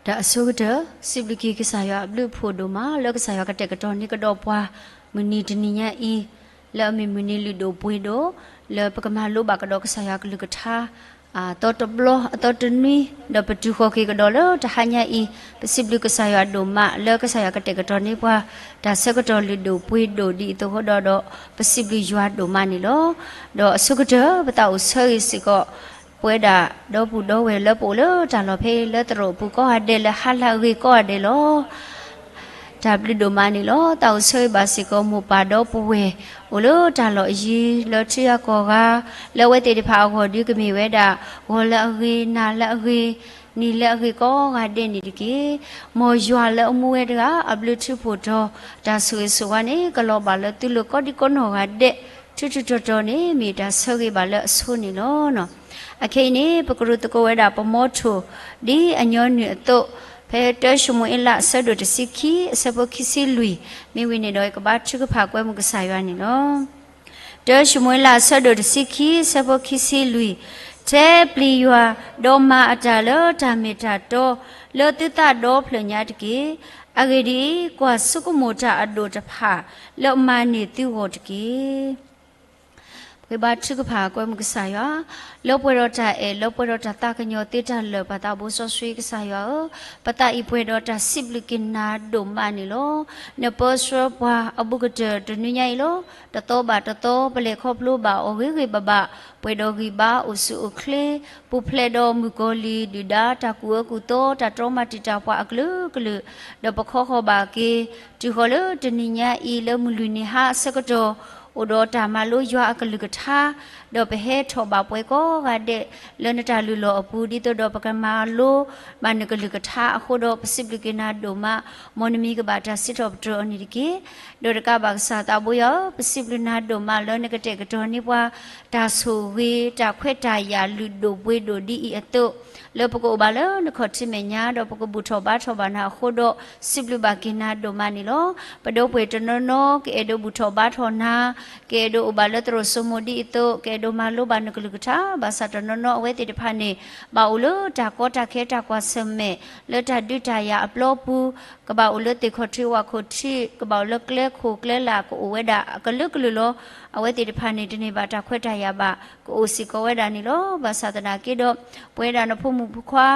တၢ်အဆိကတၢၢ် စံးဘျုးက့ၤကစၢ်ယွၤအဘျုးအဖှိၣ်ဒိၣ်မး လၢကစၢ်ယွၤကတဲာ်ကတီၤန့ၢ်ကဒီးပှၤ မုၢ်နံၤတနံၤညါအံၤ လၢအမ့ၢ်မုၢ်နံၤလုၢ်ဒိၣ်ပှ့ၤဒိၣ် လၢပကမၤလိဘၣ်ကဒီးကစၢ်ယွၤကလုၢ်ကထါ အသီတဘျီ အသီတနွံ ဒီးပတုၤဃီၤက့ၤကဒီးလၢတဟါညါအံၤ ပစံးဘျုးကစၢ်ယွၤဒိၣ်မး လၢကစၢ်ယွၤကတဲာ်ကတီၤန့ၢ်ပှၤ တၢ်ဆၢကတီၢ်လုၢ်ဒိၣ်ပှ့ၤဒိၣ်ဒ်အံၤအသိးဃီဒီး ဒီးပစံးဘျုးယွၤဒိၣ်မးန့ၣ်လီၤ. ဒီးအဆိကတၢၢ် ပသးအိၣ်ဆၢဂ့ၤစ့ၢ်ကီး ပဝဲဒၣ်ဒီပုၢ်ဒီဝဲၢ်လၢပအိၣ်လၢတၢ်လီၢ်ဖဲအံၤ လၢသရိာ်အပူၤကိးဂၤဒဲး လၢဟါလၢအဂ့ၤကိးဂၤဒဲးလီၤ. တၢ်ဘျုးဒိၣ်မးန့ၣ်လီၤ. သးအိၣ်ဆၢဂ့ၤဘၣ်စ့ၢ်ကီးမိၢ်ပၢ်ဒီပုၢ်ဝဲၢ် အိၣ်လၢတၢ်လီၢ်အယံၤ လၢထံဂၤကီၢ်ဂၤ လၢအဝဲသ့ၣ်တဖၣ်အဂီၢ်ဒုးကမ့ၢ်ဝဲဒၣ် ဂီၤလၢအဂ့ၤ နၤလၢအဂ့ၤ နံၤလၢအဂ့ၤကိးဂၤဒဲးန့ၣ်တက့ၢ်. မ်ယွၤလၢအမူဝဲတဂၤ အဘျုးထူးဖှိၣ်တီၤ တၢ်ဆိၣ်ဂ့ၤဆိၣ်ဝါန့ၣ် ကလီၤဘၣ်လၢသုလိၤကိးဒံကိးနီၢ်ဂၤဒဲး ထူးထူးတီၤတီၤန့ၣ် မ့ၢ်တၢ်ဆၢဂ့ၤဘၣ်လၢအဆိန့ၣ်လီၤ. အခဲအံၤန့ၣ် ပကရူၢ်သကိးဝဲဒၣ်ပမီထိၣ် ဒ်အညီနုၢ်အသိး ဖဲတၢၡမူၤအ့လး အဆၢဒိၣ်တဆံခံ အဆၢဖိခံဆံလွံၢ် မ့ၢ်ဝံၤန့ၣ်ဒီး ယကဘါထုကဖၣ်ကွဲမုာ်ကစၢ်ယွၤန့ၣ်လီၤ. တၢၡမူၤအ့လး အဆၢဒိၣ်တဆံခံ အဆၢဖိခံဆံလွံၢ်, ထဲပျံၤယွၤ ဒီးမၤအတၢ်လၢတၢ်မ့ၢ်တၢ်တီ လၢသုသးဒီဖျၢၣ်ညါတက့ၢ်. အဂ့ၢ်ဒ်အံၤ, ကွၢ်ဆိကမိၣ်တၢ်အဒိၣ်တဖၣ် လၢအမၤန့ၢ်သုဂီၢ်တက့ၢ်. ပကဘါထုကဖၣ်ကွဲမုာ်ကစၢ်ယွၤ, လၢပှဲၤဒီးတၢ်အဲၣ် လၢပှဲၤဒီးတၢ်သးကညီၤသ့တၢ်လၢာ် ပသးဘိစီဆှံကစၢ်ယွၤဧၢ, ပသးအံၤပှဲၤဒီးတၢ်စံးဘျုးက့ၤနၤဒိၣ်မးန့ၣ်လီၤ. နပၢဆှၢပှၤအဘူးကတၢၢ်တနွံညါအံၤလီၤ. တသီဘၣ်တသီ ပလဲၤခီဖျိဘၣ်အီၤဂ့ၤဂ့ၤဘၣ်ဘၣ်, ပှဲၤဒီးဂံၢ်ဘါအိၣ်ဆူၣ်အိၣ်ချ့, ပူၤဖျဲးဒီးမုၣ်ကီၤလံၢ်ဒုၣ်ဒါတၢ်ကူၣ်အၢကူၣ်သီ တၢ်တြီမၤတံာ်တာ်ပှၤအကလုာ်ကလုာ်, ဒီးပခီဃီၤဘၣ်က့ၤ တုၤဃီၤလၢတနံၤညါအံၤ လၢမုၢ်လွံၢ်နံၤဟါအဆၢကတီၢ် အိၣ်ဒီးတၢ်မၤလိယွၤအကလုၢ်ကထါ, ဒီးပဟဲထီၣ်ဘၣ်ပှဲၤကိးဂၤဒဲး လၢနတၢ်လုၢ်လီၢ်အပူၤ ဒ်သိးဒီးပကမၤလိဘၣ်နကလုၢ်ကထါအဃိဒီး ပစံးဘျုးက့ၤနၤဒိၣ်မး, မ်နမံၤကဘၣ်တၢ်စံးထီၣ်ပတြၢၤအီၤန့ၣ်တက့ၢ်. ဒီးတကးဘၣ်ကစၢ်သးဘိယွၤဧၢ, ပစံးဘျုးနၤဒိၣ်မးလၢနကတဲာ်ကတီၤန့ၢ်ပှၤ တၢ်ဆိၣ်ဂ့ၤ တၢ်ခွဲးတၢ်ယာ်လုၢ်ဒိၣ်ပှ့ၤဒိၣ်ဒ်အံၤအသိး လၢပကအိၣ်ဘၣ်လၢနခီၣ်ထံးမဲာ်ညါ ဒီးပကဘူၣ်ထီၣ်ဘါထီၣ်ဘၣ်နၤအဃိဒီး စံးဘျုးဘၣ်က့ၤနၤဒိၣ်မးန့ၣ်လီၤ. ပဒီပုၢ်ဝဲၢ်တနီၤနီၤ ကအဲၣ်ဒိးဘူၣ်ထီၣ်ဘါထီၣ်နၤ, ကအဲၣ်ဒိးအိၣ်ဘၣ်လၢသရိာ်စိမိၤဒ်အံၤအသိး ကအဲၣ်ဒိးမၤလိဘၣ်နကလုၢ်ကထါ, ဘၣ်ဆၣ်တနီၤနီၤအဝဲသ့ၣ်တဖၣ်န့ၣ် ဘၣ်အိၣ်လၢတၢ်ကီတၢ်ခဲတၢ်ကွၢ်ဆၢၣ်မဲာ် လၢတၢ်ဒုးတၢ်ယၤအပျီပူၤ, ကဘၣ်အိၣ်လၢသ့ၣ်ခီၣ်ထံးဝၣ်ခီၣ်ထံး, ကဘၣ်အိၣ်လၢကျဲခိၣ်ကျဲလၢ် ကအိၣ်ဝဲဒၣ်အကလုာ်ကလုာ်လီၤ. အဝဲသ့ၣ်တဖၣ်န့ၣ် တန့ၢ်ဘၣ်တၢ်ခွဲးတၢ်ယာ်ဘၣ် ကအိၣ်စ့ၢ်ကီးဝဲဒၣ်န့ၣ်လီၤ. ဘၣ်ဆၣ်သနာ်က့ဒီး ပဝဲဒၣ်နဖိမုၣ်ဖိခွါ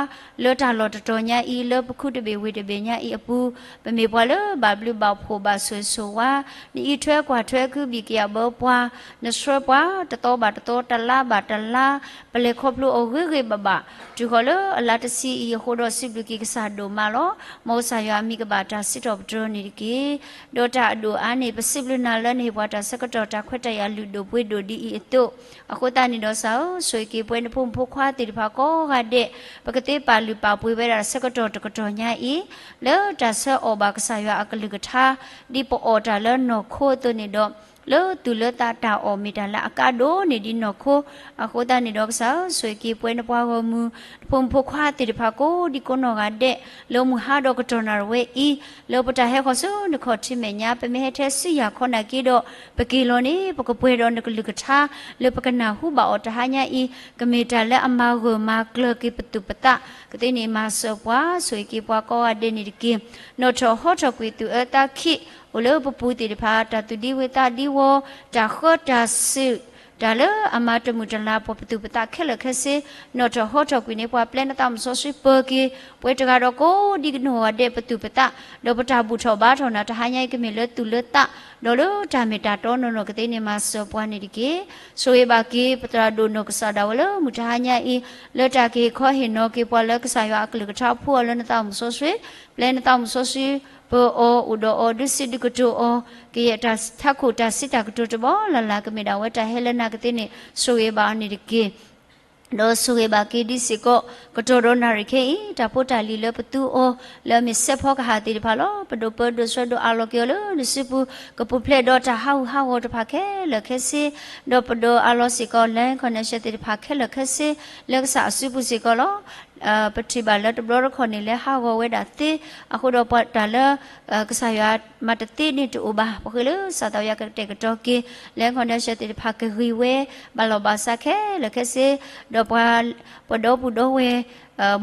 လၢတၢ်လီၢ်တတီၤညါအံၤ လၢပခူတဘ့ၣ်ဝ့ၢ်တဘ့ၣ်ညါအံၤအပူၤ ပမ့ၢ်ပှၤလၢဘၣ်ဘျုးဘၣ်ဖှိၣ်ဘၣ်ဆိၣ်ဂ့ၤဆိၣ်ဝါ, နအံးထွဲကွၢ်ထွဲ ကုဘံၣ်ကယာ်ဘၢပှၤ, နဆှၢပှၤ တသီဘၣ်တသီ တလါဘၣ်တလါ ပလဲၤခီဖျိအီၤဂ့ၤဂ့ၤဘၣ်ဘၣ် တုၤဃီၤလၢအလါတဆံအံၤအဃိဒီး စံးဘျုးက့ၤကစၢ်ဒိၣ်မးလီၤ. မ်ကစၢ်ယွၤအမံၤကဘၣ်တၢ်စံးထီၣ်ပတြၢၤန့ၣ်တက့ၢ်. ဒီးတၢ်အဒိၣ်အါန့ၣ် ပစံးဘျုးနၤလၢနဟ့ၣ်ပှၤတၢ်ဆၢကတီၢ် တၢ်ခွဲးတၢ်ယာ်လုၢ်ဒိၣ်ပှ့ၤဒိၣ်ဒ်အံၤအသိး, အဃိသတးန့ၣ်ဒီး ကစၢ်ဧၢ, ဆိၣ်ဂ့ၤက့ၤပဝဲနဖိမုၣ်ဖိခွါသ့ၣ်တဖၣ်ကိးဂၤဒဲး, ပကသ့ပာ်လုၢ်ပာ်ပှ့ၤဝဲဒၣ်ဆၢကတီၢ်တကတီၢ်ညါအံၤ လၢတၢ်ဆၢအီၣ်ဘၣ်ကစၢ်ယွၤအကလုၢ်ကထါ, ဒ်ပအီၣ်တၢ်လၢနီၢ်ခိအသိးန့ၣ်ဒီး လၢသူၣ်လၢသးတၢ်အီၣ်မ့ၢ်တၢ်လၢအကါဒိၣ်န့ၢ်ဒံးနီၢ်ခိ, အဃိသတးန့ၣ်ဒီး ကစၢ်ဧၢ, ဆိၣ်ဂ့ၤက့ၤပဝဲနပှၤဂီၢ်မုၢ် နဖိမုၣ်ဖိခွါသ့ၣ်တဖၣ်ကိးဒံကိးနီၢ်ဂၤဒဲး, လၢမုၢ်ဟါဒီးကတီၢ်နၣ်ရံၣ်ဝဲအံၤ, လၢပတၢ်ဟဲဃီၤဆူနခီၣ်ထံးမဲာ်ညါ ပမ့ၢ်ဟဲထဲဆူယၤခီနာ်က့ဒီး, ပက့ၤလီၤန့ၣ် ပကပှဲၤဒီးနကလုၢ်ကထါ လၢပကနၢ်ဟူဘၣ်အီၤတဟါညါအံၤ, ကမ့ၢ်တၢ်လၢအမၤဂၢၢ်မၤကျၢၤက့ၤပသူၣ်ပသး, ကသ့န့ၢ်မၤစၢၤပှၤ, ဆိၣ်ဂ့ၤက့ၤပှၤကိးဂၤဒဲးန့ၣ်တက့ၢ်. နီၣ်ထီၣ်ဟီထီၣ်ကွံာ်သူၣ်အၢသးခံ အိၣ်လၢပပူၤသ့ၣ်တဖၣ် တၢ်သူၣ်ဒံဝဲသးဒံဝီ, တၢ်ဃၢတၢ်စုး, တၢ်လၢအမၤတမုာ်တလၤပှၤပသူၣ်ပသးခဲလၢာ်ခဲဆ့, နီၣ်ထီၣ်ဟီထီၣ်ကွံာ်န့ၢ်ပှၤ ပျဲနသးမုၢ်စီဆှံပၢၤက့ၤ ပဝဲတဂၤဒီးကိးဒံနီၢ်ဂၤဒဲးပသူၣ်ပသး, ဒီးပတၢ်ဘူၣ်ထီၣ်ဘါထီၣ်နၤတဟါညါအံၤ ကမ့ၢ်လၢသူၣ်လၢသး, ဒီးလၢတၢ်မ့ၢ်တၢ်တီနီၢ်နီၢ် ကသ့န့ၢ်မၤစၢၤပှၤန့ၣ်တက့ၢ်. ဆိၣ်ဂ့ၤဘၣ်က့ၤ ပသရၣ်ဒိၣ်နီၢ်ကစၢ်ဒၣ်ဝဲလၢမုၢ်တဟါညါအံၤ, လၢတၢ်ကဟ့ၣ်ခီဟ့ၣ်နီၤက့ၤပှၤလၢကစၢ်ယွၤအကလုၢ်ကထါ ဖှူအီၤလၢနသးမုၢ်စီဆှံ, ပျဲနသးမုၢ်စီဆှံ ပၢၤအီၤ အိၣ်ဒီးအီၤ ဒုးစံးဒုးကတိၤအီၤ, ကယဲၢ်တၢ်ထးခိၣ်တၢ်စံးတၢ်ကတိၤတဘီလၢ်လၢ် ကမ့ၢ်ဒၣ်ဝဲတၢ်ဟဲလၢနၤ ကသ့န့ၣ် ဆိၣ်ဂ့ၤဘၣ်အီၤန့ၣ်တက့ၢ်. ဒီးဆိၣ်ဂ့ၤဘၣ်က့ၤဒ်စ့ၢ်ကီး ကတီၢ်ဒီးနၣ်ရံၣ်ခဲအံၤ တၢ်ဖိတၢ်လံၤလၢပသူအီၤ လၢအမ့ၢ်စဲးဖီကဟၣ်သ့ၣ်တဖၣ်လီၤ. ပဒိးပၢဒိးဆှၢဒိးအးလီၤက့ၤအီၤလၢနစုပူၤ, ကပူၤဖျဲးဒီးတၢ်ဟးဂူာ်ဟးဂီၤတဖၣ်ခဲလၢာ်ခဲဆ့, ဒီးပဒိးအးလီၤစ့ၢ်ကီး land connection သ့ၣ်တဖၣ်ခဲလၢာ်ခဲဆ့ လၢကစၢ်အစုပူၤစ့ၢ်ကီးလီၤ. ပထံၣ်ဘၣ်လၢတဘျီတခီၣ်န့ၣ် လဲၤဟးဂီၤဝဲဒၣ်သ့, အဃိဒီးပှၤတၢ်လၢ ကစၢ်ယွၤမၤတသ့န့ၣ်တအိၣ်ဘၣ်. ပဃ့လၢကစၢ်သးဝဲယွၤကတဲာ်ကတီၤက့ၤ land connection သ့ၣ်တဖၣ်ကဂ့ၤဝဲ ဘၣ်လီၤဘၣ်စးခဲလၢာ်ခဲဆ့, ဒီးပှၤ ပှၤဒီပုၢ်ဒီဝဲၢ်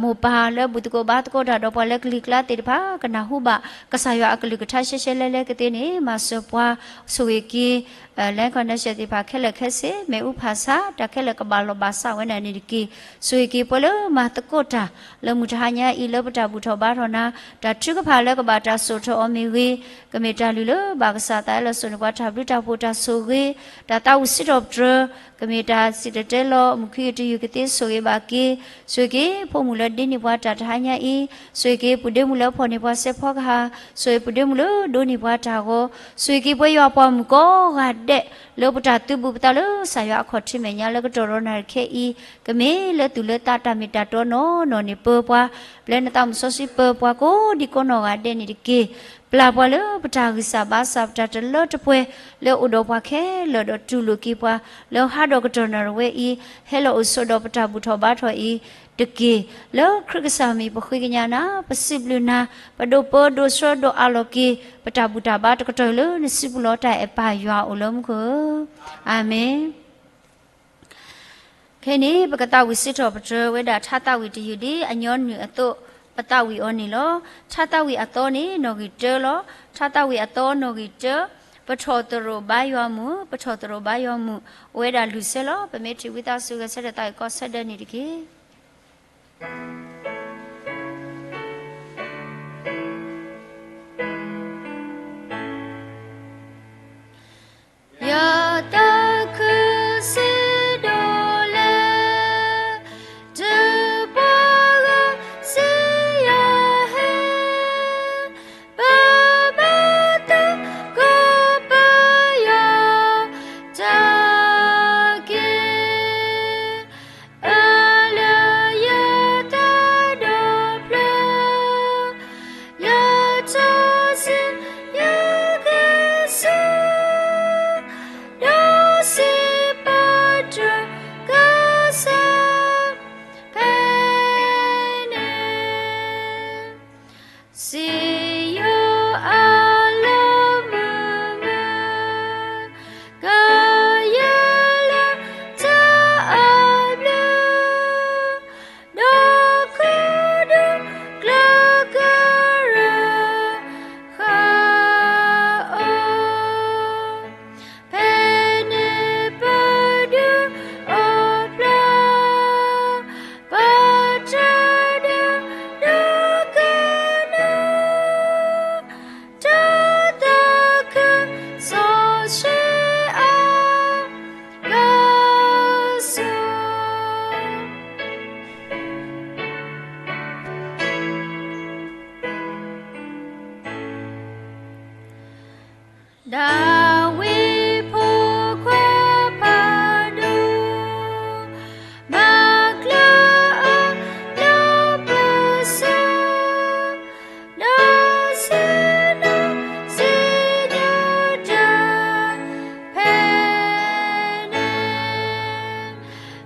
မိၢ်ပၢ်လၢဘူၣ်သကိးဘါသကိးတၢ်ဒီးပှၤလၢကလံၤကျါသ့ၣ်တဖၣ် ကနၢ်ဟူဘၣ် ကစၢ်ယွၤအကလုၢ်ကထါရှဲရှဲလဲလဲကသ့န့ၣ် မၤစၢၤပှၤ ဆိၣ်ဂ့ၤက့ၤ လၢ connection သ့ၣ်တဖၣ်ခဲလၢာ်ခဲဆ့ မ့ၣ်အူဖၣ်ဆါ တၢ်ခဲလၢာ်ကဘၣ်လီၢ်ဘၣ်စးဝဲဒၣ်န့ၣ်တက့ၢ်. ဆိၣ်ဂ့ၤက့ၤပှၤလၢမၤသကိးတၢ် လၢမုၢ်တဟါညါအံၤ လၢပတၢ်ဘူၣ်ထီၣ်ဘါထီၣ်နၤ တၢ်ထုကဖၣ်လၢကဘၣ်တၢ်စိာ်ထီၣ်အီၤမ့ၢ်ဂ့ၤ, ကမ့ၢ်တၢ်လုၢ်လၢဘၣ်ကစၢ်သးအဲၣ်လီၤစိၤန့ၣ် ပှၤတၢ်ဘျုးတၢ်ဖှိၣ်တၢ်ဆိၣ်ဂ့ၤ, တၢ်သးဝံၣ်စံးထီၣ်ပတြၢၤ, ကမ့ၢ်တၢ်စံၣ်တဲၤတဲလီၤ မုၢ်ခံကတယုၢ်ကသ့ ဆိၣ်ဂ့ၤဘၣ်က့ၤ, ဆိၣ်ဂ့ၤက့ၤ ဖိမုၣ်လၢဒ့န့ၢ်ပှၤတၢ်တဟါညါအံၤ, ဆိၣ်ဂ့ၤက့ၤ ပုၢ်ဒ့မုၣ်လၢဖီၣ်န့ၢ်ပှၤစဲးဖီကဟၣ်, ဆိၣ်ဂ့ၤပုၢ်ဒ့မုၣ်လၢဒိးန့ၢ်ပှၤတၢ်ဂီၤ, ဆိၣ်ဂ့ၤက့ၤပှၤယွၤပှၤမုၣ်ကိးဂၤဒဲး လၢပတၢ်သုးဘူးပသးလၢကစၢ်ယွၤအခီၣ်ထံးမဲာ်ညါလၢကတီၢ်ဒီးနၢ်ရခဲအံၤ, ကမ့ၢ်လၢသူၣ်လၢသးတၢ်မ့ၢ်တၢ်တီနီၢ်နီၢ်န့ၣ် ပၢပှၤ, ပျဲနသးမုၢ်စီဆှံပၢပှၤကိးဒံကိးနီၢ်ဂၤဒဲးန့ၣ်တက့ၢ်. ပျၢ်ပှၤလၢပတၢ်ဂံၢ်စၢ်ဘါစၢ် ပတၢ်တလၢတပှဲၤ လၢအိၣ်ဒီးပှၤခဲလၢာ်ဒီးတူၢ်လိာ်က့ၤပှၤ လၢဟါဒီးကတီၢ်နၢ်ရဝဲအံၤ, ဟဲလီၤအိၣ်ဆိးဒီးပတၢ်ဘူၣ်ထီၣ်ဘါထီၣ်အံၤတက့ၢ်. လၢခရံာ်ကစၢ်မံၤပဃ့ကညးနၤ, ပစံးဘျုးနၤ, ပဒိးပၢဒိးဆှၢဒိးအးလီၤက့ၤ ပတၢ်ဘူၣ်တၢ်ဘါတကတီၢ်လၢနစုပူၤလီၤတၢ်အဲၣ်ပၢ်ယွၤအိၣ်လၢမူခိၣ်ဧၢ, အၤမ့ၣ်. ခဲအံၤန့ၣ် ပကသးဝံၣ်စံးထီၣ်ပတြၢၤဝဲဒၣ်ထါသးဝံၣ်တယုၢ်ဒ်အညီနုၢ်အသိး ပသးဝံၣ်အီၤန့ၣ်လီၤ. ထါသးဝံၣ်အသီန့ၣ် နီၣ်ဂံၢ်တၢလီၤ. ထါသးဝံၣ်အသီနီၣ်ဂံၢ်တၢ, ပထီၣ်သရိာ်ဘါယွၤမုၢ်, ပထီၣ်သရိာ်ဘါယွၤမုၢ်, အိၣ်ဝဲဒၣ်လွံၢ်ဆၢလီၤ. ပမ့ၢ်ထံၣ်ဝံသးစူၤဂဲၤဆၢထၢၣ်သးဝံၣ်ကိးဆၢဒဲးန့ၣ်တက့ၢ်. ယသးခုစံးဒိၣ်လဲၣ်, တုၤပှၤဂၤစံးယၤဟဲ, ပဘၣ်သဂၢၢ်ပၢယွၤတၢ်က့ၢ်, အၢၣ်လၢယသးဒီဖျၢၣ်, ယထီၣ်စံးယကစၢ်, ဒီးစံးပတြၢၤကစၢ်, ဖဲန့ၣ် စံယိၤအလီၤမုၢ်မုၢ်, ကယဲၢ်လၢတၢ်အဘျုး, ဒီးခိၣ်ဒူၣ်ကျၢၤကရၢဃာ်အီၤ, ဖဲန့ၣ်ပဒုးအိၣ်ဖျါ ပတၢ်ဒုးဒိကနၣ်, တၢ်သးခုစီဆှံအကစၢ်. ဒၤဝံးဖိခွါဖးဒိၣ်, မၤကျၢၤအလီၢ်ပစိာ်, ဒီးစံးနီၣ်စံးညိတၢ်ဖဲန့ၣ်,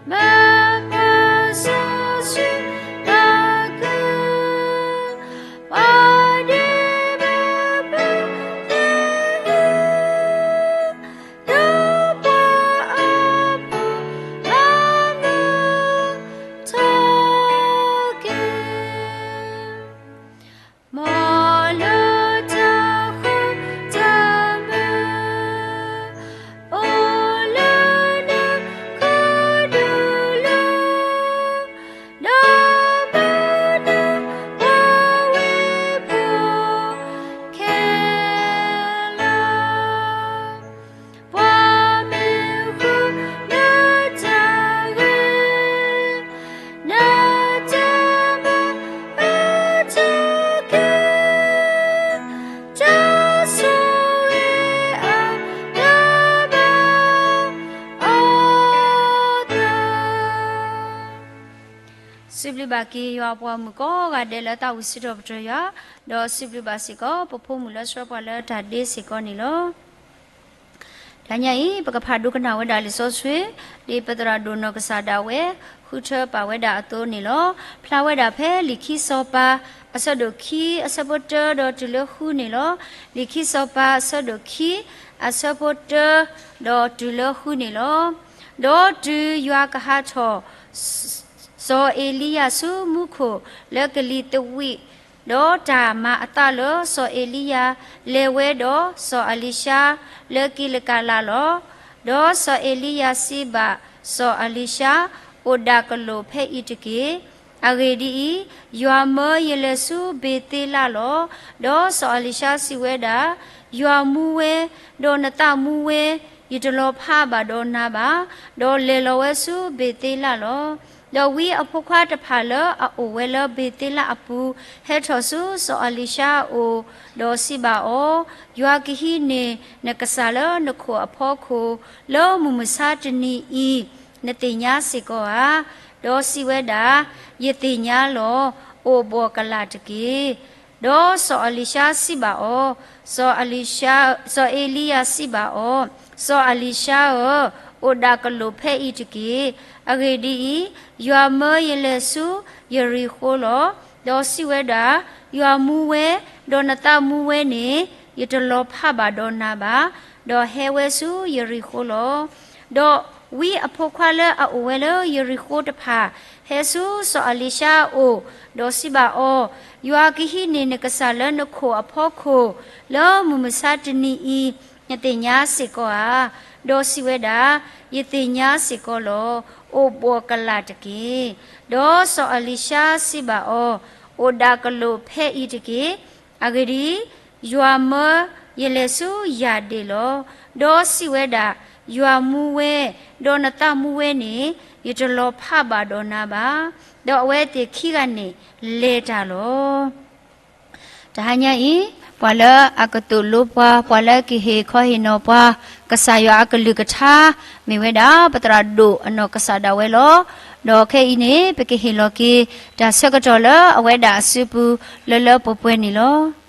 မ့ၢ်ပှၤစီဆှံသးခု, ပှၤဒ်မ့ၢ်ပှၤသ့ၣ်ဧၢ, ဒီးပှၤအဖိအမုၢ်ထီၣ်က့ၤ, မ်လၢတၢ်ဃူတၢ်မုာ် အိၣ်လၢနခိၣ်ဒူၣ်လီၤ, ဒီးမၤနၢၤပှၤဝ့ၢ်ဖိခဲလၢာ်, ပှၤမ့ၢ်ဃုနတၢ်ဂ့ၤ, နတၢ်မၤအၢထီၣ်က့ၤ, တၢ်ဆိၣ်ဂ့ၤအတၢ်ဘၣ်အီၤသး. စံးဘျုးဘၣ်က့ၤယွၤအပှၤမုၣ်ကိးဂၤဒဲးလၢသးဝံၣ်စံးထီၣ်ပတြၢၤယွၤ, ဒီးစံးဘျုးဘၣ်စ့ၢ်ကီး ပဖိမုၣ်လၢဆှၢပှၤလၢတၢ်ဒ့စ့ၢ်ကီးန့ၣ်လီၤ. တနံၤအံၤ ပကဖးဒိကနၣ်ဝဲဒၣ်လံာ်စီဆှံ, ဒ်ပသရၣ်ဒိၣ်နီၢ်ကစၢ်ဒၣ်ဝဲ ဃုထၢပာ်ဝဲဒၣ်အသိးန့ၣ်လီၤ. ဖျါဝဲဒၣ်ဖဲလံာ်ခံစီၤပၤ အဆၢဒိၣ်ခံ အဆၢဖိတၢ ဒီးတုၤလၢဃုန့ၣ်လီၤ. လံာ်ခံစီၤပၤ အဆၢဒိၣ်ခံ အဆၢဖိတၢ ဒီးတုၤလၢဃုန့ၣ်လီၤ. ဒီးတုၤယွၤကဟးထီၣ် စီၤအ့လံယၤဆူမူခိၣ်လၢကလံၤသဝံး, ဒီးတၢ်မၤအသးလၢစီၤအ့လံယၤ လဲၤဝဲဒီးစီၤအလံၤၡါလၢကံလကၤလးလီၤ. ဒီးစီၤအ့လံယၤစံးဘၣ်စီၤအလံၤၡါ, အိၣ်ဒၣ်ကလိာ်ဖဲအံၤတက့ၢ်. အဂ့ၢ်ဒ်အံၤ, ယွၤမၢယလဲၤဆူဘ့ၤသ့လးလီၤ. ဒီးစီၤအလံၤၡါစံးဝဲဒၣ်, ယွၤမူဝဲ, ဒီးနသးမူဝဲ, ယတလီၤဖးဘၣ်ဒီးနၤဘၣ်. ဒီးလဲၤလီၤဝဲဆူဘ့ၤသ့လးလီၤ. ဒီးဝံအဖိခွါတဖၣ်လၢအအိၣ်ဝဲလၢဘ့ၤသ့လးအပူၤ ဟဲထီၣ်ဆူစီၤအလံၤၡါအအိၣ်, ဒီးစံးဘၣ်အီၤ, ယွၤကဟံးန့ၢ်နကစၢ်လၢနခိၣ်အဖီခိၣ် လၢမုၢ်မဆါတနံၤအံၤ, နသ့ၣ်ညါစ့ၢ်ကီးဧါ. ဒီးစံးဝဲဒၣ်, ယသ့ၣ်ညါလီၤ, အိၣ်ဘှီၣ်ကလာ်တက့ၢ်. ဒီးစီၤအလံၤၡါစံးဘၣ်အီၤ, စီၤအလံၤ, စီၤအ့လံယၤစံးဘၣ်အီၤ, စီၤအလံၤၡါဧၢ, အိၣ်ဒၣ်ကလိာ်ဖဲအံၤတက့ၢ်. အဂ့ၢ်ဒ်အံၤ, ယွၤမၢယလဲၤဆူယရံၤဃိလီၤ. ဒီးစံးဝဲဒၣ်, ယွၤမူဝဲ, ဒီးနသးမူဝဲန့ၣ်, ယတလီၤဖးဘၣ်ဒီးနၤဘၣ်. ဒီးဟဲဝဲဆူယရံၤဃိလီၤ. ဒီးဝံအဖိခွါလၢအအိၣ်ဝဲလၢယရံၤဃိတဖၣ် ဟဲဆူစီၤအလံၤၡါအအိၣ်, ဒီးစံးဘၣ်အီၤ, ယွၤကဟံးန့ၢ်နကစၢ်လၢနခိၣ်အဖီခိၣ် လၢမုၢ်မဆါတနံၤအံၤ, နသ့ၣ်ညါစ့ၢ်ကီးဧါ. ဒီးစံးဝဲဒၣ်, ယသ့ၣ်ညါစ့ၢ်ကီးလီၤ. အိၣ်ဘှီၣ်ကလာ်တက့ၢ်. ဒီးစီၤအလံၤၡါစံးဘၣ်အီၤ, အိၣ်ဒၣ်ကလိာ်ဖဲအံၤတက့ၢ်. အဂ့ၢ်ဒ်အံၤ, ယွၤမၢယလဲၤဆူယၢ်ဒ့ၣ်လီၤ. ဒီးစံးဝဲဒၣ်, ယွၤမူဝဲ, ဒီးနသးမူဝဲန့ၣ်, ယတလီၤဖးဘၣ်ဒီးနၤဘၣ်. ဒီးအဝဲသ့ၣ်ခံဂၤန့ၣ်လဲၤတၢ်လီၤ. တဟါညါအံၤ, ပှၤလၢအကသိၣ်လိပှၤ, ပှၤလၢအကဟ့ၣ်ခီဟ့ၣ်နီၤပှၤ, ကစၢ်ယွၤအကလုၢ်ကထါ, မ့ၢ်ဝဲဒၣ်ပသရၣ်ဒိၣ်အနီၢ်ကစၢ်ဒၣ်ဝဲလီၤ. ဒီးခဲအံၤန့ၣ် ပကဟ့ၣ်လီၤက့ၤ တၢ်ဆၢကတီၢ်လၢအဝဲဒၣ်အစုပူၤ လၢလၢပှဲၤပှဲၤန့ၣ်လီၤ.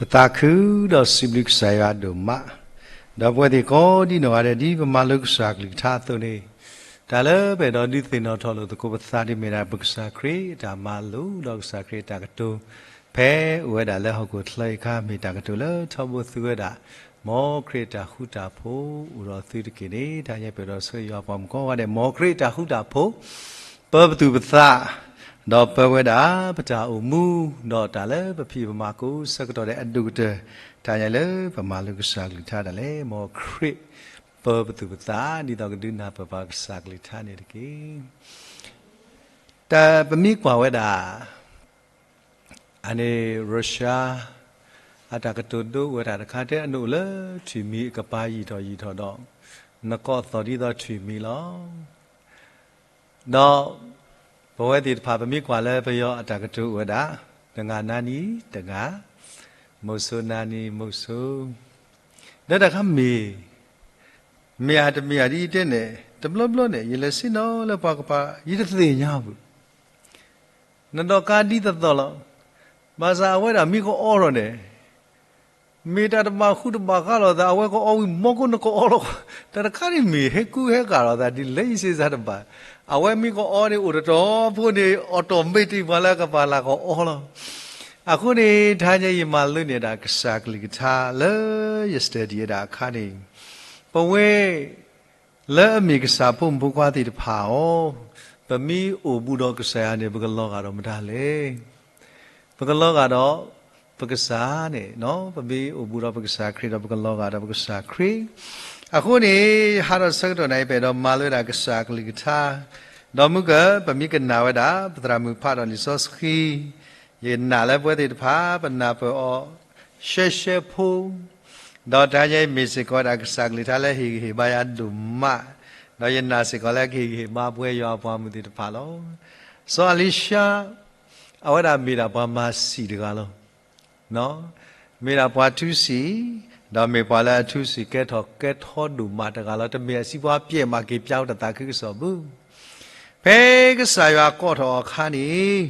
ပသးခုဒီးစံးဘျုးကစၢ်ယွၤဒိၣ်မး, ဒီးပဝဲသ့ၣ်ကိးဒံနီၢ်ဂၤဒဲး ဒ်ပမၤလိကစၢ်ကလုၢ်ကထါအသိးန့ၣ်, တၢ်လၢပအဲၣ်ဒိးဒုးသ့ၣ်နီၣ်ထီၣ်လိာ်သကိးပသးဒ်မ့ၢ်ဒၣ် ပကစၢ်ခရံာ်အတၢ်မၤလိာ် ဒီးကစၢ်ခရံာ်အတၢ်ကတိၤ ဖဲအိၣ်ဝဲဒၣ်လၢဟီၣ်ခိၣ်ချၢအံၤအခါ မ့ၢ်တၢ်ကတိၤလၢထီဘိသုဝဲဒၣ် မ်ခရံာ်အတၢ်ဃူတၢ်ဖိးအိၣ်ဒီးသုတက့ၢ်န့ၣ်, တဟါညါပအဲၣ်ဒိးဆၢဂ့ၤယွၤပှၤမုၣ်ကိးဂၤဒဲး မ်ခရံာ်အတၢ်ဃူတၢ်ဖိး ပၢပသူၣ်ပသး, ဒီးပၢဝဲဒၣ်ပတၢ်အိၣ်မူ, ဒီးတၢ်လၢပဖံးပမၤကိးဆၢကတီၢ်ဒဲးအဒိၣ်ကတၢၢ်, တဟါညါလၢပမၤလိကစၢ်ကလုၢ်ကထါဒၣ်လဲာ် မ်ခရံာ်ပၢပသူၣ်ပသး ဒ်သိးကဒုးနၢ်ပၢၢ်ပှၤကစၢ်ကလုၢ်ကထါန့ၣ်တက့ၢ်. တၢ်ပမ့ၢ်ကွၢ်ဝဲဒၣ် အန့ၣ် Russia အတၢ်ကတိၤဒိဝဲဒၣ်တခါတဲ အနအိၣ်လၢထွံၣ်မံၤအကပၤယံာ်ထီၣ်ယံာ်ထီၣ်ဒီး နကိးသီၣ်ဒ်သိးထွံၣ်မံၤလီၤ. ဒီးပဝဲသ့ၣ်တဖၣ် ပမ့ၢ်ကွၢ်လၢပယီၤအတၢ်ကတိၤအိၣ်ဝဲဒၣ် တဂၤနါနံၤတဂၤ, မုၢ်စိၤနါနံၤမုၢ်စိၤ, ဒီးတၢ်ခါမ့ၢ် မ့ၢ်ဧါတမ့ၢ်ဧါဒ်ယတဲန့ၣ် တဘျီဘျီန့ၣ် ယလဲၤဆ့ၣ်နီၤလၢပှၤကပၤ ယတသ့ၣ်ညါဘူး. နဒီးကါဒ်သိးသိးလီၤ. ဘၣ်ဆၣ်အဝဲဒၣ်မ့ၢ်ကအီထီၣ်န့ၣ် မ့ၢ်တၢ်တဘၣ်ဃူတဘၣ်ဃးလိာ်သး အဝဲကအီဝံၤ မ်ကနကအီလီၤ. တၢ်တခါန့ၣ်မ့ၢ်ဟဲကူဟဲကၤလိာ်သးဒ်လဲၣ် ယစ့စါတဘၣ်. အဝဲမ့ၢ်ကအီန့ၣ် အိၣ်တတီၤဖိန့ၣ် automatic ပှၤလၢအကပၤလၢကအီလီၤ. အဃိန့ၣ် တဟါညါယမၤလိန့ၢ်ဒၣ်ကစၢ်ကလုၢ်ကထါလၢယ study ဝဲဒၣ်အခါန့ၣ် ပဝဲ လၢအမ့ၢ်ကစၢ်ဖိမုၣ်ဖိခွါသ့ၣ်တဖၣ်အီၤ, ပမ့ၢ်အိၣ်ဘူးဒီးကစၢ်ယွၤန့ၣ် ပကလီၤဂာ်ဒီးမတၤလဲၣ်. ပကလီၤဂာ်ဒီးပကစၢ်န့ၣ်, ပမ့ၢ်အိၣ်ဘူးဒီးပကစၢ်ခရံာ်ဒီး ပကလီၤဂာ်ဒီးပကစၢ်ခရံာ်. အဃိန့ၣ် ဟါဒီးဆၢကတီၢ်န့ၣ် ပအဲၣ်ဒိးမၤလိဝဲဒၣ်ကစၢ်ကလုၢ်ကထါ, ဒီးမုၢ်က ပမ့ၢ်ကနၣ်ဝဲဒၣ် ပသရၣ်မုၣ်ဖးဒီးလံာ်စီဆှံ ယနာ်လၢပဝဲသ့ၣ်တဖၣ် ပနၢ်ပၢၢ်အီၤ ရှဲရှဲဖိ, ဒီးတဟါညါအံၤမ့ၢ်စ့ၢ်ကီးဝဲဒၣ်ကစၢ်ကလုၢ်ကထါလၢဟ့ၣ်ဂံၢ်ဟ့ၣ်ဘါယၤဒိၣ်မး, ဒီးယနာ်စ့ၢ်ကီးလၢကဟ့ၣ်ဂံၢ်ဟ့ၣ်ဘါပဝဲယွၤအပှၤမုၢ်သ့ၣ်တဖၣ်လီၤ. စီၤအလံၤၡါ အဝဲဒၣ်မ့ၢ်ဒၣ်ပှၤမၤစံာ်တဂၤလီၤ. မ့ၢ်ဒၣ်ပှၤထူစံာ်, ဒီးမ့ၢ်ပှၤလၢအထူစံာ်ကဲထီၣ်ကဲထီဒိၣ်မးတဂၤလီၤ. တမ့ၢ်အစံးပှၤပျဲၢ်မးက့ၤပျါအိၣ်တသးခုကစီၣ်ဘၣ်. ဖဲကစၢ်ယွၤကိးထီၣ်အီၤအခါန့ၣ်,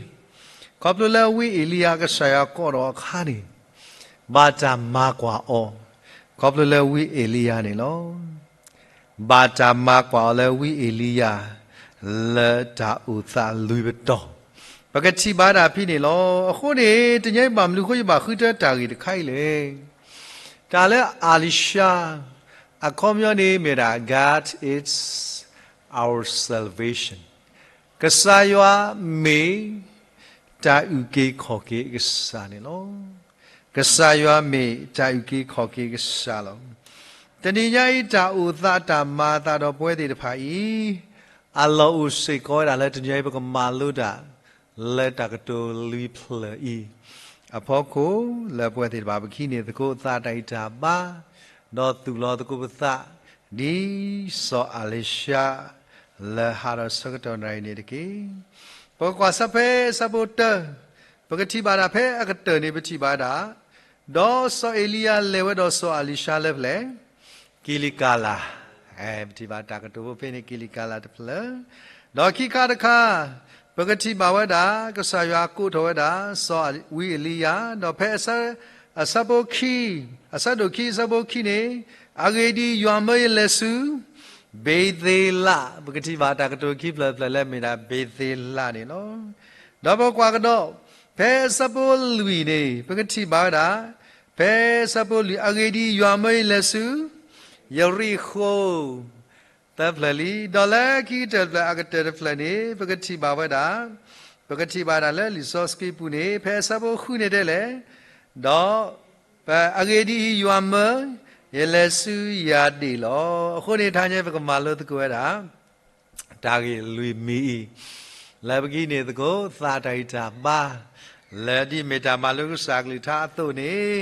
ခီဖျိလၢဝံအ့လံယၤကစၢ်ယွၤကိးထီၣ်အခါန့ၣ်, ဘၣ်တၢ်မၤကွၢ်အီၤ, ခီဖျိလၢဝံအ့လံယၤန့ၣ်လီၤ. ဘၣ်တၢ်မၤကွၢ်အီၤလၢဝံအ့လံယၤ လၢတၢ်အိၣ်သးလွံၢ်ပတီၢ်, ပကထံၣ်ဘၣ်ဒၣ်ဖဲန့ၣ်လီၤ. အဃိန့ၣ် တနံၤအံၤဘၣ်မနုၤအဃိယဘၣ်ဃုထၢတၢ်ဂ့ၢ်တခါအံၤလဲၣ်. တၢ်လၢအလံၤၡါ အခီပညီန့ၣ်မ့ၢ်ဒၣ် God is our salvation, ကစၢ်ယွၤမ့ၢ် တၢ်အုၣ်က့ၤခီၣ်က့ၤအကစၢ်န့ၣ်လီၤ. ကစၢ်ယွၤမ့ၢ်တၢ်အုၣ်က့ၤခီၣ်က့ၤအကစၢ်လီၤ. တနံၤညါအံၤတၢ်အိၣ်သးတၢ်မၤအသးဒီးပဝဲသ့ၣ်တဖၣ်အံၤ, အလီၢ်အိၣ်စ့ၢ်ကီးဝဲဒၣ်လၢတနံၤညါအံၤပကမၤလိတၢ် လၢတၢ်ကတိၤလွံၢ်ဖျၢၣ်အံၤ အဖီခိၣ်လၢပဝဲသ့ၣ်တဖၣ်ပကဟံးန့ၢ်သကိးသးတၢ်ဂံၢ်တၢ်ဘါ, ဒီးသူၣ်လီၤသကိးပသး ဒ်စီၤအလံၤၡါ လၢဟးထီၣ်ဆၢကတီၢ်နၣ်ရံၣ်န့ၣ်တက့ၢ်. ပကကွၢ်ဆၢဖဲအဆၢဖိတၢ, ပကထံၣ်ဘၣ်ဒၣ်ဖဲအကတၢၢ်န့ၣ် ပထံၣ်ဘၣ်ဒၣ်, ဒီးစီၤအ့လံယၤလဲၤဝဲဒီးစီၤအလံၤၡါလၢဖဲလဲၣ်, ကံလံကၤလး, ပထံၣ်ဘၣ်တၢ်ကတိၤဖိဖဲန့ၣ်ကံလံကၤလးတဖျၢၣ်, ဒီးခံခါတခါ, ပကထံၣ်ဘၣ်ဝဲဒၣ် ကစၢ်ယွၤကိးထီၣ်ဝဲဒၣ် စီၤဝံအ့လံယၤ, ဒီးဖဲအဆၢ, အဆၢဖိခံ, အဆၢဒိၣ်ခံအဆၢဖိခံန့ၣ်, အဂ့ၢ်ဒ်အံၤ, ယွၤမၢယလဲၤဆူ ဘ့ၤသ့လး, ပကထံၣ်ဘၣ်တၢ်ကတိၤခံဖျၢၣ်တဖျၢၣ်လၢမ့ၢ်ဒၣ်ဘ့ၤသ့လးန့ၣ်လီၤ. ဒီးပကွၢ်ကဒီး, ဖဲအဆၢဖိလွံၢ်န့ၣ် ပကထံၣ်ဘၣ်ဝဲဒၣ်, ဖဲအဆၢဖိလွံၢ် အဂ့ၢ်ဒ်အံၤ, ယွၤမၢယလဲၤဆူ ယရံၣ်ဃိၣ် သၢဖျၢၣ်လံ, ဒီးလၢခံကတၢၢ်တဖျၢၣ်အကတၢၢ်တဖျၢၣ်န့ၣ် ပကထံၣ်ဘၣ်ဝဲဒၣ်, ပကထံၣ်ဘၣ်ဒၣ်လၢလံာ်စီဆှံပူၤန့ၣ် ဖဲအဆၢဖိဃုန့ၣ်တဲလဲၣ်, ဒီး အဂ့ၢ်ဒ်အံၤ, ယွၤမၢ ယလဲၤဆူယၤဒၣ်လီၤ. အဃိန့ၣ် တဟါညါပကမၤလိသကိးဝဲဒၣ် တၢ်ဂ့ၢ်လွံၢ်မံၤအံၤ, လၢပကဟံးန့ၢ်သကိးသးတၢ်ဂံၢ်တၢ်ဘါ, လၢဒ်မ့ၢ်တၢ်မၤလိကစၢ်ကလုၢ်ကထါအသိးန့ၣ်,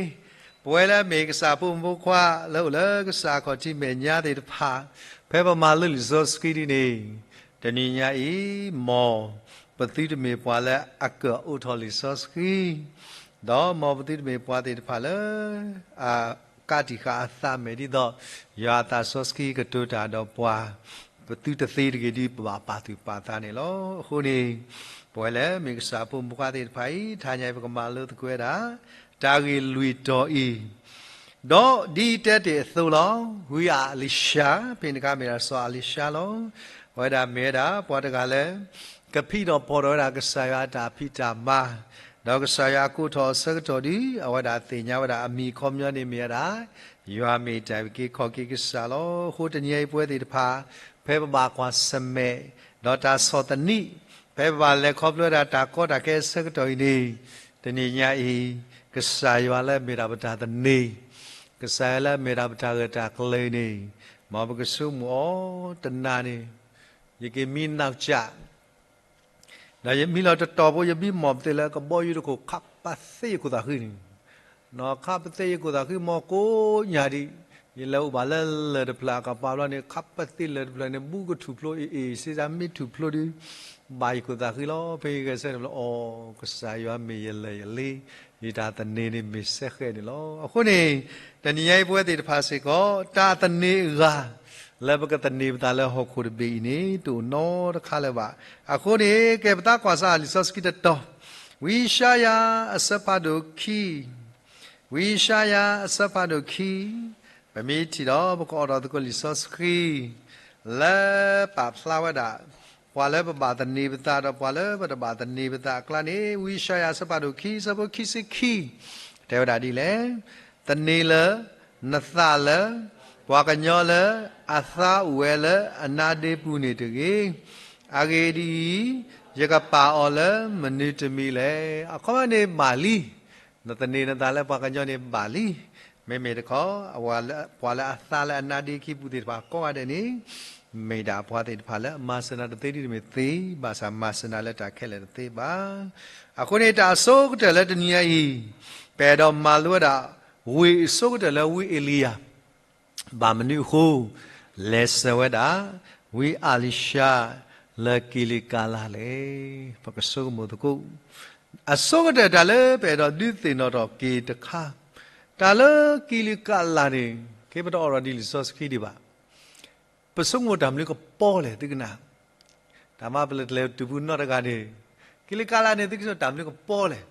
ပဝဲလၢအမ့ၢ်ကစၢ်ဖိမုၣ်ဖိခွါလၢအိၣ်လၢကစၢ်အခီၣ်ထံးမဲာ်ညါသ့ၣ်တဖၣ်, ဖဲပမၤလိလံာ်စီဆှံဒ်န့ၣ်, တနံၤညါအံၤ, မ်ပသုတမ့ၢ်ပှၤလၢအကၢၣ်အိးထီၣ်လံာ်စီဆှံ ဒီးမ်ပသုတမ့ၢ်ပှၤသ့ၣ်တဖၣ်လၢ အကးတံာ်ဃာ်အသးမဲာ်ဒ်သိး ယွၤအသးစီဆှံကတိၤတၢ်ဒီးပှၤ, ပသုတသ့တဂ့ၤဒ်ပဘၣ်ပာ်သူၣ်ပာ်သးန့ၣ်လီၤ. အဃိန့ၣ်, ပဝဲလၢမ့ၢ်ကစၢ်ဖိမုၣ်ဖိခွါသ့ၣ်တဖၣ်အံၤ တဟါညါအံၤပကမၤလိသကိးဝဲဒၣ် တၢ်ဂ့ၢ်လွံၢ်တီၤအံၤ, ဒီးဒ်အတဲတ့ၢ်အသိးလီၤ. ဝံအလံၤၡါ, ဖဲန့ၣ်အခါမ့ၢ်ဒၣ်စီၤအလံၤၡါလီၤ. အဝဲဒၣ်မ့ၢ်ဝဲဒၣ် ပှၤတဂၤလၢ ကဖံးထီၣ်ဖီၣ်ထီၣ်ဝဲဒၣ်ကစၢ်ယွၤအတၢ်ဖံးတၢ်မၤ, ဒီးကစၢ်ယွၤအကိးထီၣ်အဆၢကတီၢ်ဒီး အဝဲဒၣ်သ့ၣ်ညါဝဲဒၣ်အမံၤအခီပညီန့ၣ်မ့ၢ်ဝဲဒၣ်, ယွၤမ့ၢ်တၢ်အုၣ်က့ၤခီၣ်က့ၤကစၢ်လီၤ. အဃိတနံၤအံၤပဝဲသ့ၣ်တဖၣ်, ဖဲပဘၣ်ကွၢ်ဆၢၣ်မဲာ်, ဒီးတၢ်ဆီၣ်သနံး, ဖဲပဘၣ်လဲၤခီဖျိဝဲဒၣ်တၢ်ကီတၢ်ခဲအဆၢကတီၢ်အံၤန့ၣ်, တနံၤညါအံၤ, ကစၢ်ယွၤလၢအမ့ၢ်ဒၣ်ပတၢ်သန့ၤ, ကစၢ်ယွၤလၢအမ့ၢ်ဒၣ်ပတၢ်ဂၢၢ်တၢ်ကျၢၤအံၤန့ၣ်, မ်ပကဆိကမိၣ်အီၤတနၤန့ၣ်, ယကမံနီၢ်ကၠး ဒီးယမံလီၤတတီၤဖိ ယမံမီၢ်ပသ့ၣ်လၢကဘီယူၤတခိၣ် ခးပသ့ယခိၣ်သးဃံန့ၣ်, ခးပသ့ယခိၣ်သးဃံမီၢ်ကိးညါဒံး, ယလဲၤအိၣ်ဘၣ်လၢလၢၢ်တဖျၢၣ်အကပၤဘျီန့ၣ် ခးပသ့လၢၢ်တဖျၢၣ်န့ၣ် ဘူးကထူၣ်ဖျိအ့ၣ်အ့ၣ် စ့စးမ့ၢ်ထူၣ်ဖျိဒီး ဘၣ်ယခိၣ်သးဃံလီၤ. ဖဲယဂဲၤဆၢထၢၣ်တဘျီ အီၤ ကစၢ်ယွၤမ့ၢ်ယလၢၢ်ယလ့, ယတၢ်သန့ၤန့ၣ်မ့ၢ်စဲဃဲးန့ၣ်လီၤ. အဃိန့ၣ်, တနံၤညါအံၤပဝဲသ့ၣ်တဖၣ်စ့ၢ်ကီး တၢ်သန့ၤအဂၤ လၢပကသန့ၤပသးလၢဟီၣ်ခိၣ်တဘ့ၣ်အံၤန့ၣ် တအိၣ်နီတခါလၢၤဘၣ်. အဃိန့ၣ် ကဲပသးကွၢ်စးလံာ်စီဆှံတတီၤ, ဝံယၡါယၤအဆၢဖးဒိၣ်ခံ, ဝံယၡါယၤအဆၢဖးဒိၣ်ခံ, ပမ့ၢ်ထံၣ်ဒီး ပကအိးထီၣ်သကိးလံာ်စီဆှံ လၢပာ်ဖျါဝဲဒၣ် ပှၤလၢပဘၣ်သန့ၤပသးဒီးပှၤလၢပတဘၣ်သန့ၤပသးအကျါန့ၣ် ဝံယၡါယၤအဆၢဖးဒိၣ်ခံ အဆၢဖိခံဆံခံ တဲဝဲဒၣ်ဒ်လဲၣ်, သန့ၤလၢနသးလၢ ပှၤကညီလၢအသါအိၣ်ဝဲလၢအနါဒ့ပူၤန့ၣ်တဂ့ၤ, အဂ့ၢ်ဒ်အံၤ, ယကပာ်အီၤလၢမနုၤတမံၤလဲၣ်. အခီပညီန့ၣ်ဘၣ်လံ, နသန့ၤနသးလၢပှၤကညီန့ၣ်ဘၣ်လံ, မ့မ့ၢ်တခီ ပှၤလၢအသါလၢအနါဒ့ခံပူၤသ့ၣ်တဖၣ်ကိးဂၤဒဲးန့ၣ် မ့ၢ်ဒၣ်အပှၤသ့ၣ်တဖၣ်လၢအမၤစၢၤနၤတသ့ဒ်တမ့ၢ်သ့, ဘၣ်ဆၣ်မၤစၢၤနၤလၢတၢ်ခဲလၢာ်တသ့ဘၣ်. အဃိန့ၣ် တၢ်အဆိကတၢၢ်လၢတနံၤညါအံၤ, ပအဲၣ်ဒိးမၤလိဝဲဒၣ် ဝ့ၢ်အဆိကတၢၢ်လၢဝံအ့လံယၤ ဘၣ်မနုၤအဃိ လဲၤစၢၤဝဲဒၣ် ဝံအ့လံၡါ လၢကံလံးကါလါလဲၣ်. ပကဆိကမိၣ်သကိး အဆိကတၢၢ်တၢ်လၢပအဲၣ်ဒိးဒုးသ့ၣ်နီၣ်ထီၣ်က့ၤတခါ, တၢ်လၢကံလံးကါလါန့ၣ် က့ၤပတအိးထီၣ်ဒ်လံာ်စီဆှံဒံးဘၣ်. ပဆိကမိၣ်တၢ်မနုၤကပီၤလဲၣ်သုကနၣ်, တၢ်မၤပလၢၢ်တလဲၤတုၤပူၤနီတဂၤန့ၣ်, ကံလံးကါလါန့ၣ် သုကဆိကမိၣ်တၢ်မနုၤကပီၤလဲၣ်.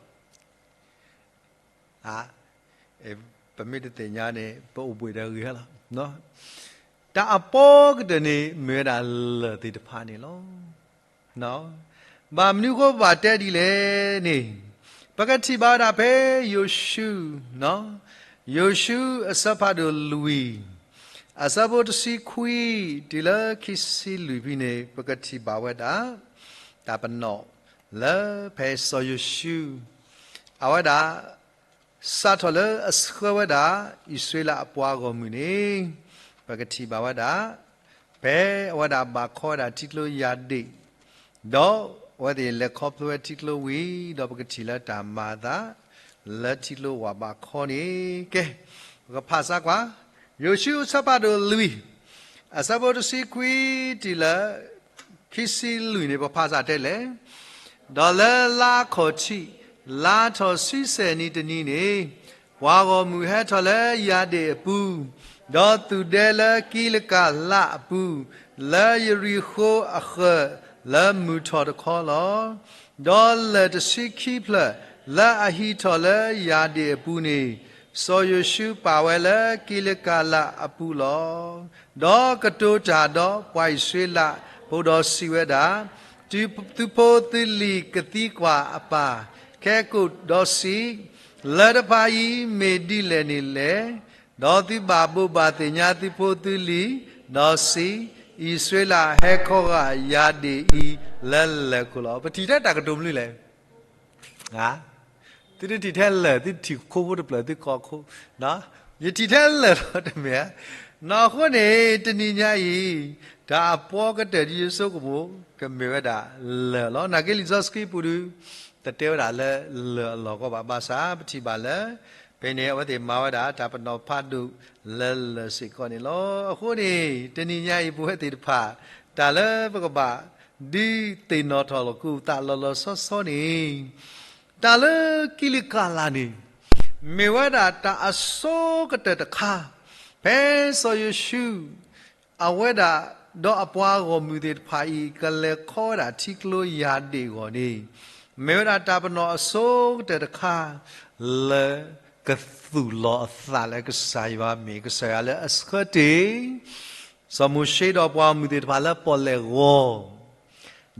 ပမ့ၢ်တသ့ၣ်ညါန့ၣ် ပအိၣ်ဘှံးဒီးဂ့ၤလီၤ. တၢ်အပီၤကတၢၢ်န့ၣ် မ့ၢ်ဝဲဒၣ်လၢၢ်သ့ၣ်တဖၣ်န့ၣ်လီၤ. ဘၣ်မနုၤဃိပဘၣ်တဲဒ်လဲၣ်န့ၣ်, ပကထံၣ်ဘၣ်ဝဲဒၣ်ဖဲယိၤၡူ, ယိၤၡူအဆၢဖးဒိၣ်လွံၢ်, အဆၢဖိတဆံခွံ တုၤလၢခံဆံလွံၢ်ဖဲန့ၣ် ပကထံၣ်ဘၣ်ဝဲဒၣ် တၢ်ပနီၣ်လၢဖဲစီၤယိၤၡူ အဝဲဒၣ် စးထီၣ်လၢအဆှၢဝဲဒၣ် အံၣ်စရ့လးအပှၤဂီၢ်မုၢ်န့ၣ်, ပကထံၣ်ဘၣ်ဝဲဒၣ် ဖဲအဝဲဒၣ်ဘၣ်ခီဝဲဒၣ်ထံကျိယၤဒ့ၣ်, ဒီးအဝဲသ့ၣ်လဲၤခီဖျိဝဲထံကျိဝံၤ ဒီးပကထံၣ်လၢတၢ်မၤအသး လၢထံကျိဝၤဘၣ်ခီန့ၣ်, ကဲ, ပကဖးစၢ်ကွၢ်, ယိၤၡူအဆၢဖးဒိၣ်လွံၢ်, အဆၢဖိတဆံခွံ တုၤလၢ ခံဆံလွံၢ်န့ၣ် ပဖးစၢ်တဲလဲၣ်. ဒီးလၢလါအခီၣ်ထံး လါထီၣ်ဆံဆဲၣ်နံၤတနံၤန့ၣ်, ပှၤဂီၢ်မုၢ်ဟဲထီၣ်လၢယၤဒ့ၣ်အပူၤ, ဒီးသူၣ်ဒဲလၢကံလကၤလးအပူၤ, လၢယရံၤဃိၤအဃၢၤလၢမုၢ်ထီၣ်တခီလီၤ. ဒီးလၢၢ်တဆံခံဖျၢၣ်လၢအဟံးထီၣ်လၢယၤဒ့ၣ်အပူၤန့ၣ်, စီၤယိၤၡူပာ်ဝဲလၢကံလကၤလးအပူၤလီၤ. ဒီးကတိၤတၢ်ဒီးပှၤအံၣ်စရ့လးဖိဒီးစံးဝဲဒၣ်, သုဖိသုလံၤကသံကွၢ်အပၢ်, ခဲကိာ်ဒီးစံး, လၢၢ်တဖၣ်အံၤမ့ၢ်ဒ်လဲၣ်န့ၣ်လဲၣ်. ဒီးသုဘၣ်ဘိးဘၣ်သ့ၣ်ညါသုဖိသုလံၤ, ဒီးစံး, အံၣ်စရ့လးဟဲခီဂာ်ယၤဒ့ၣ်အံၤလၢလၢၢ်ခိၣ်လီၤ. ပထံၣ်ထဲတၢ်ကတိၤမနုၤလဲၣ်. သုတထံၣ်ထဲလၢၢ်, သုထံၣ်ခိဖိတဖျၢၣ်သုကိးခိ, ယထံၣ်ထဲလၢၢ်လီၤတမ့ၢ်ဧါ. နီၢ်အဃိန့ၣ် တနံၤညါအံၤ တၢ်အပီၤကတၢၢ်ဒ်ယဆိကမိၣ် ကမ့ၢ်ဝဲဒၣ်လၢၢ်လီၤ. နာ်က့လံာ်စီဆှံပူၤဒုး တတဲဝဲဒၣ်လၢလၢၢ်အလီၢ်ကီဘၣ်, ဘၣ်ဆၣ်ပထံၣ်ဘၣ်လၢ ဖဲန့ၣ်အဝဲသ့ၣ်မၤဝဲဒၣ်တၢ်ပနီၣ်ဖးဒိၣ်လၢလၢၢ်စ့ၢ်ကီးန့ၣ်လီၤ. အဃိန့ၣ် တနံၤညါအံၤပဝဲသ့ၣ်တဖၣ် တၢ်လၢပကဘၣ် ဒုးသ့ၣ်နီၣ်ထီၣ်လီၤကွံာ်သးလီၤလီၤဆီဆီန့ၣ်, တၢ်လၢကံလကၤလးန့ၣ် မ့ၢ်ဝဲဒၣ်တၢ်အဆိကတၢၢ်တခါ, ဖဲစီၤယိၤၡူ အဝဲဒၣ်ဒီးအပှၤဂီၢ်မုၢ်သ့ၣ်တဖၣ်အံၤ ကလဲၤခီဝဲဒၣ်ထံကျိယၤဒ့ၣ်အဂီၢ်န့ၣ်, မ့ၢ်ဝဲဒၣ်တၢ်ပနီၣ်အဆိကတၢၢ်တခါ လၢကသူၣ်လီၤအသးလၢကစၢ်ယွၤမ့ၢ်ကစၢ်ယွၤလၢအဆှၢတ့ၢ် စီၤမိၤၡ့ဒီးပှၤဂီၢ်မုၢ်သ့ၣ်တဖၣ်လၢပီၣ်လဲၣ်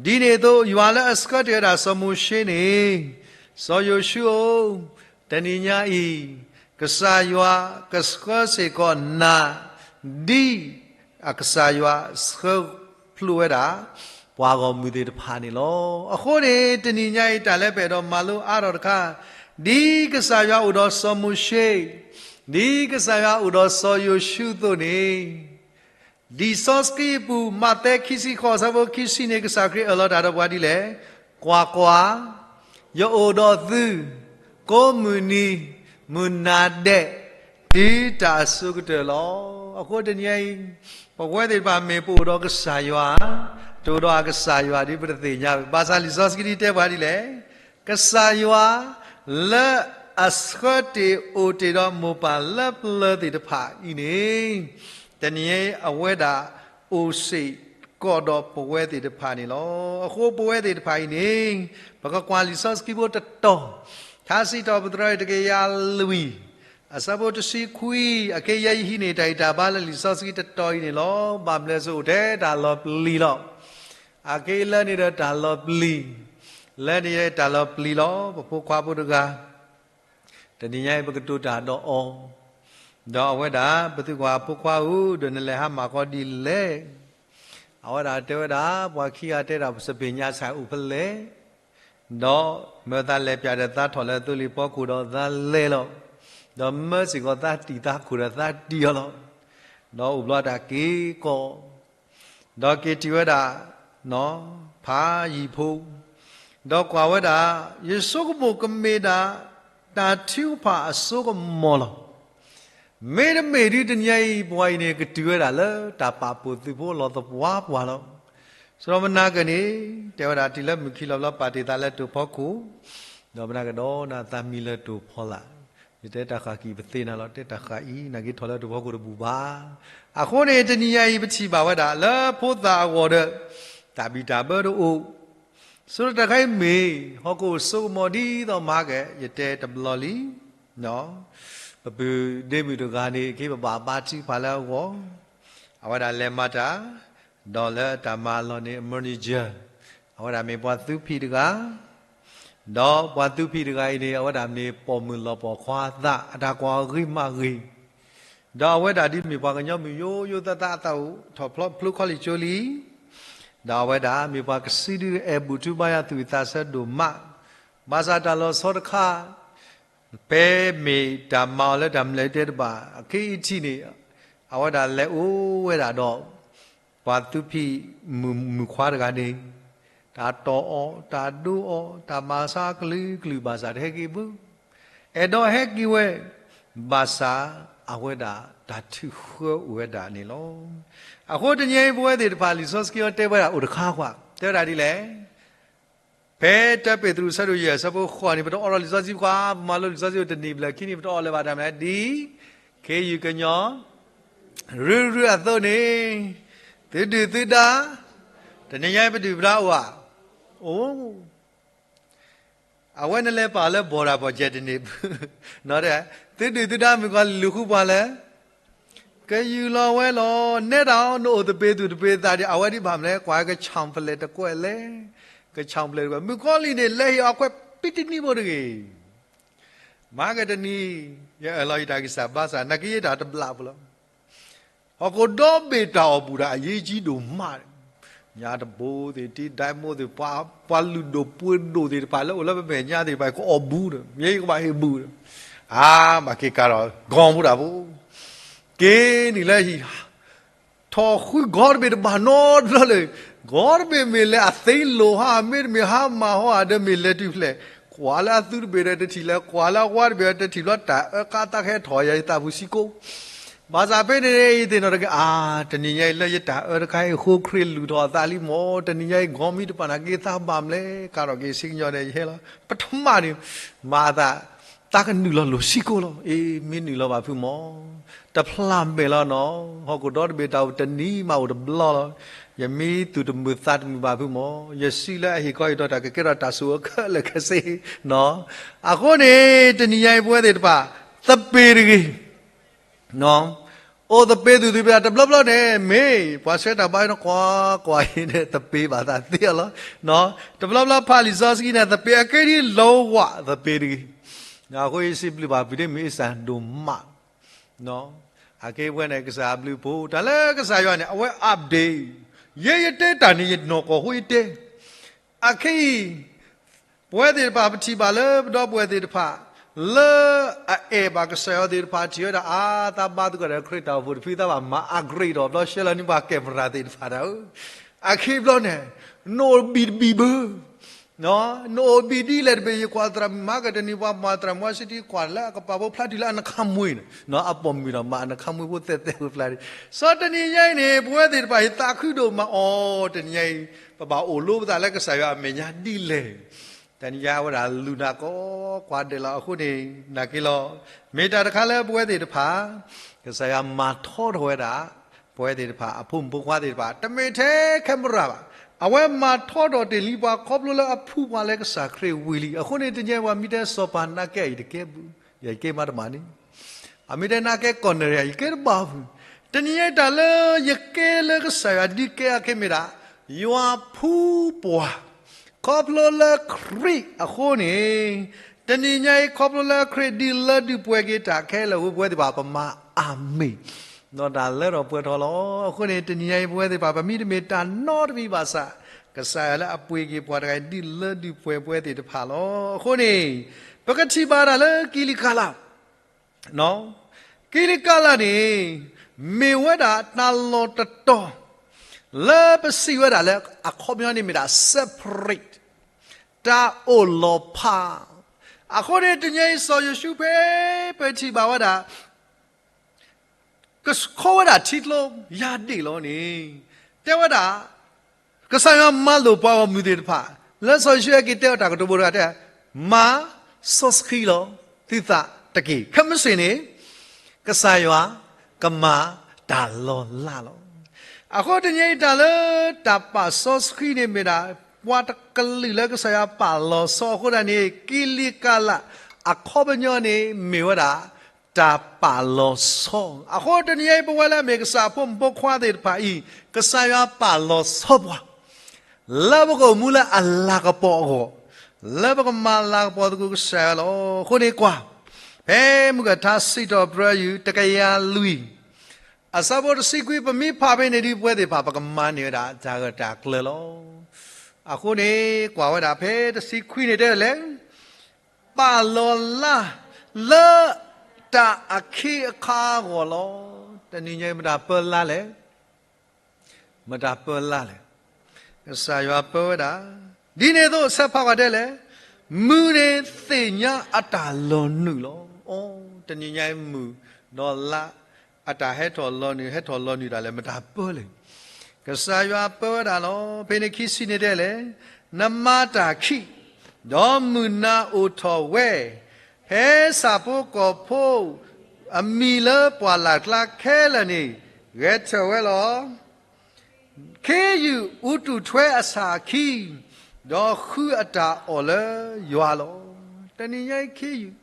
ဂီၤ ဒ်န့ၣ်အသိး ယွၤလၢအဆှၢတ့ၢ်ဝဲဒၣ်စီၤမိၤၡ့န့ၣ်, စီၤယိၤၡူဧၢ, တနံၤညါအံၤ ကစၢ်ယွၤကဆှၢစ့ၢ်ကီးနၤ ဒ်အကစၢ်ယွၤဆှၢဖျိဝဲဒၣ် ပှၤဂီၢ်မုၢ်သ့ၣ်တဖၣ်န့ၣ်လီၤ. အဃိန့ၣ် တနံၤညါအံၤ တၢ်လၢပအဲၣ်ဒိးမၤလိအါထီၣ်တခါ, ဒ်ကစၢ်ယွၤအိၣ်ဒီးစီၤမိၤၡ့, ဒ်ကစၢ်ယွၤအိၣ်ဒီးစီၤယိၤၡူအသိးန့ၣ်, လံာ်စီဆှံအပူၤ မးသဲခံဆံဃိး အဆၢဖိခံဆံန့ၣ် ကစၢ်ခရံာ်အၢၣ်လီၤတၢ်ဒီးပှၤဒ်လဲၣ်, ကွၢ်ကွၢ်, ယအိၣ်ဒီးသု ကိးမုၢ်နံၤ မုၢ်နၤဒဲး တုၤတၢ်အစိၤကတၢၢ်လီၤ. အဃိတနံၤအံၤ ပဝဲသ့ၣ်တဖၣ်မ့ၢ်ပအိၣ်ဒီးကစၢ်ယွၤ, တအိၣ်ဒီးအကစၢ်ယွၤဒ်ပတသ့ၣ်ညါဘၣ်. ဘၣ်ဆၣ်လံာ်စီဆှံဒ်တဲပှၤဒ်လဲၣ်, ကစၢ်ယွၤ လၢအဆှၢတ့ၢ်အိၣ်တ့ၢ်ဒီးမိၢ်ပၢ်လၢပျၢၤသ့ၣ်တဖၣ်အံၤန့ၣ်, တနံၤအံၤအဝဲဒၣ်အိၣ်စ့ၢ်ကီးဒီးပဝဲသ့ၣ်တဖၣ်န့ၣ်လီၤ. အဃိပဝဲသ့ၣ်တဖၣ်အံၤန့ၣ်, ပကကွၢ်လံာ်စီဆှံဖိတတီၤ, ထါစံးထီၣ်ပတြၢၤတကယၤလွံၢ်, အဆၢဖိတဆံခွံ, အခဲအံၤယဟံးန့ၢ်တၢ်ဂံၢ်တၢ်ဘါလၢလံာ်စီဆှံတတီၤအံၤန့ၣ်လီၤ. ဘၣ်ဘျဲးစ့ၢ်အိၣ်ထဲတၢ်လီၤပျံၤလီၤ. အခဲအံၤလၢန့ၣ်ဒီးတၢ်လီၤပျံၤ, လၢန့ၣ်ယဲတၢ်လီၤပျံၤလီၤ. ပဖိခွါဖိတဂၤ တနံၤညါအံၤ ပကတိၤတၢ်ဒီးအီၤ, ဒီးအဝဲဒၣ် ပသံကွၢ်အဖိခွါဧၢ, ဒီးနလဲၤဟးမၤဃီဒ်လဲၣ်. အဝဲဒၣ်တဲဝဲဒၣ် ပှၤခံဂၤတဲဒၣ် ပစပ့ၤညါဆၣ်အိၣ်ဖဲလဲၣ်, ဒီးမၢသးလဲၤပၠးဒီးသးထီၣ်လၢသိလ့ၣ်ဖီခိၣ်ဒီးသးလဲၤလီၤ. ဒီးမၢစ့ၢ်ကီးသးတံာ်သးခိၣ်ဒီးသးတံာ်အီၤလီၤ. ဒီးအိၣ်ဘျီတၢ်က့ၤကီး ဒီးက့ၤတုၤဝဲဒၣ် ဖးယံၤဖိ, ဒီးကွၢ်ဝဲဒၣ်, ယဆိကမိၣ်ကမ့ၢ်ဒၣ် တၢ်ထုကဖၣ်အစိကမီၤလီၤ. မ့တမ့ၢ်ဒုးတနံၤညါအံၤ ပှၤအံၤန့ၣ် ကတုၤဝဲဒၣ်လၢတၢ်ပာ်ဖှိၣ်သုးဖိလီၤသပှၢ်ပှၢ်လီၤ. စီၤမနၤကၢၢ်န့ၣ် တဲဝဲဒၣ်တုၤလၢမုၢ်ခံလီၤဘျီ ပာ်တ့ၢ်သးလၢတိာ်ဖီခိၣ်, ဒီးမနၤကဒီးနၤသးမံလၢတိာ်ဖီလာ်, ယတဲတၢ်ဃၣ်ကံၣ်ပသ့နၤလီၤ, တဲတၢ်ဃၣ်အံၤ နက့ၤထီၣ်လၢတိာ်ဖီခိၣ်တဘူၣ်ဘၣ်. အဃိန့ၣ် တနံၤညါအံၤ ပထံၣ်ဘၣ်ဝဲဒၣ် လၢဖိသၣ်အဂီၢ်ဒီး တၢ်ဘံၣ်တၢ်ဘၢတအိၣ်, ဆိတၢ်ခါအံၤမ့ၢ် ဟီၣ်ခိၣ်စိကမီၤဒ်သိးမၤကဲ ယတဲတဘျီလံ ပပုၢ်ဒ့မုၣ်တဂၤန့ၣ် က့ၤပဘၣ်ဘါထုကဖၣ်လၢအဂီၢ်, အဝဲဒၣ်လဲၤမၤတၢ်, ဒီးလၢတၢ်မၤအလီၢ်န့ၣ် အ manager, အဝဲဒၣ်မ့ၢ်ပှၤသူဖံးတဂၤ, ဒီးပှၤသူဖံးတဂၤအံၤန့ၣ် အဝဲဒၣ်မ့ၢ်ပိာ်မုၣ်လီၤပိာ်ခွါသး အတၢ်ကွၢ်အဂ့ၤမးဂ့ၤ, ဒီးအဝဲဒၣ်ဒ်မ့ၢ်ပှၤကညီမုၣ်ယိယိသးသး အတၢ်အိၣ်ထီၣ်ဖျိဖျိခီလံကၠိလံ, ဒီးအဝဲဒၣ်မ့ၢ်ပှၤကစုဒုအဲၣ်ဘူးထုဘါယွၤသူၣ်ဝံၣ်သးဆၢဒိၣ်မး, ဘၣ်ဆၣ်တၢ်လီၤဆီတခါ ဖဲမ့ၢ်တၢ်မၤအီၤလၢတၢ်မနုၤတဲတဘၣ် အခဲအံၤထံၣ်န့ၣ် အဝဲဒၣ်လဲၤအိၣ်ဝဲဒၣ်ဒီး ပှၤသူဖံးမုၢ်ခွါတဂၤန့ၣ် တၢ်တီၢ်အီၣ် တၢ်ဒိအီၣ် တၢ်မၤဆါကလုာ်ကလုာ်ဘၣ်ဆၣ်တဟဲက့ၤဘၣ်, အဲၣ်ဒိးဟဲက့ၤဝဲ ဘၣ်ဆၣ်အဝဲဒၣ်တၢ်ထုးဃၢအိၣ်ဝဲဒၣ်န့ၣ်လီၤ. အဃိတနံၤအံၤပဝဲသ့ၣ်တဖၣ် လံာ်စီဆှံတဲဝဲဒၣ်အိၣ်တခါကွၢ် တဲဝဲဒၣ်ဒ်လဲၣ် ဖဲတၢ်ပ့းတရူးဆၢဒိၣ်ယဲၢ်ဆၢဖိဃိးန့ၣ် ပတအီလီၤလံာ်စီဆှံပှၤ ပမၤလိလံာ်စီဆှံအိၣ်တနံၣ်ဘျဲၣ်ခံနံၣ် ပတအီလၢၤဘၣ်တၢ်မနုၤလဲၣ် ဒ်ခ့ယုၢ်ကညီ ရုရုအသိးန့ၣ် သုဒုၣ်သုဒါ တနံၤညါအံၤပဒုၣ်ပဒါအိၣ်ဧါ, အိၣ် အဝဲနလဲၤပာ်လၢ border ပီၢ်ကဲတန့ၢ်ဘၣ်, သုဒုၣ်သုဒါမုၣ်ကီၤလံၢ်လူၤဃုပှၤလၢ ကယူၢ်လီၤဝဲလီၤ. နဲဒၣ်အီၤ နအိၣ်သပ့ၤသူၣ်တပ့ၤသးဒံး အဝဲဒံးဘၣ်မနုၤလဲၣ် ကွၢ်ကဆီၣ်ဖျဲးတကွဲးလဲၣ်, ကဆီၣ်ဖျဲးတကွဲး မုၣ်ကီၤလံၢ်န့ၣ် လဲၤဟ့ၣ်အီၤခွဲးပံတနံၣ်ဖိတဂ့ၤ. မၤကတနံၤ ယအၢၣ်လီၤယတၢ်ကစၢ်ဘါစၢ် နာ်က့ယတၢ်တဘျးဖိလီၤ. ဟီၣ်ခိၣ်ဒီဘ့ၣ်တၢ်အီၣ်ဘူၣ်ဒီးအရေးကြီးဒိၣ်မး, ညါတဘိသ့ၣ် တံဒိမ့ၣ်သ့ၣ် ပှၤလုၢ်ဒိၣ်ပှ့ၤဒိၣ်သ့ၣ်တဖၣ်လၢအိၣ်လၢပမဲာ်ညါသ့ၣ်တဖၣ် ကအီၣ်ဘူၣ်ဒီး ယဲယကဘၣ်ဟ့ၣ်ဘူၣ်ဒီး အါ ဘၣ်က့ၤကၤဒီး ကီၢ်ဖိတၢ်ဖိ က့ၤနုာ်လၢဟံၣ် ထီၣ်ဃုကီၢ်တဘ့ၣ်တဘၣ်နီတဘျီလၢ်, ကီၢ်တဘ့ၣ်မ့ၢ်လဲၤအသ့လိာ်ဟါ မ့တမ့ၢ်ဟါမၢ်ဟီဧါဒီးမ့ၢ်လဲၤတုၤဖျဲး, ကွၢ်လၢအသုတဘ့ၣ်ဒီးတထံၣ်လဲၣ်, ကွၢ်လၢအဝါတဘ့ၣ်ဒီးတထံၣ်ဘျီ တၢ်အၢကါသးကဟဲထီၣ်ယၤယသးပူၤစ့ၢ်ကီး ဘၣ်ဆၣ်ဖဲန့ၣ် ယသ့ၣ်နီၣ်တဂ့ၤ အါ တနံၤညါအံၤလၢယတၢ်အၢတခါအံၤအဃိ ခရံာ်လုၢ်ထီၣ်အသးလံမၢ်, တနံၤညါအံၤ ဂီၤမံတပၣ်နာ်က့သးဘၣ်မလဲၣ် ကၤထီၣ်က့ၤဆ့ကညီဒီးယဟဲလီၤ. ပထမၣ်န့ၣ် မၤအသး သးကနုာ်လီၤလိာ်စ့ၢ်ကီးလီၤ. အ့ မ့ၢ်နုာ်လီၤဘၣ်ဖုမၢ်, တဖျးမဲာ်လီၤနီၤ, ဟီၣ်ခိၣ်ဒီတဘ့ၣ်တၢ်အိၣ်တနံၤမးအိၣ်တဘျီလီၤ. ယမ့ၢ်သူၣ်တမုာ်သးတမုာ်ဘၣ်ဖုမၢ်, ယစုလၢအဟ့ၣ်ခီဟ့ၣ်နီၤတၢ်ကကဲထီၣ်တၢ်ဆိၣ်အၢခဲလၢာ်ခဲဆ့နီၤ. အဃိန့ၣ် တနံၤညါအံၤပဝဲသ့ၣ်တဖၣ် သပ့ၤတဂ့ၤ အိၣ်သပ့ၤသူၣ်သပ့ၤသးတဘျီဘျီန့ၣ် မ့ၢ်ပှၤဆှၢတၢ်ဘါအံၤနီၤ ကွၢ်ကွၢ်အံၤန့ၣ် သပ့ၤဘၣ်သးသ့အီၤလီၤ. တဘျီဘျီဖးလံာ်စီဆှံန့ၣ် သပ့ၤအကဲဒ်လီၤဝၣ်သပ့ၤတဂ့ၤ. အဃိယစံးဘျုးဘၣ်ဖုဒ့မုၣ်အ့စၢ်ဒိၣ်မး အကဲဝဲန့ၣ်ကစၢ်အဘျုးအဖှိၣ် တၢ်လၢကစၢ်ယွၤန့ၣ် အဝဲ update ယဲယတဲတၢ်န့ၣ် ယနီၢ်ကီၢ်ဃိယတဲ အခဲအံၤ ပဝဲသ့ၣ်တဖၣ် ပထံၣ်ဘၣ်လၢပဒီပုၢ်ဝဲၢ်သ့ၣ်တဖၣ် လၢအအဲၣ်ဘၣ်ကစၢ်ယွၤသ့ၣ်တဖၣ် ထံၣ်ဝဲဒၣ်အါ သးဘါသကိးဒီးခရံာ်တၢ်အိၣ်ဖှိၣ်တဖု သးဘၣ်မၤ upgrade ဒီးဘျီ ဆှၢလီၤန့ၢ်ပှၤ camera သ့ၣ်တဖၣ်ဒၣ်ဧၢ, အခဲအံၤဘျီန့ၣ် နအိၣ်ဘံၣ်တဘံၣ်ဘၣ် နအိၣ်ဘံၣ်ဒ်လဲၣ်တဘ့ၣ် ယကွၢ်သရၣ်မုၣ်မၤကတနံၤ ပှၤမၤသရၣ်မုၣ်ဝါစံတံ ကွၢ်လၢအကပၤဖိဖျါတုၤလၢအနခါမှ့န့ၣ် အပိာ်မုၣ်ဒီးမၤအနခါမှ့ဖိသဲးသဲးဖိဖျါဒံး စီၤတနံၤညါအံၤန့ၣ် ပဝဲသ့ၣ်တဖၣ် ယသးခုဒိၣ်မးအီၤ တနံၤညါအံၤ ပဘၣ်အိၣ်လိပသးလၢကစၢ်ယွၤအမဲာ်ညါဒ်လဲၣ် တနံၤညါအဝဲဒၣ်လူၤနၤကိးကွၢ်ဒဲးလီၤ အဃိန့ၣ် နာ်က့လီၤ မ့ၢ်တၢ်တခါလၢပဝဲသ့ၣ်တဖၣ် ကစၢ်ယွၤမၤထီထီၣ်ဝဲဒၣ် ပဝဲသ့ၣ်တဖၣ် အဖိမုၣ်ဖိခွါသ့ၣ်တဖၣ် တမ့ၢ်ထဲ camera ဘၣ်, အဝဲမၤထီထီၣ်တ့ၢ်လံပှၤခီဖျိလၢအဖုပှၤလၢကစၢ်ခရံာ်ဝံၤလံ အဃိန့ၣ် တနံၤညါပှၤမ့ၢ်တဲစီၤပၤနာ်ကဲအံၤတကဲဘူး ယကဲမးတမးန့ၣ် အမ့ၢ်တဲနာ်ကဲကီၢ်နရံယၤ ယကဲတဘၣ်ဘူး, တနံၤညါတၢ်လၢယကဲလၢကစၢ်ယွၤ ဒုးကဲအီၤခဲမ့ၢ်ဒၣ် ယွၤဖှူပှၤ ခီဖျိလၢခရံာ်အဃိန့ၣ်, တနံၤညါအံၤ ခီဖျိလၢခရံာ်ဒုးလၢဒုးပှဲၤက့ၤတၢ်ခဲလၢာ်အဃိ ပဝဲသ့ၣ်တဖၣ်ပမၤအၤမ့ၣ်, ဒီးတၢ်လၢထီၣ်ပှဲၤထီၣ်လီၤ. အဃိန့ၣ် တနံၤညါအံၤ ပဝဲသ့ၣ်တဖၣ် ပမ့ၢ်တမ့ၢ်တၢ်နီတမံၤဘၣ်ဆၣ်, ကစၢ်ယွၤလၢအပှ့ၤက့ၤပှၤတဂၤအံၤ ဒုးလၢဒုးပှဲၤပဝဲသ့ၣ်တဖၣ်လီၤ. အဃိန့ၣ် ပကထံၣ်ဘၣ်တၢ်လၢကံလံကလး ကံလံကလးန့ၣ် မ့ၢ်ဝဲဒၣ်တၢ်လီၢ်တတီၤ လၢပစံးဝဲဒၣ်လၢအခီပညီန့ၣ်မ့ၢ်ဒၣ် separate, တၢ်အိၣ်လီၤဖး. အဃိန့ၣ်တနံၤအံၤ စီၤယိၤၡူဖဲ ပထံၣ်ဘၣ်ဝဲဒၣ် ကဆှီဝဲဒၣ်ထံကျိယၢ်ဒ့ၣ်လီၤန့ၣ်, တဲဝဲဒၣ် ကစၢ်ယွၤမၤလိာ်ပှၤဂီၢ်မုၢ်သ့ၣ်တဖၣ် လၢစီၤယိၤၡူအက့ၤတဲအီၤတၢ်ကတိၤဘိတဂၤတဲ, မၤစီဆှံလီၤသုသးတက့ၢ်. ခဲမုၢ်ဆ့ၣ်န့ၣ် ကစၢ်ယွၤကမၤတၢ်လီၤလးလီၤ. အဃိတနံၤအံၤတၢ်လၢတၢ်ပာ်စီဆှံန့ၣ်မ့ၢ်ဒၣ် ပှၤတကလုာ်လၢကစၢ်ယွၤပာ်လီၤဆီအဃိသတးန့ၣ် ကလံၤကျါအခီပညီန့ၣ်မ့ၢ်ဝဲဒၣ် တၢ်ပာ်လီၤဆီ. အဃိတနံၤအံၤ ပဝဲလၢအမ့ၢ်ကစၢ်အဖိမုၣ်ဖိခွါသ့ၣ်တဖၣ်အံၤ ကစၢ်ယွၤပာ်လီၤဆီပှၤ လၢပကအိၣ်မူလၢအလၤကပီၤအဂီၢ်, လၢပကမၤလၤကပီၤသကိးကစၢ်ယွၤလီၤ. အဃိန့ၣ်ကွၢ်, ဖဲမုၢ်ကထါစံးထီၣ်ပတြၢၤယုၢ် တကယၤလွံၢ်, အဆၢဖိတဆံခွံ ပမ့ၢ်ဖးဖဲန့ၣ်ဒီး ပဝဲသ့ၣ်တဖၣ် ပကမၤန့ၢ်ဝဲဒၣ်တၢ်ဂၢၢ်တၢ်ကျၢၤလီၤ. အဃိန့ၣ် ကွၢ်ဝဲဒၣ်ဖဲတဆံခွံန့ၣ်တဲလဲၣ် ပာ်လီၤလး လၢတၢ်အခ့အခါအဂီၢ်လီၤ. တနံၤညါအံၤ မတၤပၢလၢ်လဲၣ်. မတၤပၢလၢ်လဲၣ်. ကစၢ်ယွၤပၢဝဲဒၣ်, ဒ်န့ၣ်အသိးဆၢဖးကွၢ်တဲလဲၣ်, မုၢ်န့ၣ်သ့ၣ်ညါအတၢ်လီၤနုာ်လီၤ. အိ, တနံၤညါအံၤမုၢ်ဒီးလါ အတၢ်ဟဲထီၣ်လီၤနုာ် ဟဲထီၣ်လီၤနုာ်တၢ်လဲၣ် မတၤပၢလဲၣ်. ကစၢ်ယွၤပၢဝဲဒၣ်လီၤ. ဖဲန့ၣ်ခံဆံန့ၣ်တဲလဲၣ်, နမၤတၢ်ခံး, ဒီးမုၢ်နၤအိၣ်ထီၣ်ဝဲ, ဖဲဆၣ်ဖိကီၢ်ဖိအမံၤလၢပှၢ်လၢ်ကျါခဲလၢာ်န့ၣ် ဂဲၤထၢၣ်ဝဲလီၤ. ခ့ယုၢ်အူတူၢ်ထွဲအဆၣ်အခံ, ဒီးဃုအတၢ်အီၣ်လၢယွၤလီၤ. တနံၤညါအံၤခ့ယုၢ်,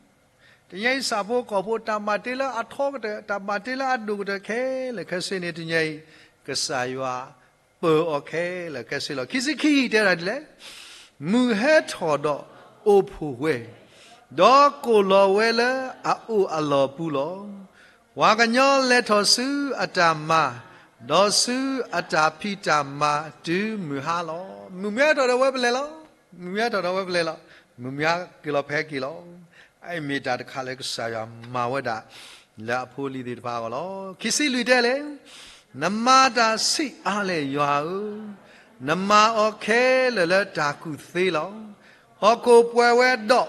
တနံၤညါအံၤဆၣ်ဖိကီၢ်ဖိ တၢ်မၤတ့လၢအထီကတၢၢ် တၢ်မၤတ့လၢအဒိၣ်ကတၢၢ်ခဲလၢာ်ခဲဆ့န့ၣ် တနံၤညါအံၤ ကစၢ်ယွၤပၢအီၤခဲလၢာ်ခဲဆ့လီၤ. ခံဆံခံတဲဒၣ်ဒ်လဲၣ်, မုၢ်ဟဲထီၣ်ဒီးအိၣ်ဖှိၣ်ဝဲ, ဒီးကိၢ်လီၤဝဲလၢအအိၣ်အလီၢ်ပူၤလီၤ. ပှၤကညီလဲၤထီၣ်ဆူအတၢ်မၤ, ဒီးဆူအတၢ်ဖံးတၢ်မၤတုၤမုၢ်ဟါလီၤ. မုၢ်မ့ၢ်ဟဲထီၣ်ဒီးဝဲပလဲၤလီၤ. မုၢ်မ့ၢ်ဟဲထီၣ်ဒီးဝဲပလဲၤလီၤ. မုၢ်မ့ၢ်ဟဲက့ၤလီၤဖဲက့ၤလီၤ. အအံၤမ့ၢ်တၢ်တခါလၢကစၢ်ယွၤမၤဝဲဒၣ် လၢအဖိအလံၤသ့ၣ်တဖၣ်အဂီၢ်လီၤ. ခံဆံလွံၢ်တဲလဲၣ်, နမၤတၢ်ဆံးအါလဲၣ်ယွၤဧၢ, နမၤအီၤခဲလၢာ်လၢတၢ်ကူၣ်သ့လီၤ. ဟီၣ်ခိၣ်ပှဲၤဝဲဒီး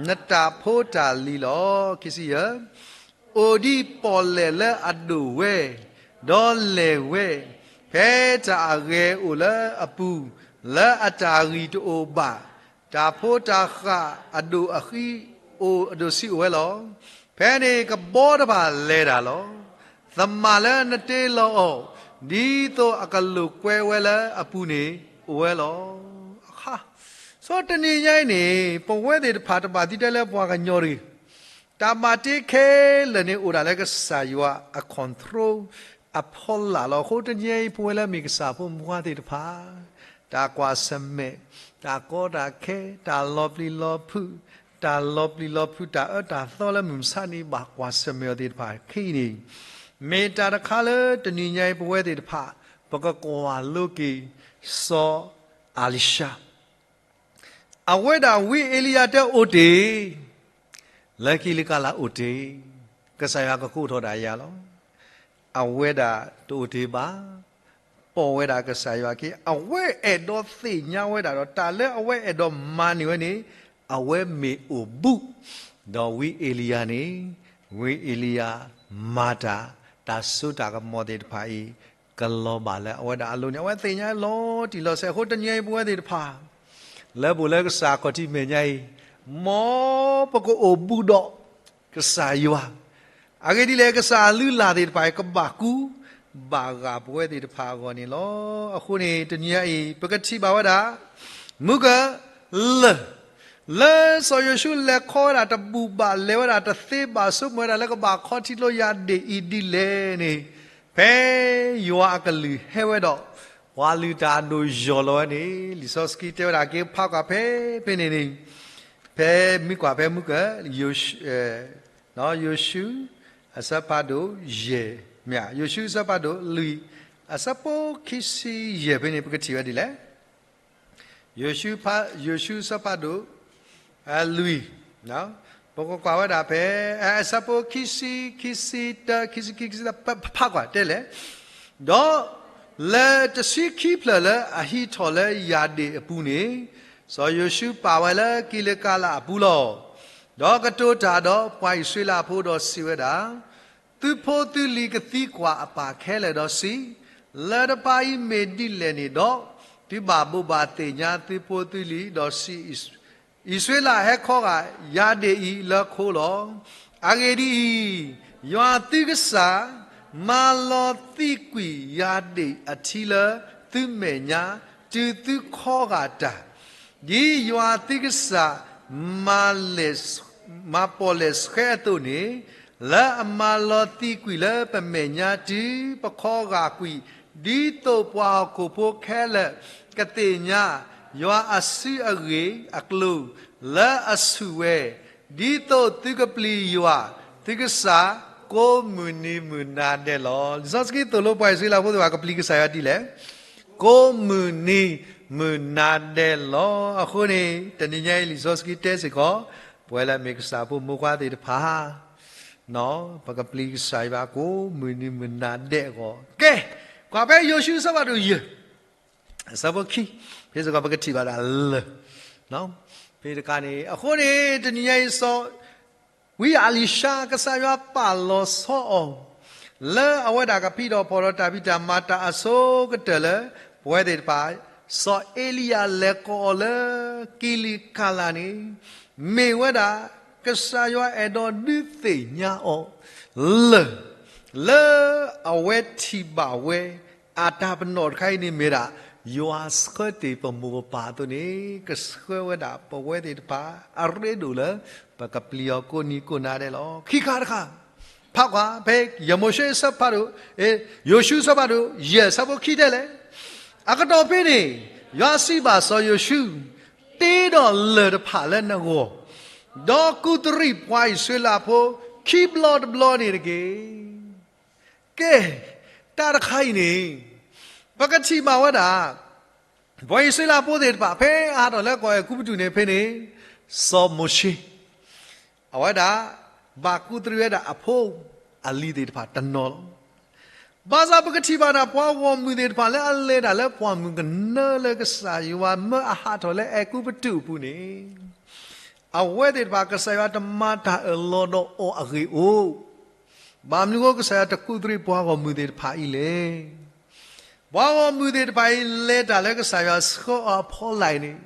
နတၢ်ဖိတၢ်လံၤလီၤ. ခံဆံယဲၢ်, အိၣ်ဒံးပီၣ်လဲၣ်လၢအဒိၣ်ဝဲ, ဒီးလဲၢ်ဝဲ, ဖဲတၢ်အဂဲၤအိၣ်လၢအပူၤ, လၢအတၢ်ဂံၢ်တအိၣ်ဘၣ်, တၢ်ဖိတၢ်ဃၣ်အဒိၣ်အဆံးအိၣ်ဝဲလီၤ. ဖဲန့ၣ်ကဘီတဖၣ်လဲၤတၢ်လီၤ. သမၣ်လၢနတ့လီၤအီၤ, ဒ်သိးအကလိာ်ကွဲဝဲလၢအပူၤန့ၣ် အိၣ်ဝဲလီၤ. အခါ, ဆိတနံၤညါအံၤန့ၣ် ပဝဲသ့ၣ်တဖၣ်တဘၣ်သံတဲလၢပှၤကညီတဂ့ၤ တၢ်မၤတ့ခဲလၢာ်န့ၣ်အိၣ်ဒၣ်လၢကစၢ်ယွၤအ control အဖီလာ်လီၤ. အဃိတနံၤအံၤ ပဝဲလၢအမ့ၢ်ကစၢ်ဖိမုၣ်ဖိခွါသ့ၣ်တဖၣ်, တၢ်ကွၢ်ဆၢၣ်မဲာ်, တၢ်ကီတၢ်ခဲ, တၢ်လီၤပျံၤလီၤဖုး, တၢ်လီၤပျံၤလီၤဖုး တၢ်အၢတၢ်သီလၢမုၢ်မဆါန့ၣ် ဘၣ်ကွၢ်ဆၢၣ်မဲာ်အီၤသ့ၣ်တဖၣ်ခဲအံၤန့ၣ်, မ့ၢ်တၢ်တခါလၢတနံၤညါအံၤ ပဝဲသ့ၣ်တဖၣ် ပကကွၢ်လိက့ၤ စီၤအၤလံၡါ အဝဲဒၣ်ဝံအ့လံယၤတဲအိၣ်တ့ၢ်, လၢခံလၢကလးအိၣ်တ့ၢ်, ကစၢ်ယွၤကကိးထီၣ်ဒၣ်ယၤလီၤ. အဝဲဒၣ်တအိၣ်တ့ၢ်ဘၣ်, ပိာ်ဝဲဒၣ်ကစၢ်ယွၤခံ, အဝဲအဲၣ်ဒိးသ့ၣ်ညါဝဲဒၣ်ဒီး တၢ်လၢအဝဲအဲၣ်ဒိးမၤန့ၢ်ဝဲန့ၣ် အဝဲမ့ၢ်အိၣ်ဘူး, ဒီးဝံအ့လံယၤန့ၣ်, ဝံအ့လံယၤမၤတၢ်, တၢ်စိတၢ်ကမီၤသ့ၣ်တဖၣ်အံၤ ကလီၤဘၣ်လၢအဝဲဒၣ်အလိၤန့ၣ် အဝဲသ့ၣ်ညါလီၤတံၢ်လီၤဆဲးအဃိ တနံၤအံၤပဝဲသ့ၣ်တဖၣ် လၢပအိၣ်လၢကစၢ်ခီၣ်ထံးမဲာ်ညါအံၤ, မ်ပကအိၣ်ဘူးဒီးကစၢ်ယွၤ, အဂ့ၢ်ဒ်လဲၣ် ကစၢ်အလုၢ်အလၢ်သ့ၣ်တဖၣ်အံၤ ကဘၣ်ကူဘၣ်ဂာ်ပဝဲသ့ၣ်တဖၣ်အဂီၢ်န့ၣ်လီၤ. အဃိန့ၣ် တနံၤအံၤ ပကထံၣ်ဘၣ်ဝဲဒၣ် မုၢ်ကလၢာ် လၢစီၤယိၤၡူလဲၤခီဝဲဒၣ်တဘူၣ်ဘၣ် လဲၤဝဲဒၣ်တသ့ဘၣ် ဆိကမိၣ်ဝဲဒၣ်လၢကဘၣ်ခီထံကျိယၢ်ဒ့ၣ်အံၤဒ်လဲၣ်န့ၣ်, ဖဲယွၤအကလုၢ်ဟဲဝဲဒီး ပှၤလုၢ်တၢ်အဒိၣ်ယီၢ်လီၤဝဲန့ၣ် လံာ်စီဆှံတဲဝဲဒၣ်က့ၤဖးကွၢ်ဖဲဖဲန့ၣ်န့ၣ်, ဖဲမ့ၢ်ကွၢ်ဖဲမုၢ်က ယိၤၡူ အဆၢဖးဒိၣ်ယဲၢ်, မ့ၢ်ဧါ, ယိၤၡူအဆၢဖးဒိၣ်လွံၢ်, အဆၢဖိခံဆံယဲၢ်ဖဲန့ၣ် ပကထံၣ်ဝဲဒ်လဲၣ်. ယိၤၡူ, ယိၤၡူအဆၢဖးဒိၣ် လွံၢ်, ပကကွၢ်ဝဲဒၣ်ဖဲ အဆၢဖိခံဆံ, ခံဆံတၢ, ခံဆံခံ, ခံဆံတၢ ဖးကွၢ်တဲလဲၣ်, ဒီး လၢတဆံခံဖျၢၣ်လၢအဟံးထီၣ်လၢယၢ်ဒ့ၣ်အပူၤန့ၣ်, စီၤယိၤၡူပာ်ဝဲလၢကံလကၤလးအပူၤလီၤ. ဒီးကတိၤတၢ်ဒီးပှၤအံၣ်စရ့လးဖိဒီးစံးဝဲဒၣ်, သုဖိသုလံၤကသံကွၢ်အပၢ်ခဲလၢာ်ဒီးစံး, လၢၢ်တဖၣ်အံၤမ့ၢ်ဒ်လဲၣ်န့ၣ်ဒီး, သုဘၣ်ဘိးဘၣ်သ့ၣ်ညါသုဖိသုလံၤဒီးစံး, အံၣ်စရ့လးဟဲခီဂာ်ယၢ်ဒ့ၣ်အံၤလၢခိလီၤ. အဂ့ၢ်ဒ်အံၤ, ယွၤသုကစၢ် မၤလီၤသံာ်ကွံာ်ယၢ်ဒ့ၣ်အထံလၢသုမဲာ်ညါ, တုၤသုခီဂာ်တၢ်, ဒ်ယွၤသုကစၢ် မၤပီၣ်လဲၣ်ဆှဲအသိးန့ၣ်, လၢအမၤလီၤသံာ်ကွံာ်လၢပမဲာ်ညါတုၤပခီဂာ်ကွံာ်, ဒ်သိးပှၤဟီၣ်ခိၣ်ဖိခဲလၢာ်ကသ့ၣ်ညါ ယွၤအစုအဂ့ၢ်အကျိၤလၢအဆူၣ်ဝဲ, ဒ်သိးသုကပျံၤယွၤသုကစၢ် ကိးမုၢ်နံၤမုၢ်နၤဒဲးလီၤ. လံာ်စီဆှံသိၣ်လိပှၤအံၣ်စရ့လးဖိသ့ၣ်တဖၣ်ကပျံၤကစၢ်ယွၤဒ်လဲၣ်, ကိးမုၢ်နံၤမုၢ်နၤဒဲးလီၤ. အဃိန့ၣ် တနံၤညါအံၤလံာ်စီဆှံတဲစ့ၢ်ကီး ပဝဲလၢအမ့ၢ်ကစၢ်ဖိမိၢ်ခွါသ့ၣ်တဖၣ် ပကပျံၤကစၢ်ယွၤကိးမုၢ်နံၤမုၢ်နၤဒဲးအဂီၢ်, ကဲ, ကွၢ်ဖဲယိၤၡူအဆၢဖးဒိၣ်ယဲၢ် အဆၢဖိခံ, ဖဲစ့ၢ်ကီးပကထံၣ်ဘၣ်ဒၣ်လၢၢ်, ဖဲတခါန့ၣ် အဃိန့ၣ် တနံၤညါအံၤစီၤ ဝံအလံၤၡါ ကစၢ်ယွၤပာ်လီၤဆီအီၤ လၢအဝဲဒၣ်ကဖံးထီၣ်ဖီၣ်ထီၣ်တၢ်ဖံးတၢ်မၤတၢ်အဆိကတၢၢ်လၢ ပဝဲသ့ၣ်တဖၣ် စီၤအ့လံယၤလဲၤကိးအီၤလၢကံလံကၤလးန့ၣ် မ့ၢ်ဝဲဒၣ် ကစၢ်ယွၤအဲၣ်ဒိးဒုးသ့ၣ်ညါအီၤ လၢၢ် လၢအဝဲထံၣ်ဘၣ်ဝဲ အတၢ်ပနီၣ်တခါအံၤန့ၣ်မ့ၢ်ဒၣ် ယွၤဆှၢတ့ၢ်ပမိၢ်ပပၢ်အသိးန့ၣ် ကဆှၢဝဲဒၣ်ပဝဲသ့ၣ်တဖၣ် အရ့ဒိၣ်လၢ ပကပျံၤအီၤကိးနံၤကိးနၤဒဲးလီၤ. ခံခါတခါ ဖးကွၢ် ဖဲယမိၤၡ့အဆၢဖးဒိၣ် ယိၤၡူအဆၢဖးဒိၣ် ယဲၢ် အဆၢဖိခံတဲလဲၣ်, အကတီၢ်ဖဲန့ၣ် ယွၤစံးဘၣ်စီၤယိၤၡူ, တ့ဒီးလၢၢ်တဖၣ်လၢနဂီၢ်, ဒီးကူးတရံးပှၤအံၣ်စရ့လးဖိ ခံဘျီတဘျီန့ၣ်တက့ၢ်. ကဲ, တၢ်တခါအံၤန့ၣ် ပကထံၣ်ဘၣ်ဝဲဒၣ် ပှၤအံၣ်စရ့လးဖိသ့ၣ်တဖၣ် ဖဲအဟးထီၣ်လၢကီၢ်အဲၤကူပတူးန့ၣ်ဖဲန့ၣ် စီၤမိၤၡ့ အဝဲဒၣ် ဘၣ်ကူးတရံးဝဲဒၣ်အဖိအလံၤသ့ၣ်တဖၣ်တနီၤလီၤ. ဘၣ်ဆၣ်ပကထံၣ်ဘၣ်ဒၣ် ပှၤဂီၢ်မုၢ်သ့ၣ်တဖၣ်လၢအလဲၤတၢ်လၢပှၢ်မုၢ်ကနၢလၢကစၢ်ယွၤမၢအဟးထီၣ်လၢအဲၤကူပတူးအပူၤန့ၣ် အဝဲသ့ၣ်တဖၣ်ကစၢ်ယွၤတမၤတၢ်အၢၣ်လီၤဒီးအီၤအဂ့ၢ်အိၣ်, ဘၣ်မနုၤအဃိကစၢ်ယွၤတကူးတရံးပှၤဂီၢ်မုၢ်သ့ၣ်တဖၣ်အံၤလဲၣ်. ပှၤဂီၢ်မုၢ်သ့ၣ်တဖၣ်အံၤလဲၤတၢ်လၢကစၢ်ယွၤဆှၢအီၤအဖီလာ်အံၤန့ၣ်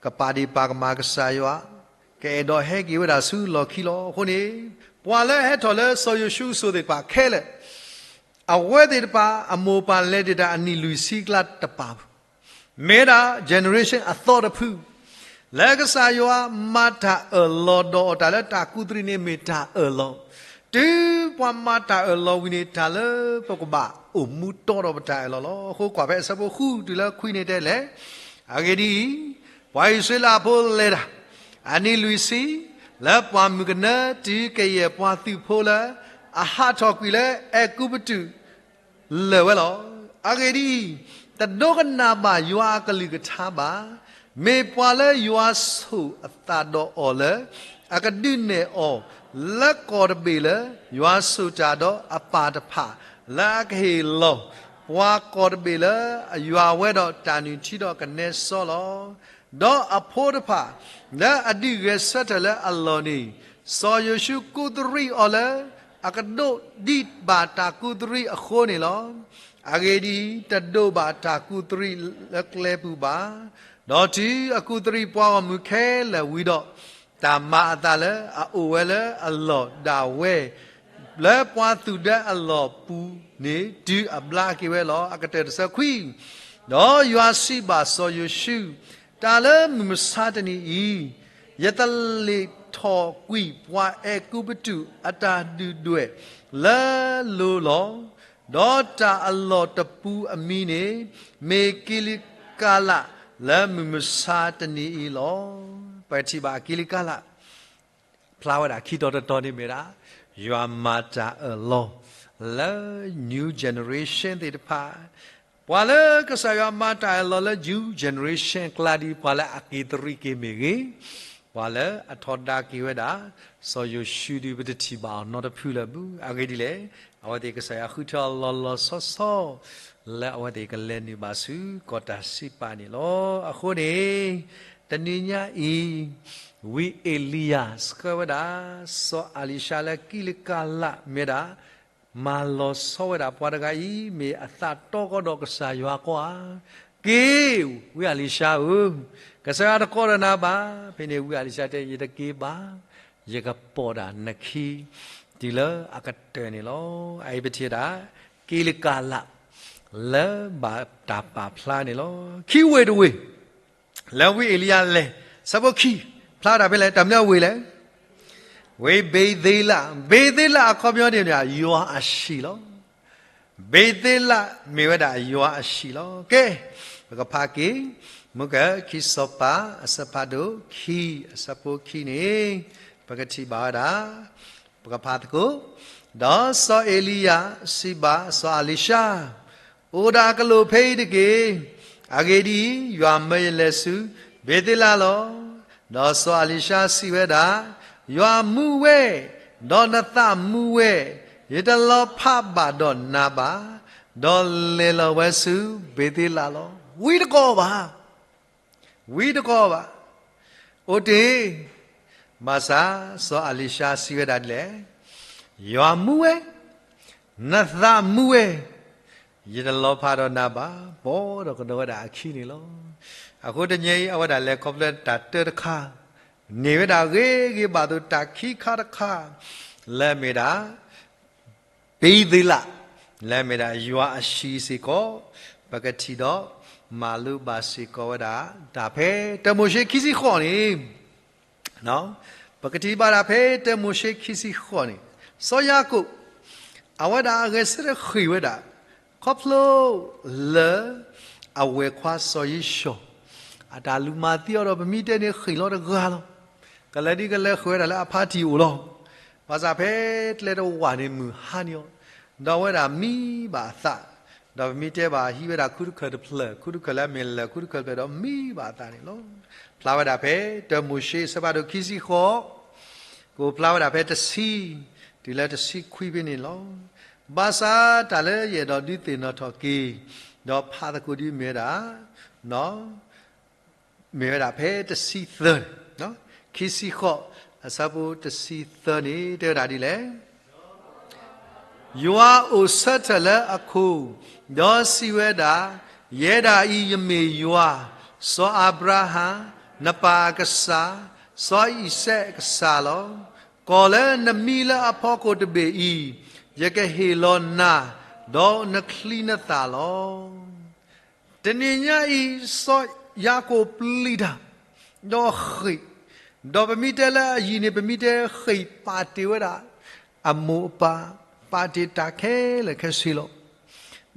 ကပာ်ဒ့ၣ်ပာ်ကမၣ်ကစၢ်ယွၤ, ကအဲၣ်ဒိးဟဲက့ၤဝဲဒၣ်ဆူလီၢ်ခံလီၤ. အဃိန့ၣ် ပှၤလၢအဟဲထီၣ်လၢစီၤယိၤၡူအစိၤသ့ၣ်တဖၣ်ခဲလၢာ် အဝဲသ့ၣ်တဖၣ်အမိၢ်ပၢ်လဲၤတ့ၢ်တၢ်အနံၣ်လွံၢ်ဆံအကျါတပာ်ဘၣ် မ့ၢ်ဒၣ် generation အသီတဖု လၢကစၢ်ယွၤမၤတၢ်အၢၣ်လီၤဒီးအီၤ တၢ်လၢတၢ်ကူးတရံးန့ၣ်မ့ၢ်တၢ်အၢၣ်လီၤ, တုၤပှၤမၤတၢ်အၢၣ်လီၤဝံၤန့ၣ် တၢ်လၢပကဘၣ်အိၣ်မူတီဒီးပတၢ်အၢၣ်လီၤလီၤ. အဃိကွၢ်ဖဲအဆၢဖိဃုတုၤလၢခွံန့ၣ်တဲလဲၣ်, အဂ့ၢ်ဒ်အံၤ, ပှၤအံၣ်စရ့လးဖိလဲၤတၢ် အနံၣ်လွံၢ်ဆံ လၢပှၢ်မုၢ်ကနၢ တုၤကယဲၢ်ပှၤသုးဖိလၢ အဟးထီၣ်ကွံာ်လၢအဲၤကူပတူး လၢာ်ဝဲလီၤ. အဂ့ၢ်ဒ်အံၤ, တဒိကနၣ်ဘၣ်ယွၤအကလုၢ်ကထါဘၣ်. မ့ၢ်ပှၤလၢယွၤဆိၣ်အသးဒီးအီၤလၢ အကဒုးနဲၣ်အီၤ လၢကီၢ်တဘ့ၣ်လၢ ယွၤဆိၣ်တၢ်ဒီးအပၢ်တဖၣ် လၢအကဟ့ၣ်လီၤ ပှၤကီၢ်တဘ့ၣ်လၢ ယွၤဝဲဒီးတၢ်နုၢ်ထံဒီးကနဲစီလီၤ. ဒီးအဖိတဖၣ် လၢအဒုးဂဲၤဆၢထၢၣ်လၢအလီၢ်န့ၣ် စီၤယိၤၡူကူးတရံးအီၤလၢ အကဒိးဒံးဘၣ်တၢ်ကူးတရံးအဃိန့ၣ်လီၤ. အဂ့ၢ်ဒ်အံၤ, တဒိးဘၣ်တၢ်ကူးတရံးလၢကျဲပူၤဘၣ်. ဒီးတုၤအကူးတရံးပှၤဂီၢ်မုၢ်ခဲလၢာ်ဝံၤဒီး, တၢ်မၤအသးလၢအအိၣ်ဝဲလၢအလီၢ်ဒၣ်ဝဲ လၢပှၤသူၣ်ဒၢအလီၢ်ပူၤန့ၣ် တုၤအဘျါက့ၤဝဲလီၤ. အကတၢၢ်တဆၢခွံ, ဒီးယွၤစံးဘၣ်စီၤယိၤၡူ, တၢ်လၢမုၢ်မဆါတနံၤအံၤ, ယသလ့ၣ်ထီၣ်ကွံာ်ပှၤအဲၤကူပတူးအတၢ်ဒုၣ်ဒွဲၣ်လၢလိၤလီၤ. ဒီးတၢ်အလီၢ်တပူၤအမံၤန့ၣ် မ့ၢ်ကံလကၤလးလၢမုၢ်မဆါတနံၤအံၤလီၤ. ပထံၣ်ဘၣ်ကံလကၤလး ဖျါဝဲဒၣ်ခံတီၤတတီၤန့ၣ်မ့ၢ်ဒၣ် ယွၤမၤတၢ်အၢၣ်လီၤလၢ new generation သ့ၣ်တဖၣ်, ပှၤလၢကစၢ်ယွၤမၤတၢ်အၢၣ်လီၤလၢ new generation ကျါဒ် ပှၤလၢအက့ၤတရံးက့ၤမ့ၢ်ဂ့ၤ, ပှၤလၢအထီဒါက့ၤဝဲဒၣ် စီၤယိၤၡူဒုး ပတထံၣ်ဘၣ်အီၤနီတဖုလၢၤဘၣ်. အဂ့ၢ်ဒ်လဲၣ်, အဝဲသ့ၣ်ကစၢ်ယွၤဃုထၢအီၤလီၤလီၤဆီဆီ လၢအဝဲသ့ၣ်ကလဲၤနုာ်ဘၣ်ဆူကီၢ်တၢ်စံးပာ်န့ၣ်လီၤ. အဃိန့ၣ် တနံၤညါအံၤ ဝံအ့လံယၤဆှၢဝဲဒၣ် စီၤအလံၤၡါလၢကံလကၤလး မ့ၢ်ဒၣ် မၤလီၤဆီဝဲဒၣ်ပှၤတဂၤအံၤ မ့ၢ်အသးတီကီဒီးကစၢ်ယွၤကိးဧါ. က့ၤ, ဝံအလံၤၡါဧၢ, ကစၢ်ယွၤတကိးဒီးနၤဘၣ်. ဖဲန့ၣ်ဝံအလံၤၡါတဲ ယတက့ၤဘၣ်, ယကပိာ်ဒၣ်နခံ တုၤလၢအကတၢၢ်န့ၣ်လီၤ. အအံၤပထံၣ်ဝဲဒၣ် ကံလကၤလး လၢဘၣ်တၢ်ပာ်ဖျါန့ၣ်လီၤ. ခံဝ့ၢ်တဝ့ၢ် လၢဝံအ့လံယၤလဲၤ, ဆၢဖိခံ, ဖျါဝဲဒၣ်ဖဲလဲၣ်, တၢ်မနုၤအဝ့ၢ်လဲၣ်. ဝ့ၢ်ဘ့ၤသ့လး, ဘ့ၤသ့လးအခီပညီန့ၣ် ယွၤအဟံၣ်လီၤ. ဘ့ၤသ့လးမ့ၢ်ဝဲဒၣ်ယွၤအဟံၣ်လီၤ. ကဲ, ပကဖးက့ၤ မုက ခံစီၤပၤ အဆၢဖးဒိၣ်ခံ အဆၢဖိခံန့ၣ် ပကထံၣ်ဘၣ်ဝဲဒၣ်, ပကဖးသကိး, ဒီးစီၤအ့လံယၤစံးဘၣ်စီၤအလံၤၡါ, အိၣ်ဒၣ်ကလိာ်ဖဲအံၤတက့ၢ်. အဂ့ၢ်ဒ်အံၤ, ယွၤမၢယလဲၤဆူဘ့ၤသ့လးလီၤ. ဒီးစီၤအလံၤၡါစံးဝဲဒၣ်, ယွၤမူဝဲ, ဒီးနသးမူဝဲ, ယတလီၤဖးဘၣ်ဒီးနၤဘၣ်. ဒီးလဲၤလီၤဝဲဆူဘ့ၤသ့လးလီၤ. ဝံတကိးဘၣ် ဝံတကိးဘၣ်. အိၣ်တ့ၢ်, ဘၣ်ဆၣ် စီၤအလံၤၡါစံးဝဲဒၣ်ဒ်လဲၣ်, ယွၤမူဝဲ, နသးမူဝဲ, ယတလီၤဖးဒီးနၤဘၣ်. ပိာ်ဒီးကဒီးဝဲဒၣ်အခံန့ၣ်လီၤ. အဃိတနံၤအံၤ အဝဲဒၣ်လဲၤခီဖျိတၢ်တၢတခါ, န့ၢ်ဝဲဒၣ်ဂ့ၤဂ့ၤဘၣ်သိးတၢ်ခံခါတခါ, လၢအမ့ၢ်ဒၣ် ဘ့ၤသ့လး, လၢအမ့ၢ်ဒၣ်ယွၤအဟံၣ်စ့ၢ်ကီး, ပကထံၣ်ဒီးမၤလိဘၣ်စ့ၢ်ကီးဝဲဒၣ် တၢ်ဖဲတၢမိၤၡ့ခံဆံဃိးန့ၣ်, ပကထံၣ်ဘၣ်ဒၣ်ဖဲတၢမိၤၡ့ခံဆံဃိးန့ၣ်, စီၤယၤကိာ်, အဝဲဒၣ်အဂဲၤဆၢထၢၣ်ဃ့ၢ်ဝဲဒၣ်, ခီဖျိလၢ အဝဲၢ်ခွါစီၤယ့ၡီၤ, အတၢ်လူၤမၤသံအီၤဒီးပမ့ၢ်တဲန့ၣ်ဃ့ၢ်လီၤတဂၤလီၤ. ကလဲၤဒ်ကလဲၤဃ့ၢ်ဝဲဒၣ်လၢအဖါတံၢ်အိၣ်လီၤ. ဘၣ်ဆၣ်ဖဲကျဲတဝာ်န့ၣ်မုၢ်ဟါန့ၢ်အီၤ, ဒီးအဝဲဒၣ်မံဘၣ်အသး, ဒီးပမ့ၢ်တဲဘၣ်ဟံးဝဲဒၣ်ခူတခၢၣ်တဖျၢၣ်, ခူတခၢၣ်လၢအမ့ၢ်လၢာ်ခူတခၢၣ်တဖျၢၣ်ဒီးမံဘၣ်အသးန့ၣ်လီၤ. ဖျါဝဲဒၣ်ဖဲတၢမိၤၡ့အဆၢဖးဒိၣ်ခံဆံဃိး, ကအိၣ်ဖျါဝဲဒၣ်ဖဲတဆံ, တုၤလၢတဆံခွံဖဲန့ၣ်လီၤ. ဘၣ်ဆၣ်တၢ်လၢယအဲၣ်ဒိးဒုးသ့ၣ်နီၣ်ထီၣ်က့ၤ, ဒီးဖးသကိးဒ်မ့ၢ်ဝဲဒၣ်, မ့ၢ်ဝဲဒၣ်ဖဲတဆံသၢ, ခံဆံဃိး, အဆၢဖိတဆံသၢန့ၣ် တဲဝဲဒၣ်ဒ်လဲၣ်. ယွၤအိၣ်ဆၢထၢၣ်လၢအခိၣ်, ဒီးစံးဝဲဒၣ်, ယဲဒၣ်အံၤယမ့ၢ်ယွၤ, စီၤအၤဘြၤဟၣ်, နပၢ်အကစၢ်, စီၤအံၤစဲးအကစၢ်လီၤ. ကီၢ်လၢနမံလၢအဖီခိၣ်တဘ့ၣ်အံၤ, ယကဟ့ၣ်လီၤနၤ, ဒီးနချံနသၣ်လီၤ. တနံၤညါအံၤ စီၤယၤကိာ်ပျံၤတၢ်, ဒီးဃ့ၢ်, ဒီးပမ့ၢ်တဲလၢအယံၤန့ၣ် ပမ့ၢ်တဲဃ့ၢ်ပာ်တ့ၢ်ဝဲဒၣ် အမိၢ်အပၢ်, ပာ်တ့ၢ်တၢ်ခဲလၢာ်ခဲဆ့လီၤ.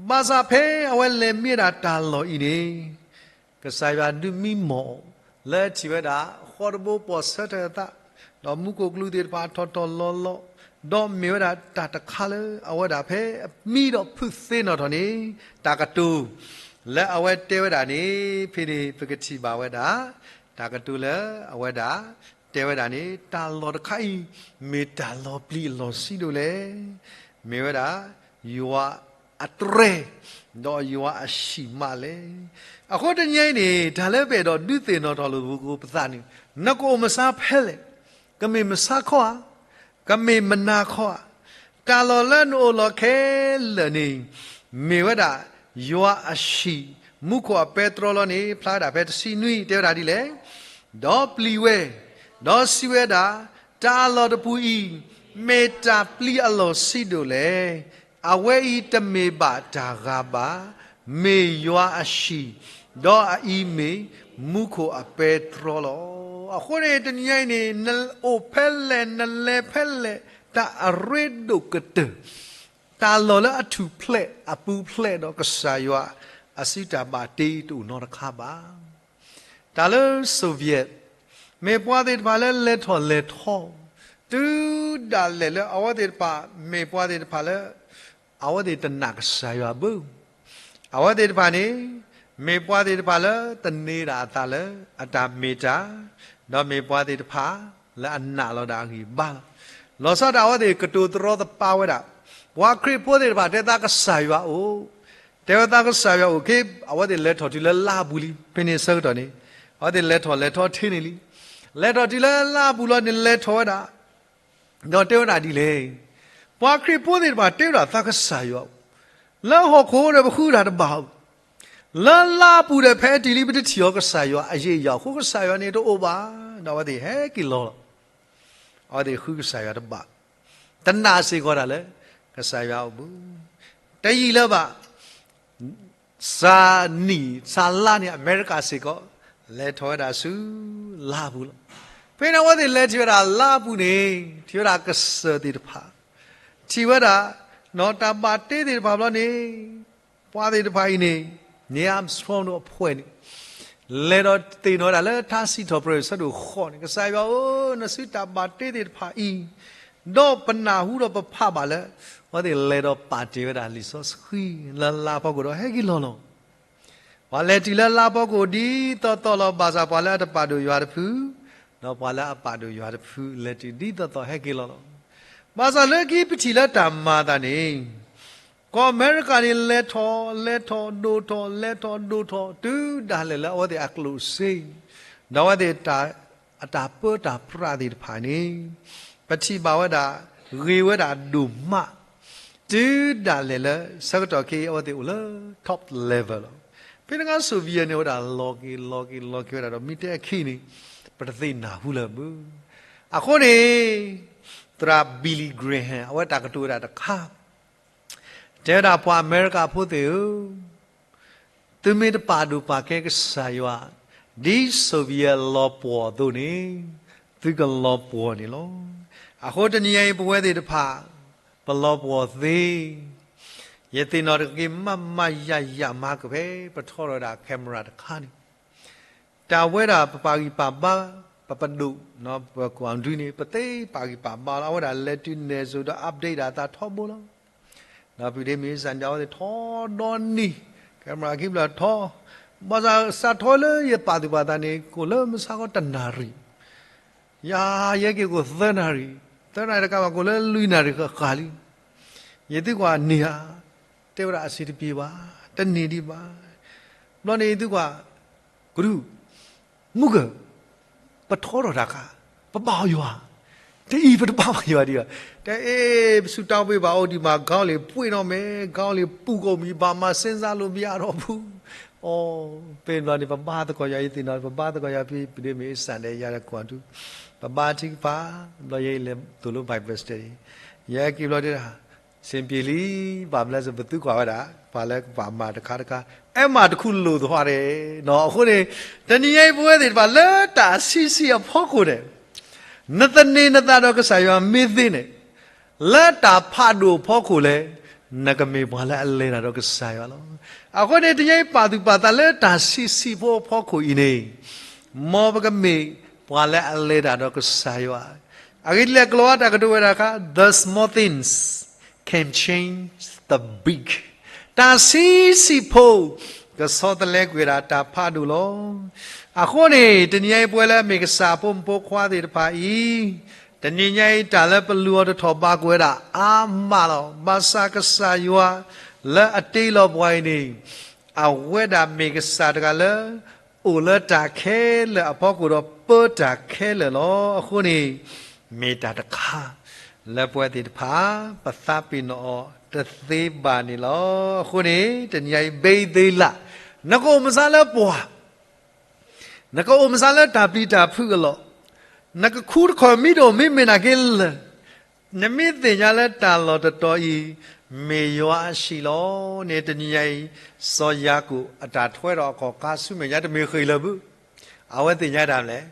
ဘၣ်ဆၣ်ဖဲအဝဲလဲၤမံဝဲဒၣ်တၢ်လီၢ်အံၤန့ၣ်, ကစၢ်ယွၤဒုးမံမီၢ်အီၤ, လၢထံၣ်ဝဲဒၣ် ဃီတဘိပိာ်ဆၢထၢၣ်အသး, ဒီးမူခိၣ်ကလူးသ့ၣ်တဖၣ်ထီၣ်ထီၣ်လီၤလီၤ, ဒီးမ့ၢ်ဝဲဒၣ်တၢ်တခါလၢအဝဲဒၣ်ဖဲအမံဒီးဖုးသ့ၣ်နီၣ်ထီၣ်န့ၣ်, တၢ်ကတိၤ လၢအဝဲတဲဝဲဒၣ်န့ၣ် ဖဲန့ၣ်ပကထံၣ်ဘၣ်ဝဲဒၣ်, တၢ်ကတိၤလၢအဝဲဒၣ်တဲဝဲဒၣ်န့ၣ် တၢ်လီၢ်တခါအံၤ မ့ၢ်တၢ်လီၤပျံၤအလီၢ်ဆံးဒိၣ်လဲၣ်. မ့ၢ်ဝဲဒၣ် ယွၤအတြဲၤ, ဒီးယွၤအဟံၣ်မးလဲၣ်. အဃိတနံၤအံၤန့ၣ် တၢ်လၢပအဲၣ်ဒိးဒုးသ့ၣ်နီၣ်ထီၣ်လိာ်ပသးန့ၣ်, နကအိၣ်မဆါဖဲလဲၣ်, ကမ့ၢ်မဆါခီဧါ, ကမ့ၢ်မနၤခီဧါ, တၢ်လီၢ်လၢနအိၣ်လီၤခဲလၢာ်န့ၣ် မ့ၢ်ဝဲဒၣ် ယွၤအဟံၣ် မူခိၣ်အပဲတြီလီၤန့ၣ် ဖျါဝဲဒၣ်ဖဲတဆံနွံ တဲဝဲဒၣ်ဒ်လဲၣ်. ဒီးပျံၤဝဲ, ဒီးစံးဝဲဒၣ်, တၢ်အလီၢ်တပူၤအံၤ မ့ၢ်တၢ်ပျံၤအလီၢ်ဆံးဒိၣ်လဲၣ်. အဝဲအံၤတမ့ၢ်ဘၣ်တၢ်ဂၤဘၣ်, မ့ၢ်ယွၤအဟံၣ်, ဒီးအအံၤမ့ၢ်မူခိၣ်အပဲတြီလီၤ. အဃိန့ၣ် တနံၤညါအံၤန့ၣ် နအိၣ်ဖဲလဲၣ် နလဲၤဖဲလဲၣ် တၢ်အရ့ဒိၣ်ကတၢၢ် တၢ်လီၢ်လၢအထူၣ်ဖျဲးအပူၤဖျဲးဒီးကစၢ်ယွၤ အစုတၢ်ဘၣ်တ့တအိၣ်နီတခါဘၣ်. တၢ်လၢ Soviet မ့ၢ်ပှၤသ့ၣ်တဖၣ်လၢလဲၤထီၣ်လဲၤထီ, တုၤဒၣ်လဲာ်လၢအဝဲသ့ၣ်တဖၣ် မ့ၢ်ပှၤသ့ၣ်တဖၣ်လၢ အဝဲသ့ၣ်တနာ်ကစၢ်ယွၤဘၣ်. အဝဲသ့ၣ်တဖၣ်န့ၣ် မ့ၢ်ပှၤသ့ၣ်တဖၣ်လၢသန့ၤဒၣ်အသးလၢအတၢ်မ့ၢ်တၢ် ဒီးမ့ၢ်ပှၤသ့ၣ်တဖၣ်လၢအနာ်လီၤဒၣ်အဂံၢ်အဘါလီၤ. လီၤဆီဒၣ်တၢ်အဝဲသ့ၣ်ကတိၤတရီတပါဝဲဒၣ်, ပှၤခရံာ်ဖိသ့ၣ်တဖၣ်တဲသးကစၢ်ယွၤအိၣ်, တဲဝဲသးကစၢ်ယွၤအိၣ်က့, အဝဲသ့ၣ်လဲၤထီၣ်တုၤလၢလါပူၤလံ, ဖဲန့ၣ်ဆၢကတီၢ်န့ၣ်, အဝဲသ့ၣ်လဲၤထီၣ်လဲၤထီၣ်ထဲန့ၣ်လံ, လဲၤထီၣ်တုၤလၢလါပူၤလီၤန့ၣ် လဲၤထီၣ်ဝဲဒၣ် ဒီးတဲဝဲဒၣ်ဒ်လဲၣ်, ပှၤခရံာ်ဖိသ့ၣ်တဖၣ်တဲဝဲဒၣ်သးကစၢ်ယွၤအိၣ်, လၢဟီၣ်ခိၣ်ဒီးပဃုတၢ်တဘၣ်အိၣ်, လၢလါပူၤဒီးဖဲအတုၤလံပတထံၣ်အီၤကစၢ်ယွၤအယံာ်အယီာ်အဃိ ကစၢ်ယွၤန့ၣ်တအိၣ်ဘၣ်, ဒီးအဝဲသ့ၣ်ဟဲက့ၤလီၤလီၤ. အဝဲသ့ၣ်ဃုကစၢ်ယွၤတဘၣ်, တနာ်စ့ၢ်ကီးတၢ်လၢ ကစၢ်ယွၤအိၣ်ဘူး, တယံာ်လၢၤဘၣ် စှၤနံၣ်စှၤလါန့ၣ် အမဲရကၤစ့ၢ်ကီး လဲၤထီၣ်ဝဲဒၣ်ဆူလါပူၤလီၤ. ဖဲန့ၣ်အဝဲသ့ၣ်လဲၤထံၣ်ဝဲဒၣ်လါပူၤန့ၣ် ထံၣ်ဝဲဒၣ်ကစၢၢ်သ့ၣ်တဖၣ်, ထံၣ်ဝဲဒၣ် နီၢ်တၢ်ဘၣ်တ့သ့ၣ်တဖၣ်ဘျီန့ၣ်, ပှၤသ့ၣ်တဖၣ်အံၤန့ၣ် Neil Armstrong ဒီးအဖှဲၣ်န့ၣ် လဲၤဒီးသ့ၣ်နီၣ်ဝဲဒၣ်လၢထါစံးထီၣ်ပတြၢၤအဆၢဒိၣ်ဃိးန့ၣ်, ကစၢ်ယွၤဧၢ, နစုတၢ်ဘၣ်တ့သ့ၣ်တဖၣ်အံၤ, ဒီးပနၢ်ဟူဒီးပဖးဘၣ်လၢ အဝဲသ့ၣ်လဲၤဒီးပာ်တ့ၢ်ဝဲဒၣ်လံာ်စီဆှံလၢလါဖီခိၣ်ဒီးဟဲက့ၤလီၤလီၤ. ပှၤလဲၤတုၤလၢလါဖီခိၣ်ဒ်သိးသိးလီၤ. ဘၣ်ဆၣ်ပှၤလၢအတပာ်ဒိၣ်ယွၤတဖု, ဒီးပှၤလၢအပာ်ဒိၣ်ယွၤတဖု လဲၤတုၤဒ်သိးသိးဟဲက့ၤလီၤလီၤ. ဘၣ်ဆၣ်လၢခံပထံၣ်လၢတၢ်မၤအသးန့ၣ်, ကီၢ်အမဲရကၤန့ၣ် လဲၤထီၣ်လဲၤထီၣ်ဒိၣ်ထီၣ် လဲၤထီၣ်ဒိၣ်ထီၣ် တုၤဒၣ်လဲာ်လၢအဝဲသ့ၣ်အကျိၣ်စ့, ဒီးအဝဲသ့ၣ် အတၢ်ပၢတၢ်ပြးသ့ၣ်တဖၣ်န့ၣ် ပထံၣ်ဘၣ်ဝဲဒၣ် ဂ့ၤဝဲဒၣ်ဒိၣ်မး, တုၤဒၣ်လဲာ်လၢဆၢကတီၢ်ခဲအံၤ အဝဲသ့ၣ်အိၣ်လၢ top level လီၤ. ဖဲန့ၣ်အခါ Soviet န့ၣ် အိၣ်ဝဲဒၣ်လီၤက့ၤလီၤက့ၤလီၤက့ၤဝဲဒၣ်ဒီး မ့ၢ်တဲအခံန့ၣ် ပတသ့ၣ်နၢ်ဟူလၢၤဘၣ်. အဃိန့ၣ် သရၣ် Billy Graham အဝဲတၢ်ကတိၤဝဲဒၣ်တခါ တဲဝဲဒၣ် ပှၤအမဲရကၤဖိသ့ၣ်ဧၢ, သုမ့ၢ်တပာ်ဒိၣ်ပာ်ကဲကစၢ်ယွၤ ဒ် Soviet လီၤပှီၢ်အသိးန့ၣ် သုကလီၤပှီၢ်န့ၣ်လီၤ. အဃိတနံၤအံၤ ပဝဲသ့ၣ်တဖၣ် ပလီၤပှီၢ်သ့, ယသ့ၣ်နီၣ်တက့ၢ်မးမးယၤယၤမးကဖဲ ပထီထီၣ်ဝဲဒၣ် camera တခါန့ၣ် တၢ်ဝဲဒၣ်ပပာ်ဂံၢ်ပာ်ဘါ, ပပဒိၣ်, ပကွၢ်ဒုန့ၣ် ပသ့ပာ်ဂံၢ်ပာ်ဘါလီၤ. အဝဲဒၣ်လဲၤတုၤနဲၣ်စိၤဒီး update ဒၣ်အသးထီဘိလီၤ. ဒီးဖုဒ့မ့ၢ်စၢ်န့ၣ် အဝဲသ့ၣ်ထီဒီနံၤ, camera ခံဘျီထီ, ဘၣ်ဆၣ်စးထီလၢယပာ်သူၣ်ပာ်သးန့ၣ် ကိၣ်လၢမဆါခီတနၣ်ရံၣ်, ယၤယဲက့ၤကိၣ်သၢနၣ်ရံၣ်, သၢနၣ်ရံၣ်တကးဘၣ် ကိၣ်လၢလွံၢ်နၣ်ရံၣ်ဃၣ်ဃၣ်လံ. ယသံကွၢ်န့ၢ်ဧါ, တဲဝဲဒၣ်အဆင်တပြေဘၣ်, တန့ၢ်ဒံးဘၣ်. ဘျီန့ၣ်ယသံကွၢ်, ကဒု, မုၢ်ကၢၢ်, ပထီထီၣ်တၢ်ခါ, ပဘၣ်အီၤယွၤ, တအံၤပတဘၣ်ဘၣ်ယွၤဒံးဘၣ်. တအဲၣ်, ပစူၢ်တၢ်ဘှ့ၣ်ဘၣ်အီၤဒံးမး, ခေါင်းလေးပွေ့တော့မယ်, ခေါင်းလေးပူကိးမံၤ, ဘာမှစဉ်းစားလို့မရတော့ဘူး. အိ, ဖဲန့ၣ်ဘျီန့ၣ် ပဘါသကိးယွၤ, ယသ့ၣ်နီၣ် ပဘါသကိးယွၤဖဲ ဖုဒ့မ့ၢ်စၢ်န့ၣ် ယၤကွၢ်ဒု, ပဘါထုကဖၣ်, ဘျီယဲအံၤလဲၤသိၣ်လိ Bible study, ယဟဲက့ၤဘျီဒၣ် စ့ၢ်ပျံၤလံ, ဘၣ်မလဲၣ်စ့ၢ် ပသံကွၢ်ဝဲဒၣ် ပှၤလၢကဘၣ်မၤတခါတခါ, အဲၣ်မးတခူလိာ်သဟီဒဲး, အဃိန့ၣ် တနံၤညါအံၤပဝဲသ့ၣ်တဖၣ်လၢတၢ်ဆံးဆံးအဖီခိၣ်န့ၣ်, နသန့ၤနသးဒီးကစၢ်ယွၤမ့ၢ်သ့န့ၣ်, လၢတၢ်ဖးဒိၣ်အဖီခိၣ်လဲၣ်, နကမ့ၢ်ပှၤလၢအလဲၤတၢ်ဒီးကစၢ်ယွၤလီၤ. အဃိန့ၣ် တနံၤညါအံၤပာ်သူၣ်ပာ်သးလၢတၢ်ဆံးဆံးဖိအဖီခိၣ်အံၤန့ၣ်, မ်ပကမ့ၢ်ပှၤလၢအလဲၤတၢ်ဒီးကစၢ်ယွၤ, အဂ့ၢ်ဒ်လဲၣ် ကလီၤဝါတၢ်ကတိၤဝဲဒၣ်တခါ, the small things can change the big. တၢ်ဆံးဆံးဖိ ကဆီတလဲကွံာ်ဝဲဒၣ်တၢ်ဖးဒိၣ်လီၤ. အဃိန့ၣ် တနံၤညါအံၤပဝဲလၢအမ့ၢ်ကစၢ်အဖိမုၣ်ဖိခွါသ့ၣ်တဖၣ်အံၤ, တနံၤညါအံၤတၢ်လၢပလူၤအီၤတထီၣ်ဘၣ်ကွံာ်ဝဲဒၣ်အါမးလီၤ. ဘၣ်ဆၣ်ကစၢ်ယွၤလၢအတ့လီၤပှၤအံၤန့ၣ်, အဝဲဒၣ်မ့ၢ်ကစၢ်တဂၤလၢ အိၣ်လၢတၢ်ခဲလၢာ်အဖီခိၣ်ဒီးပၢတၢ်ခဲလၢာ်လီၤ. အဃိန့ၣ် မ့ၢ်တၢ်တခါ လၢပဝဲသ့ၣ်တဖၣ် ပသးပ့ၤနီၣ်အီၤတသ့ဘၣ်န့ၣ်လီၤ. အဃိန့ၣ် တနံၤညါအံၤ ဘ့သ့လး, နကအိၣ်မဆါလၢပှၤ နကအိၣ်မဆါလၢတၢ်ပျံၤတၢ်ဖုးအလီၢ်, နကခူတခီၣ်မံၤဒိၣ်မ့ၢ်မ့ၢ်နာ်က့လၢာ်, နမ့ၢ်သ့ၣ်ညါလၢတၢ်လီၢ်တတီၤအံၤ မ့ၢ်ယွၤအဟံၣ်လီၤန့ၣ် တနံၤညါအံၤ စီၤယၤကိာ်အတၢ်ထွဲဒီးအခီၣ်ကါဆူမဲာ်ညါတမ့ၢ်ဃ့ၢ်လၢၤဘၣ်. အဝဲသ့ၣ်ညါတၢ်မနုၤလဲၣ်,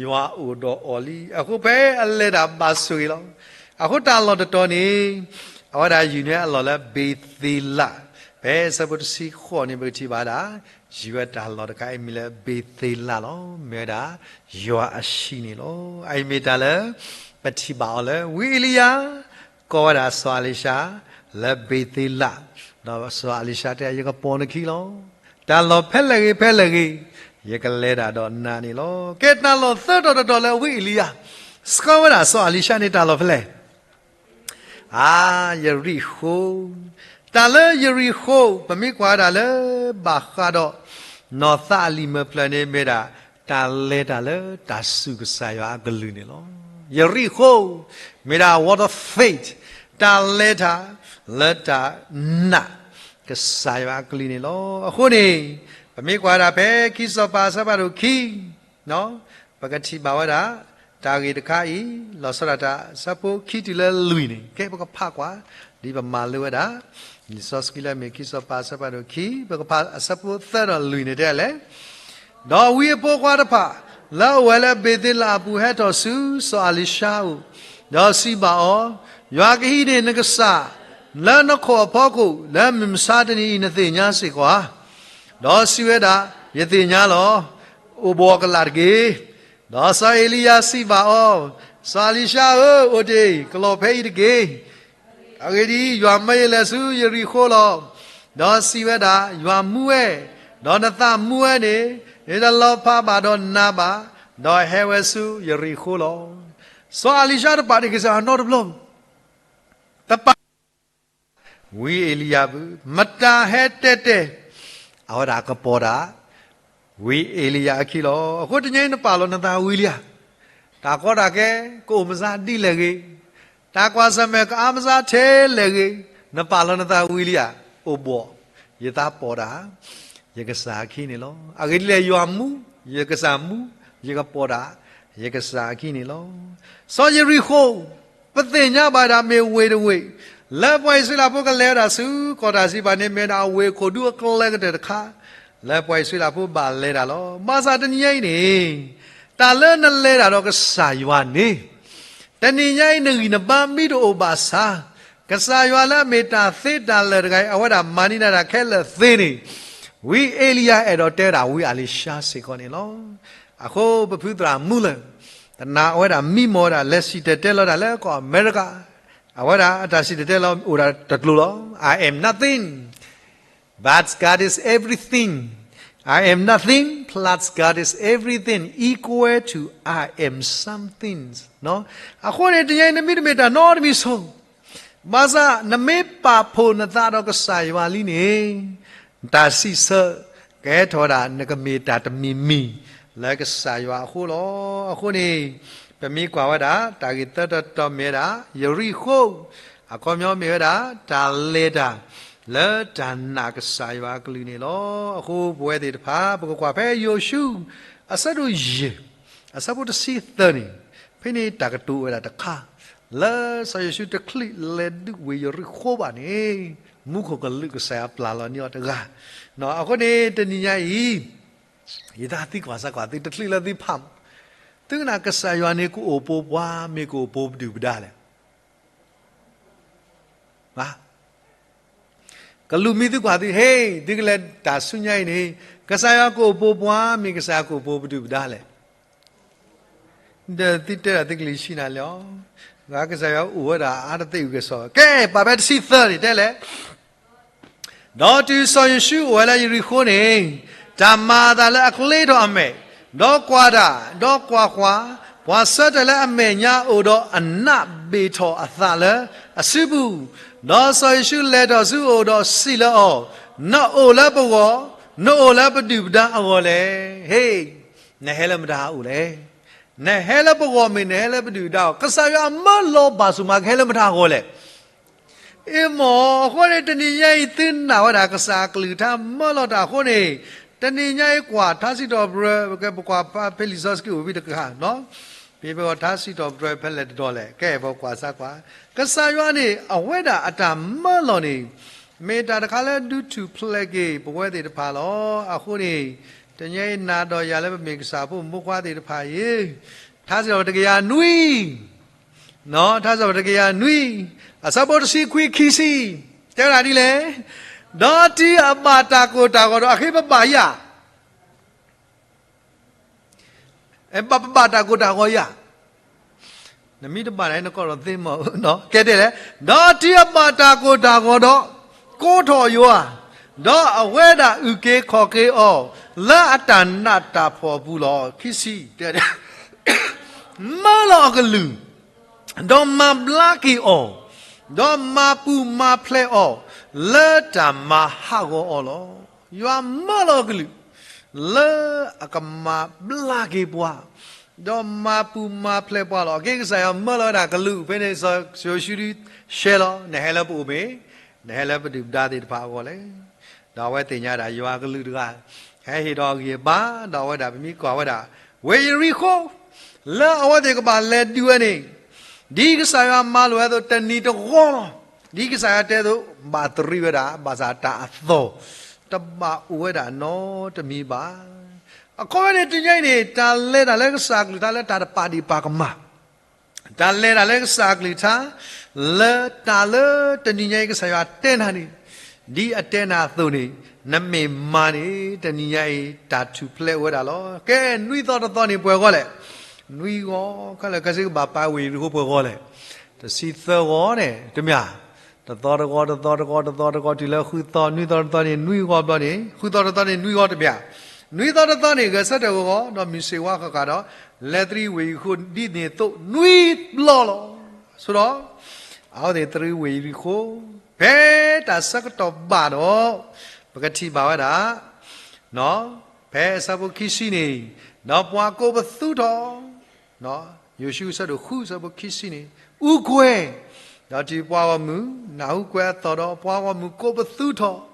ယွၤအိၣ်ဒီးအီၤလံ. အဃိဖဲအလဲၤတၢ်ဘၣ်ဆိၣ်ဂ့ၤလီၤ. အဃိတၢ်လီၢ်တတီၤန့ၣ် အဝဲဒၣ်ယုၢ်န့ၢ်အလီၢ်လၢဘ့သ့လး, ဖဲဆၢဖိတဆံဃိးန့ၣ် ပကထံၣ်ဘၣ်ဒၣ် ယုၢ်ဝဲတၢ်လီၢ်တခါအံၤမံၤလၢဘ့သ့လးလီၤ. မ့ၢ်ဝဲဒၣ် ယွၤအဟံၣ်န့ၣ်လီၤ. အအံၤမ့ၢ်တၢ်လၢ ပထံၣ်ဘၣ်အီၤလၢ ဝံအ့လံယၤ ကိးဝဲဒၣ်စီၤအလံၤၡါ လၢဘ့သ့လး, ဒီးစီၤအလံၤၡါတဲ ယကပိာ်နခံလီၤ. တၢ်လီၢ်ဖဲလဲၣ်ဂ့ၤဖဲလဲၣ်ဂ့ၤ ယကလဲၤတၢ်ဒီးနၤန့ၣ်လီၤ. ကဲတၢ်လီၢ်သၢတီၤတတီၤလၢဝံအ့လံယၤ ဆှၢဝဲဒၣ်စီၤအလံၡါန့ၣ် တၢ်လီၢ်ဖဲလဲၣ်. အါ, ယရံၣ်ဃိၣ်, တၢ်လၢယရံၣ်ဃိၣ် ပမ့ၢ်ကွၢ်ဒၣ်လၢ ဘၣ်ဃးဒီး နီၢ်သးအလံာ်မၢပျၢၤန့ၣ် မ့ၢ်ဒၣ် တၢ်လဲၤတၢ်လၢတၢ်စူၢ်ကစၢ်ယွၤအကလုၢ်န့ၣ်လီၤ. ယရံၣ်ဃိၣ် မ့ၢ်ဒၣ် walk of faith တၢ်လဲၤတၢ် လၢတၢ်နာ် ကစၢ်ယွၤအကလုၢ်န့ၣ်လီၤ. အဃိန့ၣ် ပမ့ၢ်ကွၢ်ဒၣ်ဖဲ ခံစီၤပၤအဆၢဖးဒိၣ်ခံ ပကထံၣ်ဘၣ်ဝဲဒၣ် တၢ်ဂ့ၢ်တခါအံၤ လီၤဆီဒၣ်တၢ် အဆၢဖိခံတုၤလၢလွံၢ်န့ၣ် ကဲပကဖးကွၢ် ဒ်ပမၤလိဝဲဒၣ် လံာ်စီဆှံလၢအမ့ၢ်ခံစီၤပၤအဆၢဖးဒိၣ်ခံ ပကဖးအဆၢဖိသၢဒီးလွံၢ်န့ၣ်တဲလဲၣ်. ဒီးဝံအဖိခွါတဖၣ် လၢအအိၣ်ဝဲလၢဘ့ၤသ့လးအပူၤ ဟဲထီၣ်ဆူစီၤအလံၤၡါအအိၣ်, ဒီးစံးဘၣ်အီၤ, ယွၤကဟံးန့ၢ်နကစၢ် လၢနခိၣ်အဖီခိၣ် လၢမုၢ်မဆါတနံၤအံၤ နသ့ၣ်ညါစ့ၢ်ကီးဧါ. ဒီးစံးဝဲဒၣ်, ယသ့ၣ်ညါလီၤ, အိၣ်ဘှီၣ်ကလာ်တက့ၢ်. ဒီးစီၤအ့လံယၤစံးဘၣ်အီၤ, စီၤအလံၤၡါဧၢ, အိၣ်တ့ၢ်, ကလီၢ်ဖဲအံၤတက့ၢ်. အဂ့ၢ်ဒ်အံၤ, ယွၤမၢယလဲၤဆူယရံၣ်ဃိၣ်လီၤ. ဒီးစံးဝဲဒၣ်, ယွၤမူဝဲ, ဒီးနသးမူဝဲန့ၣ်, နတလီၤဖးဘၣ်ဒီးနၤဘၣ်, ဒီးဟဲဝဲဆူယရံၣ်ဃိၣ်လီၤ. စီၤအလံၤၡါတပာ်တ့ၢ်ကစၢ်ယွၤနီတဘျီ, တပာ် ဝံအ့လံယၤဘၣ်, မတၤဟဲတဲတဲ, အဝဲဒၣ်ကပီၤတၢ် ဝံအ့လံယၤအခံလီၤ. အဃိတနံၤအံၤနပာ်လီၤနသးဝံၤလံဧါ. တၢ်ကီတၢ်ခဲ ကအိၣ်မဆါဒ်လဲၣ်ဂ့ၤ, တၢ်ကွၢ်ဆၢၣ်မဲာ်ကအါမဆါထဲလဲၣ်ဂ့ၤ, နပာ်လီၤနသးဝံၤလံဧါ. အိၣ်ဘှီၣ်, ယသးပီၤတၢ် ယကစၢ်အခံန့ၣ်လီၤ. အဂ့ၢ်ဒ်လဲၣ် ယွၤမူ, ယကစၢ်မူ, ယကပီၤတၢ် ယကစၢ်အခံန့ၣ်လီၤ. စီၤယရံၣ်ဃိၣ် ပသ့ၣ်ညါဘၣ်ဒၣ်မ့ၢ်ဝ့ၢ်တဝ့ၢ် လၢပှၤအံၣ်စရ့လးဖိကလဲၤဝဲဒၣ်ဆူကီၢ်တၢ်စံးပာ်န့ၣ် မ့ၢ်ဒၣ်အဝ့ၢ်ခိၣ်ဒူအကျဲကတၢၢ်တခါ လၢပှၤအံၣ်စရ့လးဖိဘၣ်လဲၤတၢ်လီၤ. ဘၣ်ဆၣ်တနံၤညါအံၤန့ၣ် တၢ်လၢနလဲၤတၢ်ဒီးကစၢ်ယွၤန့ၣ် တနံၤညါအံၤနဂံၢ်နဘါမ့ၢ်တအိၣ်ဘၣ်ဆၣ်, ကစၢ်ယွၤလၢအမ့ၢ်တၢ်သ့တၢ်လၢာ်တဂၤအံၤ အဝဲဒၣ်မၤန့ၢ်ဒၣ်တၢ်ခဲလၢာ်သ့န့ၣ်, ဝံအ့လံယၤအဲၣ်ဒိးတဲဝဲဒၣ်ဝံအလံၤၡါစ့ၢ်ကီးန့ၣ်လီၤ. အဃိပဖုသရၣ်မူလၢာ် တနာ်ဝဲဒၣ်မံမီၢ်ဝဲဒၣ် လဲၤစံၣ်တဲၤတဲလီၤတၢ်လၢကီၢ်အမဲရကၤ, အဝဲဒၣ်အတၢ်စံၣ်တဲၤတဲလီၤအိၣ်ဒၣ်တကျိၤလီၤ. I am nothing, but God is everything. I am nothing plus God is everything equal to I am something. အဃိန့ၣ် တနံၤအံၤနမ့ၢ်တမ့ၢ်တၢ်နီတမံၤဆိ ဘၣ်ဆၣ် နမ့ၢ်ပာ်ဖှိၣ်နသးဒီးကစၢ်ယွၤလံန့ၣ်, တၢ်စံးဆၢ ကဲထီၣ်ဝဲဒၣ်နကမ့ၢ်တၢ်တမံၤမံၤ လၢကစၢ်ယွၤအဃိလီၤ. အဃိန့ၣ် ပမ့ၢ်ကွၢ်ဝဲဒၣ် တၢ်ဂ့ၢ်သၢတီၤတီၤမ့ၢ်ဝဲဒၣ် ယရံၣ်ဃိၣ်, အခီပညီမ့ၢ်ဝဲဒၣ် တၢ်လဲၤတၢ် လၢတၢ်နာ်ကစၢ်ယွၤအကလုၢ်န့ၣ်လီၤ. အဃိပဝဲသ့ၣ်တဖၣ် ပကကွၢ်ဖဲယိၤၡူ အဆၢဒိၣ်ယဲၢ် အဆၢဖိတဆံသၢန့ၣ်, ဖဲန့ၣ်တၢ်ကတိၤဝဲဒၣ်တခါ, လၢစီၤယိၤၡူတချုးလဲၤဒုးဝ့ၢ်ယရံၣ်ဃိၣ်ဘၣ်န့ၣ်, မူခိၣ်ကလူးကစၢ်ယွၤပျၢ်လီၤန့ၢ်အီၤတဂၤ, အဃိန့ၣ် တနံၤညါအံၤ ယသးသံကွၢ်စၢ်ကွၢ်သုတချုးလၢသုဖးမး, သုကနၣ်ကစၢ်ယွၤန့ၣ် ကအိၣ်ပိာ်ပှၤ မ့ၢ်ကအိၣ်ပိာ်ပဒုၣ်ပဒါလဲၣ်. ကလူးမံသုကွၢ်သု, ဟ့ၣ် သုကလဲၤတၢ်ဆူညါအံၤန့ၣ်, ကစၢ်ယွၤကအိၣ်ပိာ်ပှၤ မ့ၢ်ကစၢ်ယွၤကအိၣ်ပိာ်ပဒုၣ်ပဒါလဲၣ်. ဒီးသုတဲဒၣ်သုကလံၤဆံးနၤလၢအီၤ, ဂၤကစၢ်ယွၤအိၣ်ဝဲဒၣ်အါတသ့ၣ်အုၣ်က့ၤစီၤ, ကဲ ပာ်ဖဲတဆံသၢန့ၣ် တဲလဲၣ်. ဒီးတုၤစီၤယိၤၡူအိၣ်ဝဲလၢယရံၣ်ဃိၣ်န့ၣ်, တၢ်မၤအသးလၢအကျ့ထီၣ်အမဲာ်, ဒီးကွၢ်တၢ်, ဒီးကွၢ်ကွၢ်, ပှၤဆၢထၢၣ်လၢအမဲာ်ညါအအိၣ်ဒီးအနးဘ့ၣ်ထီၣ်အသးလၢအစုပူၤ, ဒီးစီၤယိၤၡူလဲၤထီၣ်ဆူအအိၣ်ဒီးစံးလၢအီၤ, နအိၣ်လၢပဂီၢ်, နအိၣ်လၢပဒုၣ်ပဒါအဂီၢ်လဲၣ်. ဟ့ၣ်, နဟဲလၢမတၤအအိၣ်လဲၣ်. နဟဲလၢပဂီၢ်မ့ၢ်နဟဲလၢပဒုၣ်ပဒါအဂီၢ်, ကစၢ်ယွၤအမၢလီၤဘၣ်ဆိၣ်မး ကဟဲလၢမတၤအဂီၢ်လဲၣ်. အ့မ့ၢ်, အဃိန့ၣ် တနံၤညါအံၤသုနာ်ဝဲဒၣ်ကစၢ်အကလုၢ်ကထါမၢလီၤတၢ်အဃိန့ၣ်, တနံၤညါအံၤကွၢ်ထါစံးထီၣ်ပတြၢၤ, ပကပကွၢ်ဖဲလံာ်စီဆှံအိၣ်ဝံၤတကး, ပပကထါစံးထီၣ်ပတြၢၤဖဲလဲၣ်တတီၤလဲၣ်, ကဲပကွၢ်စၢ်ကွၢ်, ကစၢ်ယွၤန့ၣ် အဝဲဒၣ်အတၢ်မၢလီၤန့ၣ် မ့ၢ်တၢ်တခါလၢဒုးထူၣ်ဖျဲးက့ၤပဝဲသ့ၣ်တဖၣ်လီၤ. အဃိန့ၣ် တနံၤညါအံၤနာ်ဒီးယၤလၢပမ့ၢ်ကစၢ်ဖိမိၢ်ခွါသ့ၣ်တဖၣ်အံၤ, ထါစံးထီၣ်ပတြၢၤတကယၤနွံ ထါစံးထီၣ်ပတြၢၤတကယၤနွံ, အဆၢဖိတဆံခွံခံဆံ, တဲဝဲဒၣ်ဒ်လဲၣ်, ဒီးတုၤအဘၣ်တၢ်ကိၢ်တၢ်ဂီၤဒီး အဃ့ပဘၣ်ယၤ, ပဘၣ်တၢ်ကိၢ်တၢ်ဂီၤယၤ, နမ့ၢ်တဘၣ်တၢ်အံၤနကီၢ်ဒီးသ့မီၢ်, ကဲတဲလဲၣ်, ဒီးတုၤအဘၣ်တၢ်ကိၢ်တၢ်ဂီၤဒီး ကိးထီၣ်ယွၤ, ဒီးအဝဲဒၣ်အုၣ်က့ၤခီၣ်က့ၤအီၤ လၢအတၢ်နးတၢ်ဖှီၣ်အပူၤလီၤ. ခံဆံတဲ မၢလီၤအကလုၢ်, ဒီးမၤဘျါက့ၤအီၤ, ဒီးမၤပူၤမၤဖျဲးအီၤ လၢတၢ်မၤဟးဂီၤအီၤလီၤ. ယွၤမၢလီၤအကလုၢ် လၢအကမၤဘျါက့ၤပှၤ, ဒီးမၤပူၤမၤဖျဲးပှၤလီၤ. အက့ကစၢ်ယွၤမၢလီၤဝဲဒၣ်ကလုၢ်ဖဲန့ၣ် စီၤယိၤၡူဒုးရှဲလီၤ, နဟဲလၢပအိၣ်မ့ၢ်, နဟဲလၢပဒုၣ်ပဒါသ့ၣ်တဖၣ်အဂီၢ်လဲၣ်. ဒီးအဝဲသ့ၣ်ညါဒၣ်ယွၤကလုၢ်တဂၤ ဟဲဟ့ၣ်ဒီးအဂံၢ်အဘါ, ဒီးအဝဲဒၣ်ပမ့ၢ်ကွၢ်ဝဲဒၣ် ဝ့ၢ်ယရံၤဃိၣ် လၢအဝဲသ့ၣ်ကဘၣ်လဲၤဒုးဝဲန့ၣ်, ဒ်ကစၢ်ယွၤမၤလိာ်ဝဲအသိး တနံၤတဂီၤလီၤ. ဒ်ကစၢ်ယွၤတဲအသိး ဘၣ်တရံးဝဲဒၣ်, ဘၣ်ဆၣ်တၢ်အသီၣ် တဘၣ်အိၣ်ဝဲဒၣ်နီတမံၤဘၣ်. အခီဝဲန့ၣ် တနံၤညါအံၤန့ၣ် တၢ်လဲၤတၢ်လၢကစၢ်အကလုၢ်ကထါလၢတၢ်တပာ်ဒံးပာ်ကမၣ် တၢ်လဲၤတၢ်လၢကစၢ်အကလုၢ်ကထါ လၢတၢ်လၢတနံၤညါအံၤ ကစၢ်ယွၤတဲနၤန့ၣ်, ဒ်အတဲနၤအသိးန့ၣ် နမ့ၢ်မၤန့ၣ် တနံၤညါအံၤ တၢ်ထူၣ်ဖျဲးအိၣ်ဝဲဒၣ်လီၤ. ကဲ နွံသီတသီန့ၣ် ပှဲၤဂီၤလဲၣ်, နွံဂီၤ, ခဲလၢာ်ခဲဆ့ကဘၣ်ပာ်ဝ့ၢ်ယရံၤဃိၣ်ပှဲၤဂီၤလဲၣ်, တဆံသၢဂီၤန့ၣ် တမ့ၢ်ဧါ. တသီတဂီၤ, တသီတဂီၤ, တသီတဂီၤ, တုၤလၢဃုသီ, နွံသီတသီန့ၣ် နွံဂီၤဘျီန့ၣ်, ဃုသီတသီန့ၣ် နွံဂီၤတမ့ၢ်ဧါ. နွံသီတသီန့ၣ် ဂဲၤဆၢထၢၣ်ဂီၤဂီၤ, ဒီးမုၢ်ဆ့ၣ်ဝါဃၣ်ဃၣ်ဒီး လဲၤတရံးဝ့ၢ်ယရံၤဃိၣ်ဒ်န့ၣ်အသိး နွံဘျီလီၤ. ဆိဒီး အဝဲသ့ၣ်တရံးဝ့ၢ်ယရံၤဃိၣ် ဖဲတၢ်ဆၢကတီၢ်ဘၣ်ဒီး ပကထံၣ်ဘၣ်ဝဲဒၣ် ဖဲအဆၢဖိခံဆံန့ၣ်, ဒီးပှၤကိးပသူထီၣ်, ယိၤၡူအဆၢဒိၣ်ဃုအဆၢဖိခံဆံန့ၣ်, အူကွဲၤ, ဒီးတုၤပှၤဂီၢ်မုၢ် နၢ်ဟူကွဲၤအသီၣ်ဒီး ပှၤဂီၢ်မုၢ်ကိးပသူထီၣ်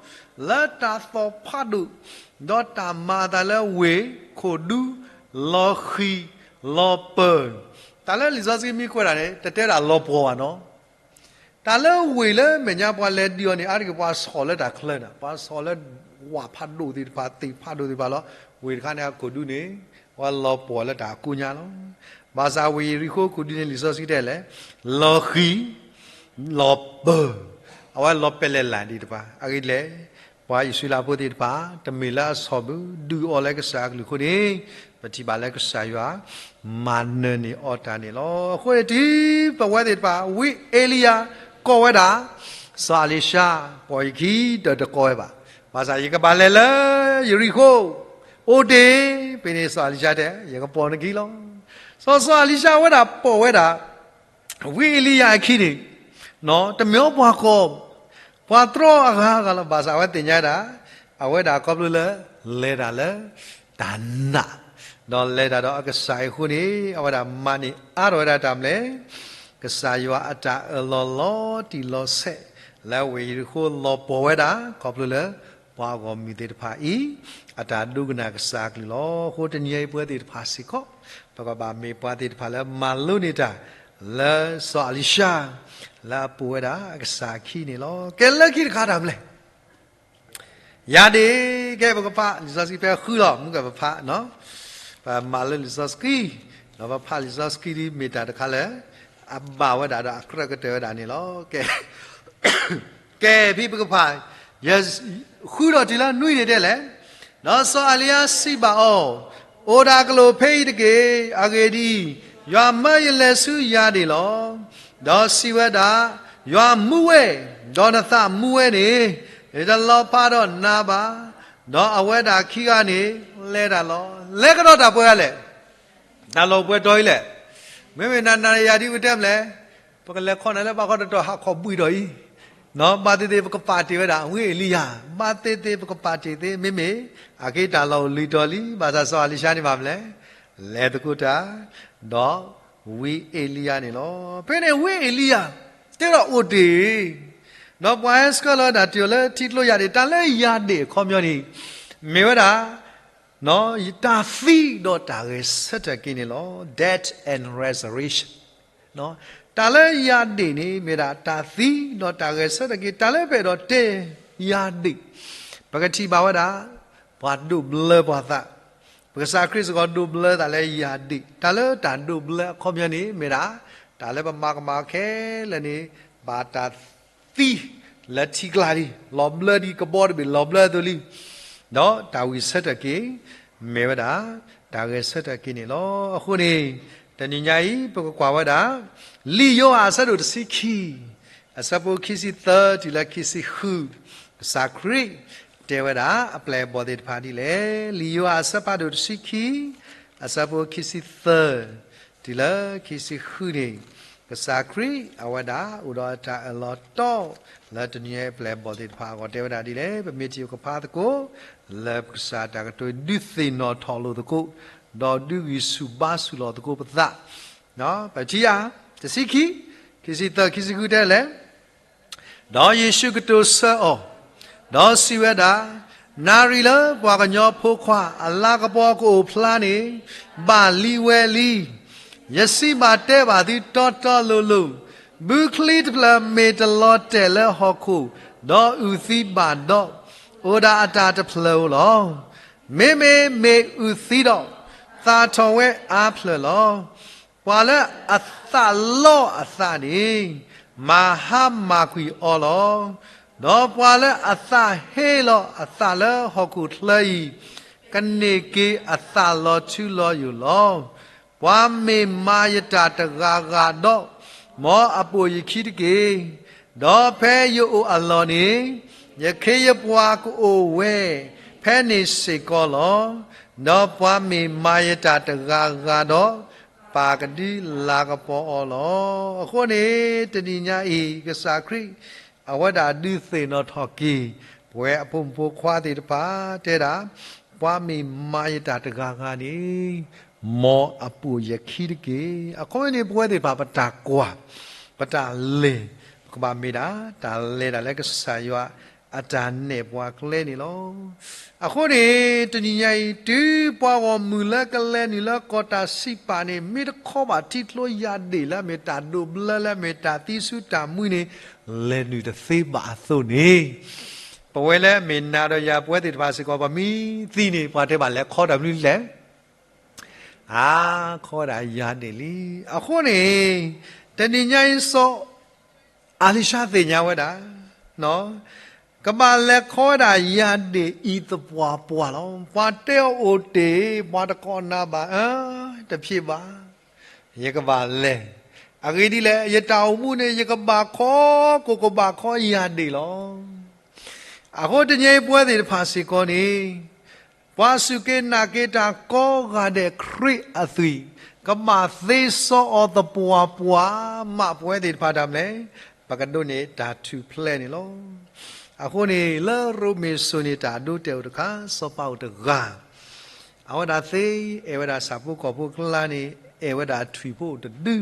လၢတၢ်သီၣ်ဖးဒိၣ်, ဒီးတၢ်မၤအသးလၢဝ့ၢ်, ခိၣ်ဒူ, လီၤဃံၤ, လီၤပၢၢ်, တၢ်လၢလံာ်စီဆှံမ့ၢ်ကွဲးဒၣ်န့ၣ် တတဲဒၣ်လီၤပှီၢ်ဘၣ်နီၤ. တၢ်လၢဝ့ၢ်လၢမဲာ်ညါပှၤလဲၤဒုးအီၤန့ၣ် အါတက့ၢ်ပှၤဆီၣ်လၢတၢ်ချၢန့ၣ်, ပှၤဆီၣ်လၢဝၣ်ဖးဒိၣ်သ့ၣ်တဖၣ် သ့ၣ်ဖးဒိၣ်သ့ၣ်တဖၣ်လီၤ. ဝ့ၢ်တခါန့ၣ် အခိၣ်ဒူန့ၣ် ပှၤလီၤပှီၢ်လၢတၢ်အကိညါလီၤ. ဘၣ်ဆၣ်ဝ့ၢ်ယရံၤဃိၣ်ခိၣ်ဒူန့ၣ် လံာ်စီဆှံတဲလဲၣ်, လီၤဃံၤ, လီၤပၢၢ်, အဝဲလီၤပဲာ်လဲၢ်လၢ်ဒံးတဖၣ် အဂ့ၢ်ဒ်လဲၣ် ပှၤအံၣ်စရ့လးဖိသ့ၣ်တဖၣ် တမ့ၢ်လၢအဆီၣ်ဘၣ် ဒုးအီၤလၢကစၢ်အကလုၢ်အဃိန့ၣ်, ပထံၣ်ဘၣ်လၢကစၢ်ယွၤ မၤနၢၤန့ၢ်အီၤတၢ်န့ၣ်လီၤ. အဃိန့ၣ်တုၤပဝဲသ့ၣ်တဖၣ် ဝံအ့လံယၤကိးဝဲဒၣ် စီၤအလံၤၡါ, ပိာ်ယခံဒီးတကိးဝဲဘၣ်. ဘၣ်ဆၣ်ယကဘၣ်လဲၤလၢယရံၤဃိၣ် အိၣ်တ့ၢ်, ဖဲန့ၣ်စီၤအလံၤၡါတဲ ယကပိာ်နခံလီၤ. စီၤစီၤအလံၤၡါဝဲဒၣ်ပိာ်ဝဲဒၣ် ဝံအ့လံယၤအခံန့ၣ်, တမ့ၢ်အီၤပှၤဃီ, ပှၤတြီအဂၤဂၤလီၤ. ဘၣ်ဆၣ်အဝဲသ့ၣ်ညါဒၣ် အဝဲဒၣ်ခီဖျိလၢ လဲၤတၢ်လၢတၢ်နာ်, ဒီးလဲၤတၢ်ဒီးအကစၢ်အံၤအဃိန့ၣ် အဝဲဒၣ်မၤန့ၢ်အါထီၣ်ဝဲဒၣ်တၢ်မနုၤလဲၣ်, ကစၢ်ယွၤအတၢ်အၢၣ်လီၤလီၤတံၢ်လီၤဆဲး လၢဝ့ၢ်ယရံၤဃိၣ်လီၤပှီၢ်ဝဲဒၣ် ခီဖျိလၢ ပှၤဂီၢ်မုၢ်သ့ၣ်တဖၣ်အံၤ အတၢ်ဒိကနၣ်ကစၢ်အကလုၢ်လီၤ. အဃိတနံၤအံၤပဝဲသ့ၣ်တဖၣ်စ့ၢ်ကီး ပကဘၣ်မ့ၢ်ပှၤသ့ၣ်တဖၣ်လၢမၤလိန့ၢ်တၢ် လၢစီၤအလံၤၡါ လၢအပိာ်ဝဲဒၣ်အကစၢ်အခံန့ၣ်လီၤ. ကဲလၢခံတခါတၢ်မနုၤလဲၣ် ယၤဒ့ၣ်, ကဲပကဖးလံာ်စီဆှံဖဲဃုလီၤ မုၢ်ကဲပဖး, ပမၤလၢလံာ်စီဆှံ, ဒီးပဖးလံာ်စီဆှံဒ်မ့ၢ်တၢ်တခါလၢ အဘၣ်ဝဲဒၣ်ဒီးအကြၢးကတၢၢ်ဝဲဒၣ်န့ၣ်လီၤ. ကဲ ကဲဖဲပကဖး ဃုဒီးတုၤလၢနွံန့ၣ်တဲလဲၣ်, ဒီးစီၤအလံၤယၤစံးဘၣ်အီၤ, အိၣ်ဒၣ်ကလုာ်ဖဲအံၤတက့ၢ်. အဂ့ၢ်ဒ်အံၤ, ယွၤမၢယလဲၤဆူယၤဒ့ၣ်လီၤ. ဒီးစံးဝဲဒၣ်, ယွၤမူဝဲ, ဒီးနသးမူဝဲန့ၣ်, ယတလီၤဖးဒီးနၤဘၣ်. ဒီးအဝဲဒၣ်ခံဂၤန့ၣ် လဲၤတၢ်လီၤ. လဲၤကဒီးတၢ်ပှဲၤဂၤလဲၣ် တၢ်လီၢ်ပှဲၤတီၤအံၤလဲၣ်. မ့မ့ၢ်နၤနၤယၤဒ်ပတဲမလဲၣ်, ပကလဲၤခီနၤလၢဘၣ်ခီတတီၤဟးခီၣ်ဘှံးဒီးအံၤ, ဘၣ်သ့ၣ်သ့ၣ်ပကပာ်တ့ၢ်ဝဲဒၣ် ဝံအ့လံယၤ, ဘၣ်သ့ၣ်သ့ၣ်ပကပာ်တ့ၢ်သ့ မ့မ့ၢ် အက့တၢ်လီၢ်အိၣ်လံတီၤလံ, ဘၣ်ဆၣ်စီၤအလံၤၡါန့ၣ်ဘၣ်မလဲၣ်, လဲၤသကိးတၢ်, ဒီးဝံအ့လံယၤန့ၣ်လီၤ. ဖဲန့ၣ်ဝံအ့လံယၤ တဲဒီးအိၣ်တ့ၢ်, ဒီးပှၤဟဲဆှၢလီၤဝဲဒၣ်တ့ၢ်အီၤလၢထံကျိယၤဒ့ၣ်, တၢ်လၢယၤဒ့ၣ်အခီပညီန့ၣ် မ့ၢ်ဝဲဒၣ် တၢ်သံဒီးတၢ်ဂဲၤဆၢထၢၣ်က့ၤန့ၣ်လီၤ. Death and resurrection. တၢ်လၢယၤဒ့ၣ်န့ၣ် မ့ၢ်ဒၣ်တၢ်သံဒီးတၢ်ဂဲၤဆၢထၢၣ်က့ၤ, တၢ်လၢပအဲၣ်ဒိးတဲ ယၤဒ့ၣ်, ပကထံၣ်ဘၣ်ဝဲဒၣ် ပှၤဒိးဘျၢပှၤသး, ပကစၢ်ခရံာ်စ့ၢ်ကီးဒိးဘျၢသးလၢယၤဒ့ၣ်, တၢ်လၢတၢ်ဒိးဘျၢအခီပညီန့ၣ် မ့ၢ်ဒၣ် တၢ်လၢပမၤကမၣ်ခဲလၢာ်န့ၣ် ဘၣ်တၢ် သံလၢထံကျါလံ, လီၤဘျၢဒ်ကဘီတဘ့ၣ်လီၤဘျၢအသိးလံ, ဒီးတၢ်ဝံၣ်ဆၢထၢၣ်က့ၤ မ့ၢ်ဝဲဒၣ် တၢ်ဂဲၤဆၢထၢၣ်က့ၤန့ၣ်လီၤ. အဃိန့ၣ် တနံၤညါအံၤ ပကကွၢ်ဝဲဒၣ် လံာ်ယိၤဟၣ်အဆၢဒိၣ်တဆံခံ, အဆၢဖိခံဆံသၢတုၤလၢခံဆံဃု, ကစၢ်ခရံာ် တဲဝဲဒၣ်အပျဲၢ်အဘီၣ်သ့ၣ်တဖၣ်ဒ်လဲၣ်. လံာ်ယိၤဟၣ်အဆၢဖးဒိၣ်တဆံခံ, အဆၢဖိခံဆံသၢ တုၤလၢခံဆံဃုန့ၣ်, ကစၢ်ခရံာ်အဝဲဒၣ်အိၣ်ဒီးအတၢ်အၢၣ်လီၤတီ လၢတနံၤညါအံၤအပျဲၢ်အဘီၣ်သ့ၣ်တဖၣ်အဂီၢ် တဲဝဲဒၣ်ဒ်လဲၣ်. ပမ့ၢ်ထံၣ်ကဖးသကိး လၢကစၢ်တၢ်ကတိၤဒုးသ့ၣ်နီၣ်ထီၣ်လိာ်သကိး, ဒီးဒုးဂံၢ်ဆူၣ်ဘါဆူၣ်လီၤသကိးပသး, ပထံၣ်ဧါ, တဆံခံ, ခံဆံသၢ ခံဆံဃုတဲလဲၣ်. ဒီးယ့ၣ်ၡူးကတိၤဆၢအီၤ, ဒီးစံးဝဲဒၣ်, နၣ်ရံၣ်လၢပှၤကညီဖိခွါအလၤကပီၤကအိၣ်ဖျါန့ၣ် ဘၣ်လံဝဲလံ. ယစံးဘၣ်တဲဘၣ်သုတီတီလိၤလိၤ, ဘုချံတဖျၢၣ်မ့ၢ်တလီၤတဲာ်လၢဟီၣ်ခိၣ်, ဒီးအုၣ်သံဘၣ်ဒီး, အိၣ်ဒၣ်အတၢ်တဖျၢၣ်ဧိၤလီၤ. မ့မ့ၢ်မ့ၢ်အုၣ်သံဒီး, သၣ်ထီၣ်ဝဲအါဖျၢၣ်လီၤ. ပှၤလၢအသးလီအသးန့ၣ် မၤဟါမၢ်ကွံာ်အီၤလီၤ. ဒီးပှၤလၢအသးဟ့လီၤအသးလၢဟီၣ်ခိၣ်ချၢအံၤ, ကန့ၢ်က့ၤအသးလီၤထူလီၤယိာ်လီၤ. ပှၤမ့ၢ်မၤယတၢ်တဂၤဂၤဒီး, မ်အပိာ်ယခံတက့ၢ်. ဒီးဖဲယအိၣ်အလီၢ်န့ၣ်, ယခ့ယပှၤကအိၣ်ဝဲဖဲန့ၣ်စ့ၢ်ကီးလီၤ. ဒီးပှၤမ့ၢ်မၤယတၢ်တဂၤဂၤဒီး, ပၢ်ကဒုးလၤကပီၤအီၤလီၤ. အဃိန့ၣ် တနံၤညါအံၤ ကစၢ်ခရံာ် အဝဲဒၣ်ဒုးသ့ၣ်နီၣ်ထီၣ်က့ၤ ပဝဲအဖိမုၣ်ဖိခွါသ့ၣ်တဖၣ် တဲဒၣ်, ပှၤမ့ၢ်မၤယတၢ်တဂၤဂၤန့ၣ်, မ်အပိာ်ယခံတက့ၢ်. အခီပညီန့ၣ် ပဝဲသ့ၣ်တဖၣ်ပတၢ်ကွၢ်, ပတၢ်လဲၤ, ပကဘၣ်မ့ၢ်ဒၣ် တၢ်လဲၤဒၣ်လၢကစၢ်ယွၤအတၢ်နဲၣ်ပှၤကျဲန့ၣ်လီၤ. အဃိန့ၣ် တနံၤညါအံၤ တုၤပှၤဂီၢ်မုၢ်လၢကလဲၤနုာ်လၢကီၢ်တၢ်စံးပာ်န့ၣ် မ့ၢ်တခီဘၣ်ထံကျိယၢ်ဒ့ၣ်လၢအမ့ၢ်တၢ်ဒိးဘျၢလၢအမ့ၢ်တၢ်သံဆူတၢ်မှံန့ၣ် လဲၤနုာ်တသ့ဘၣ်အသိးန့ၣ်, ပဝဲလၢအမ့ၢ်နၤဒီးယၤပဝဲသ့ၣ်တဖၣ်စ့ၢ်ကီး ပမ့ၢ်သံန့ၣ် ပှၤတဲဘၣ်လဲၤခီတၢ်မနုၤလဲၣ် အါ, ခီဒၣ်ယၢ်ဒ့ၣ်လံ. အဃိန့ၣ် တနံၤညါအံၤ စီၤအၤလံၡါသ့ၣ်ညါဝဲဒၣ်, ကဘၣ်လဲၤခီဝဲဒၣ်ယၢ်ဒ့ၣ်အံၤသပှၢ်ပှၢ်လီၤ. ပှၤတဲအီၤအိၣ်တ့ၢ်, ပှၤတကိးနၤဘၣ်, အၢ, တဖျ့ဘၣ်, ယကဘၣ်လဲၤ, အဂ့ၢ်ဒ်လဲၣ်, ယတၢ်အိၣ်မူန့ၣ် ယကဘၣ်ခီ, ကိၣ်ကဘၣ်ခီယၢ်ဒ့ၣ်လီၤ. အဃိတနံၤအံၤပဝဲသ့ၣ်တဖၣ်စ့ၢ်ကီးန့ၣ်, ပှၤစူၢ်က့ၤနာ်က့ၤတၢ်ကိးဂၤဒဲးခရံာ်အသွံၣ်, ကဘၣ်သ့စီအီၤသပှၢ်ပှၢ်, မ့ၢ်ပဝဲသ့ၣ်တဖၣ်ဒၣ်လဲာ်, ပကဒိးန့ၢ်တၢ်ထူၣ်ဖျဲးန့ၣ်လီၤ. အဃိန့ၣ် လၢရိမ့ၤစိၤန့ၣ် တၢ်ဒိတဲာ်အိၣ်တခါ, စီၤပၤအိၣ်တဂၤ, အဝဲဒၣ်သ့, အဲၣ်ဝဲဒၣ်ဆၣ်ဖိကီၢ်ဖိအကျါန့ၣ်, အဲၣ်ဝဲဒၣ်ထွံၣ်ဖိအိၣ်တဒု,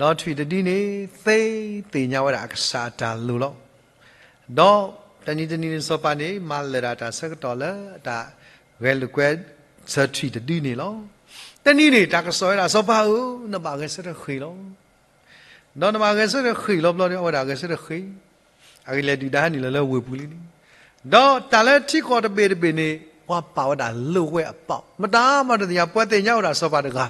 ဒီးထွံၣ်တဒုန့ၣ် သ့သ့ၣ်ညါဝဲဒၣ်အကစၢ်အတၢ်လိၤလီၤ. ဒီးတနံၤတနံၤန့ၣ် စီၤပၤန့ၣ် မၤလၢာ်ဒၣ်တၢ်ဆၢကတီၢ်လၢအတၢ်ဂဲၤလိာ်ကွဲဆၢထွံၣ်တဒုန့ၣ်လီၤ. တနံၤန့ၣ် တၢ်ကစီၣ်ဝဲဒၣ်, စီၤပၤဧၢ, နဘၣ်ဂဲၤဆၢထၢၣ်ဃ့ၢ်လီၤ. ဒီးနဘၣ်ဂဲၤဆၢထၢၣ်ဃ့ၢ်လီၤဘျီန့ၣ် အဝဲဒၣ်ဂဲၤဆၢထၢၣ်ဃ့ၢ်, အဂ့ၢ်လဲၣ်ဒုၣ်ဒါဟဲနုာ်လီၤလၢဝ့ၢ်ပူၤလံန့ၣ်, ဒီးတၢ်လၢထံကီၢ်တဘ့ၣ်တဘ့ၣ်န့ၣ် ပှၤပာ်ဝဲဒၣ်လိာ်ဝဲအပီး, မတၤမၤတသ့ၣ်ညါ, ပှၤသ့ၣ်ညါဝဲဒၣ်စီၤပၤတဂၤ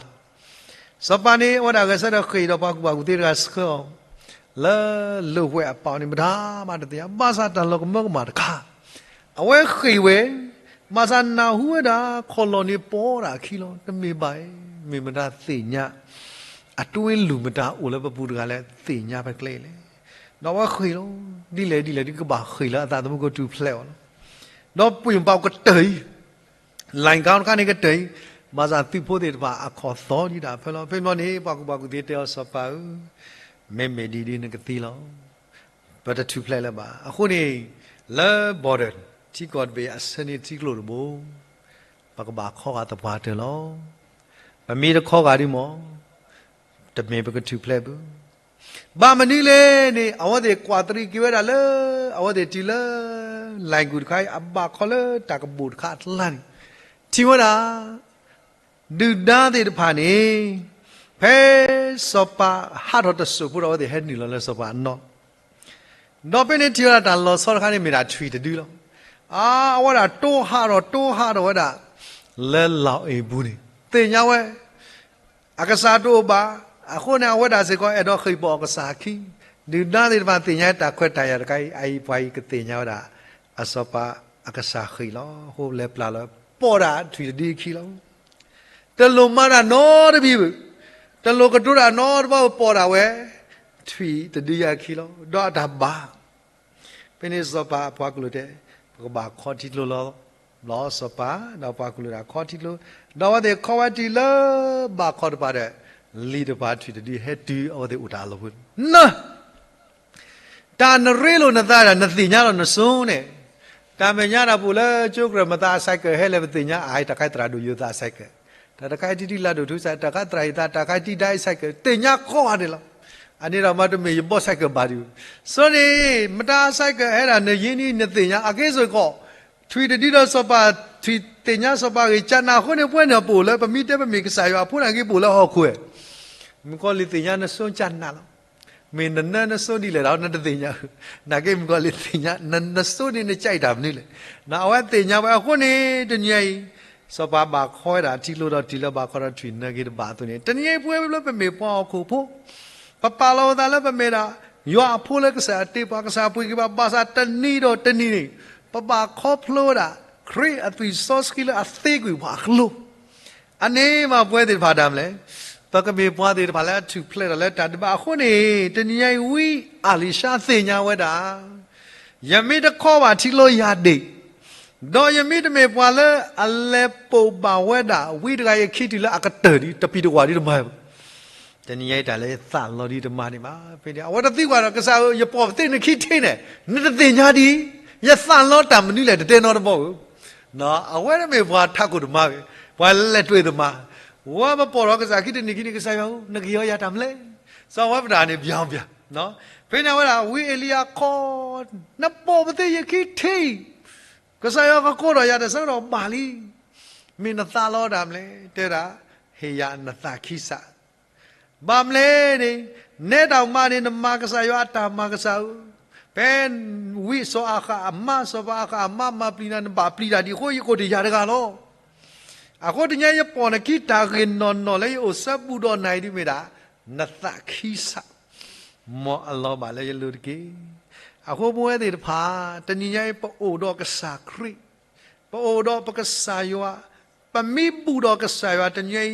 စီၤပၤန့ၣ် အဝဲဒၣ်ဂဲၤဆၢထၢၣ်ဃ့ၢ်ဒီးပှၤကူၣ်ဘၣ်ကူၣ်သ့တဂၤဆှၢအီၤ လၢလိာ်ဝဲအပီးန့ၣ် မတၤမၤတသ့ၣ်ညါ, ဘၣ်ဆၣ်တၢ်လီၤကမၢကမၣ်တခါ, အဝဲဃ့ၢ်ဝဲ, ဘၣ်ဆၣ်နၢ်ဟူဝဲဒၣ် ခီၣ်လီၢ်န့ၣ်ပိာ်ဒၣ်အခံလီၤ. တမ့ၢ်ဘၣ်, မ့ၢ်မတၤသ့ၣ်ညါ, အတွ့လူၤမတၤအိၣ်လၢပပူၤတဂၤလၢသ့ၣ်ညါဖဲကျဲလဲၣ်. ဒီးအဝဲဃ့ၢ်လီၤ, ဒ်လဲၣ်ဒ်လဲၣ်ဒ်ကဘၣ်ဃ့ၢ်လၢအသးသမူကထူၣ်ဖျဲးအီၤလီၤ. ဒီးပှ့ၤပာ်ကတၢၢ်အံၤ လိုင်းကောင်းတခါန့ၣ်ကတၢၢ်အံၤ, ဘၣ်ဆၣ်သုးဖိသ့ၣ်တဖၣ်အခီၣ်သီဒံးဒၣ်ဖဲလီၤ. ဖဲမီန့ၣ် ပှၤကူၣ်ဘၣ်ကူၣ်သ့တဲအီၤစီၤပၤဧၢ, မ့မ့ၢ်ဒ်ဒ်နကသံလီၤ. ပတထူၣ်ဖျဲးလၢၤဘၣ်. အဃိန့ၣ် လၢ border ထံကီၢ်တဘ့ၣ်အဆၢန့ၣ်ထံကျိတဘိ, ပကဘၣ်ခီဂာ်သပှၢ်တၢၢ်လီၤ. ပမ့ၢ်တခီဂာ်ဒုးမီၢ်, တမ့ၢ်ပကထူၣ်ဖျဲးဘၣ်. ဘၣ်မနုၤလဲၣ်န့ၣ် အဝဲသ့ၣ်ကွၢ်တရံးက့ၤဝဲဒၣ်လၢ အဝဲသ့ၣ်တုၤလၢ လိုင်းကူၣ်တခါအံၤ အဘၣ်ခီလၢတၢ်ကဘူၣ်တခါအကျါန့ၣ်, ထံၣ်ဝဲဒၣ် ဒုၣ်ဒါသ့ၣ်တဖၣ်န့ၣ် ဖဲစီၤပၤဟးထီၣ်တစိၢ်ဖိဒီး အဝဲသ့ၣ်ဟဲနုာ်လီၤလၢစီၤပၤအနီၢ်, ဒီးဖဲန့ၣ်ထံၣ်ဝဲဒၣ်တၢ်လီၤဆီတခါန့ၣ် မ့ၢ်ဒၣ်ထွံၣ်တဒုလီၤ. အါ, အဝဲဒၣ်တိဟးထီၣ်တိဟးထီၣ်ဝဲဒၣ် လၢလီၢ်အ့ၣ်ပူၤန့ၣ် သ့ၣ်ညါဝဲ အကစၢ်တအိၣ်ဘၣ်. အဃိန့ၣ် အဝဲဒၣ်စ့ၢ်ကီးအဲၣ်ဒိးဃ့ၢ်ပိာ်အကစၢ်အခံ, ဒုၣ်ဒါသ့ၣ်တဖၣ်သ့ၣ်ညါတၢ်ခွဲးတၢ်ယာ်တခါအံၤ, အအံၤပှၤအံၤကသ့ၣ်ညါဝဲဒၣ် အစီၤပၤအကစၢ်ဃ့ၢ်လီၤ. အဃိလဲၤပျၢ်လီၤ ပိာ်ဒၣ်ထွံၣ်တဒုအခံလီၤ. တလိၣ်မၤတၢ်နီတမံၤဘၣ်, တလိၣ်ကတိၤတၢ်နီတဘျီဘၣ်, ပိာ်ဒၣ်ဝဲ ထွံၣ်တဒုအခံလီၤ. ဒီးအတၢ်ဘၣ် ဖဲန့ၣ်စီၤပၤအပှၤကလုာ်တဲ, ပ ကဘၣ်ခီထံကျိလီၤ. ဘျီစီၤပၤ ဒီးပှၤကလုာ်တၢ်ခီထံကျိ, ဒီးအဝဲသ့ၣ်ခီဝဲတုၤလၢဘၣ်ခီတပၤဒီး လံာ်တပၤထွံၣ်တဒုဟဲတုၤအဝဲသ့ၣ်အိၣ်တၢ်အလီၢ်ဖိန့ၣ်, န တၢ်နရ့လိာ်နသးဒၣ် နသ့ၣ်ညါလီၤနစိန့ၣ်, တၢ်မဲာ်ညါတၢ်ပူၤလၢကၠိကြၢးမသးအ cycle ဟဲလၢပသ့ၣ်ညါ အတၢ်ခါသရၣ်ဒိၣ်ယိၤသးအ cycle, တၢ်တခါတံၢ်တံၢ်လၢဒိၣ်ထူစၢ် တၢ်ခါသရၣ်ယိၤသး တၢ်ခါတံၢ်ဒၣ်အ cycle သ့ၣ်ညါခီဂၤန့ၣ်လီၤ. အန့ၣ်ဒီးမ့တမ့ၢ်ယဘီ cycle ဘၣ်ဒံး, စိန့ၣ် မတၤ cycle ဟဲဒၣ် နယ့နံ နသ့ၣ်ညါ အက့ၢ်စ့ၢ်ကီး ထွံၣ်တဒုဒီးစီၤပၤထွံၣ်သ့ၣ်ညါစီၤပၤဂ့ၢ်ကနၣ်အဃိန့ၣ် ပဝဲန့ၣ်ပအိၣ်လၢ ပမ့ၢ်တဲပမ့ၢ်ကစၢ်ယွၤအဖိန့ၣ်ဂ့ၤ ပအိၣ်လၢဟီၣ်ခိၣ်ဝဲ, မုၣ်ကီၤလံၢ်သ့ၣ်ညါနစိကနၣ်လီၤ. မ့ၢ်နနၢနစိဒ်လဲၣ်ဒီး နတသ့ၣ်ညါ, နာ်က့မုၣ်ကီၤလံၢ်သ့ၣ်ညါ နစိန့ၣ်နကအံးတၢ်မနုၤလဲၣ်, အဝဲသ့ၣ်ညါဝဲအဃိန့ၣ် တနံၤအံၤ စီၤပၤဘၣ်ခီဝဲဒၣ်ထံကျိဒီးတုၤလၢဘၣ်ခီဒီးထွံၣ်နၢက့ၤတဘၣ်အသိးန့ၣ် တနံၤအံၤပဝဲလၢပမ့ၢ်ပှၤဟီၣ်ခိၣ်ဖိ ပပာ်လီၤပသးလၢပမ့ၢ်ဒၣ် ယွၤအဖိလၢကစၢ်ယွၤတ့ပှၤ ကစၢ်ယွၤပှ့ၤက့ၤဘၣ် ဘၣ်ဆၣ်တနံၤဒီးတနံၤန့ၣ် ပဘၣ်ခီဖျိဝဲဒၣ် ခရံာ်အသွံၣ်စီဆှံလၢအသ့ကွံာ်ပှၤအကျိၤ, အန့ၣ်မးပဝဲသ့ၣ်တဖၣ်ဒၣ်မလဲၣ်, ပကမ့ၢ်ပှၤသ့ၣ်တဖၣ်လၢအထူၣ်ဖျဲးထီၣ်လၢတၢ်ဒဲးဘးအဃိန့ၣ် တနံၤအံၤဝံအ့လံၡါသ့ၣ်ညါဝဲဒၣ် ယမ့ၢ်တခီဘၣ်ထံကျိယၤဒ့ၣ်, ဒီးယမ့ၢ်တမ့ၢ်ပှၤလၢအလဲၤပိာ်ဘၣ်ဝဲဒၣ် ဝံတဂၤအံၤအခံတုၤလၢအကတၢၢ်ဒီး တပံၤတဝၢ်ဒုတမၤဘၣ်, တနံၤအံၤတၢ်လၢယသးလီဒုတမၤန့ၣ်ဘၣ်. ဖဲန့ၣ် အဝဲတသံကွၢ်ဒီး ကစၢ်ဧၢ ယပိာ်ပသ့ၣ်နခံထံန့ၣ် နတသ့ၣ်ညါဒံး, ယသးလီတၢ်မနုၤလဲၣ် တတဲနီတဘီဧၢ. အဝဲတမ့ၢ်ပှၤထးခိၣ်တမၤဘၣ်, ပှၤလဲၤတွဲၣ်တမၤ, ဝဲပပိာ်ထီၣ်ကစၢ်ခံတနံၤခံန့ၣ် ကစၢ်ယွၤဧၢ နကဟ့ၣ်အီၤယၤတၢ်မလဲၣ်. စီၤဝဲပတၢ်န့ၣ် ဘၣ်ဘၣ်, ဖဲန့ၣ်ဝဲဒၣ် ဝံအ့လံယၤခီ, နပိာ်ပသ့ၣ်ယခံထံအံၤ ကစၢ်ယွၤကကိးထီၣ်ယၤတဆၢကတီၢ်ဘၣ်လံ, မ့ၢ်နသးလီတၢ်မလဲၣ်. တဲဒၣ် ဟ့ၣ်ယၤနသးခံစး, ဘၣ်မလဲၣ်န့ၣ်, နဲတၢ်မၤန့ၣ် နမၤကစၢ်ယွၤအတၢ်မၤကစၢ်ဧၢ, ဖဲဝံစီၤအၤဃးအမါ စီၤပၤအၤဃးအမါမၤပျံၤနၤ နဘၣ်ပျံၤတၢ်ဒံးအဃိ ယကအိၣ်တ့ၢ်ယၤတဂၤလီၤ. အဃိတနံၤအံၤယပိာ်နခံတၢ်ဂ့ၢ်နီၢ်နီၢ်လၢယအိၣ်ဆၢဘူၣ်ဒီးနၤအံၤဒ်မ့ၢ်ဒၣ် နသးခံစး, မ်အလီၤဘၣ်လၢယလိၤတက့ၢ်. အဃိပဝဲသ့ၣ်တဖၣ် တနံၤညါအံၤပအိၣ်ဒီးကစၢ်ခရံာ်, ပအိၣ်ဒီးပကစၢ်ယွၤ, ပမ့ၢ်ဘူၣ်ဒီးကစၢ်ယွၤတနံၤညါ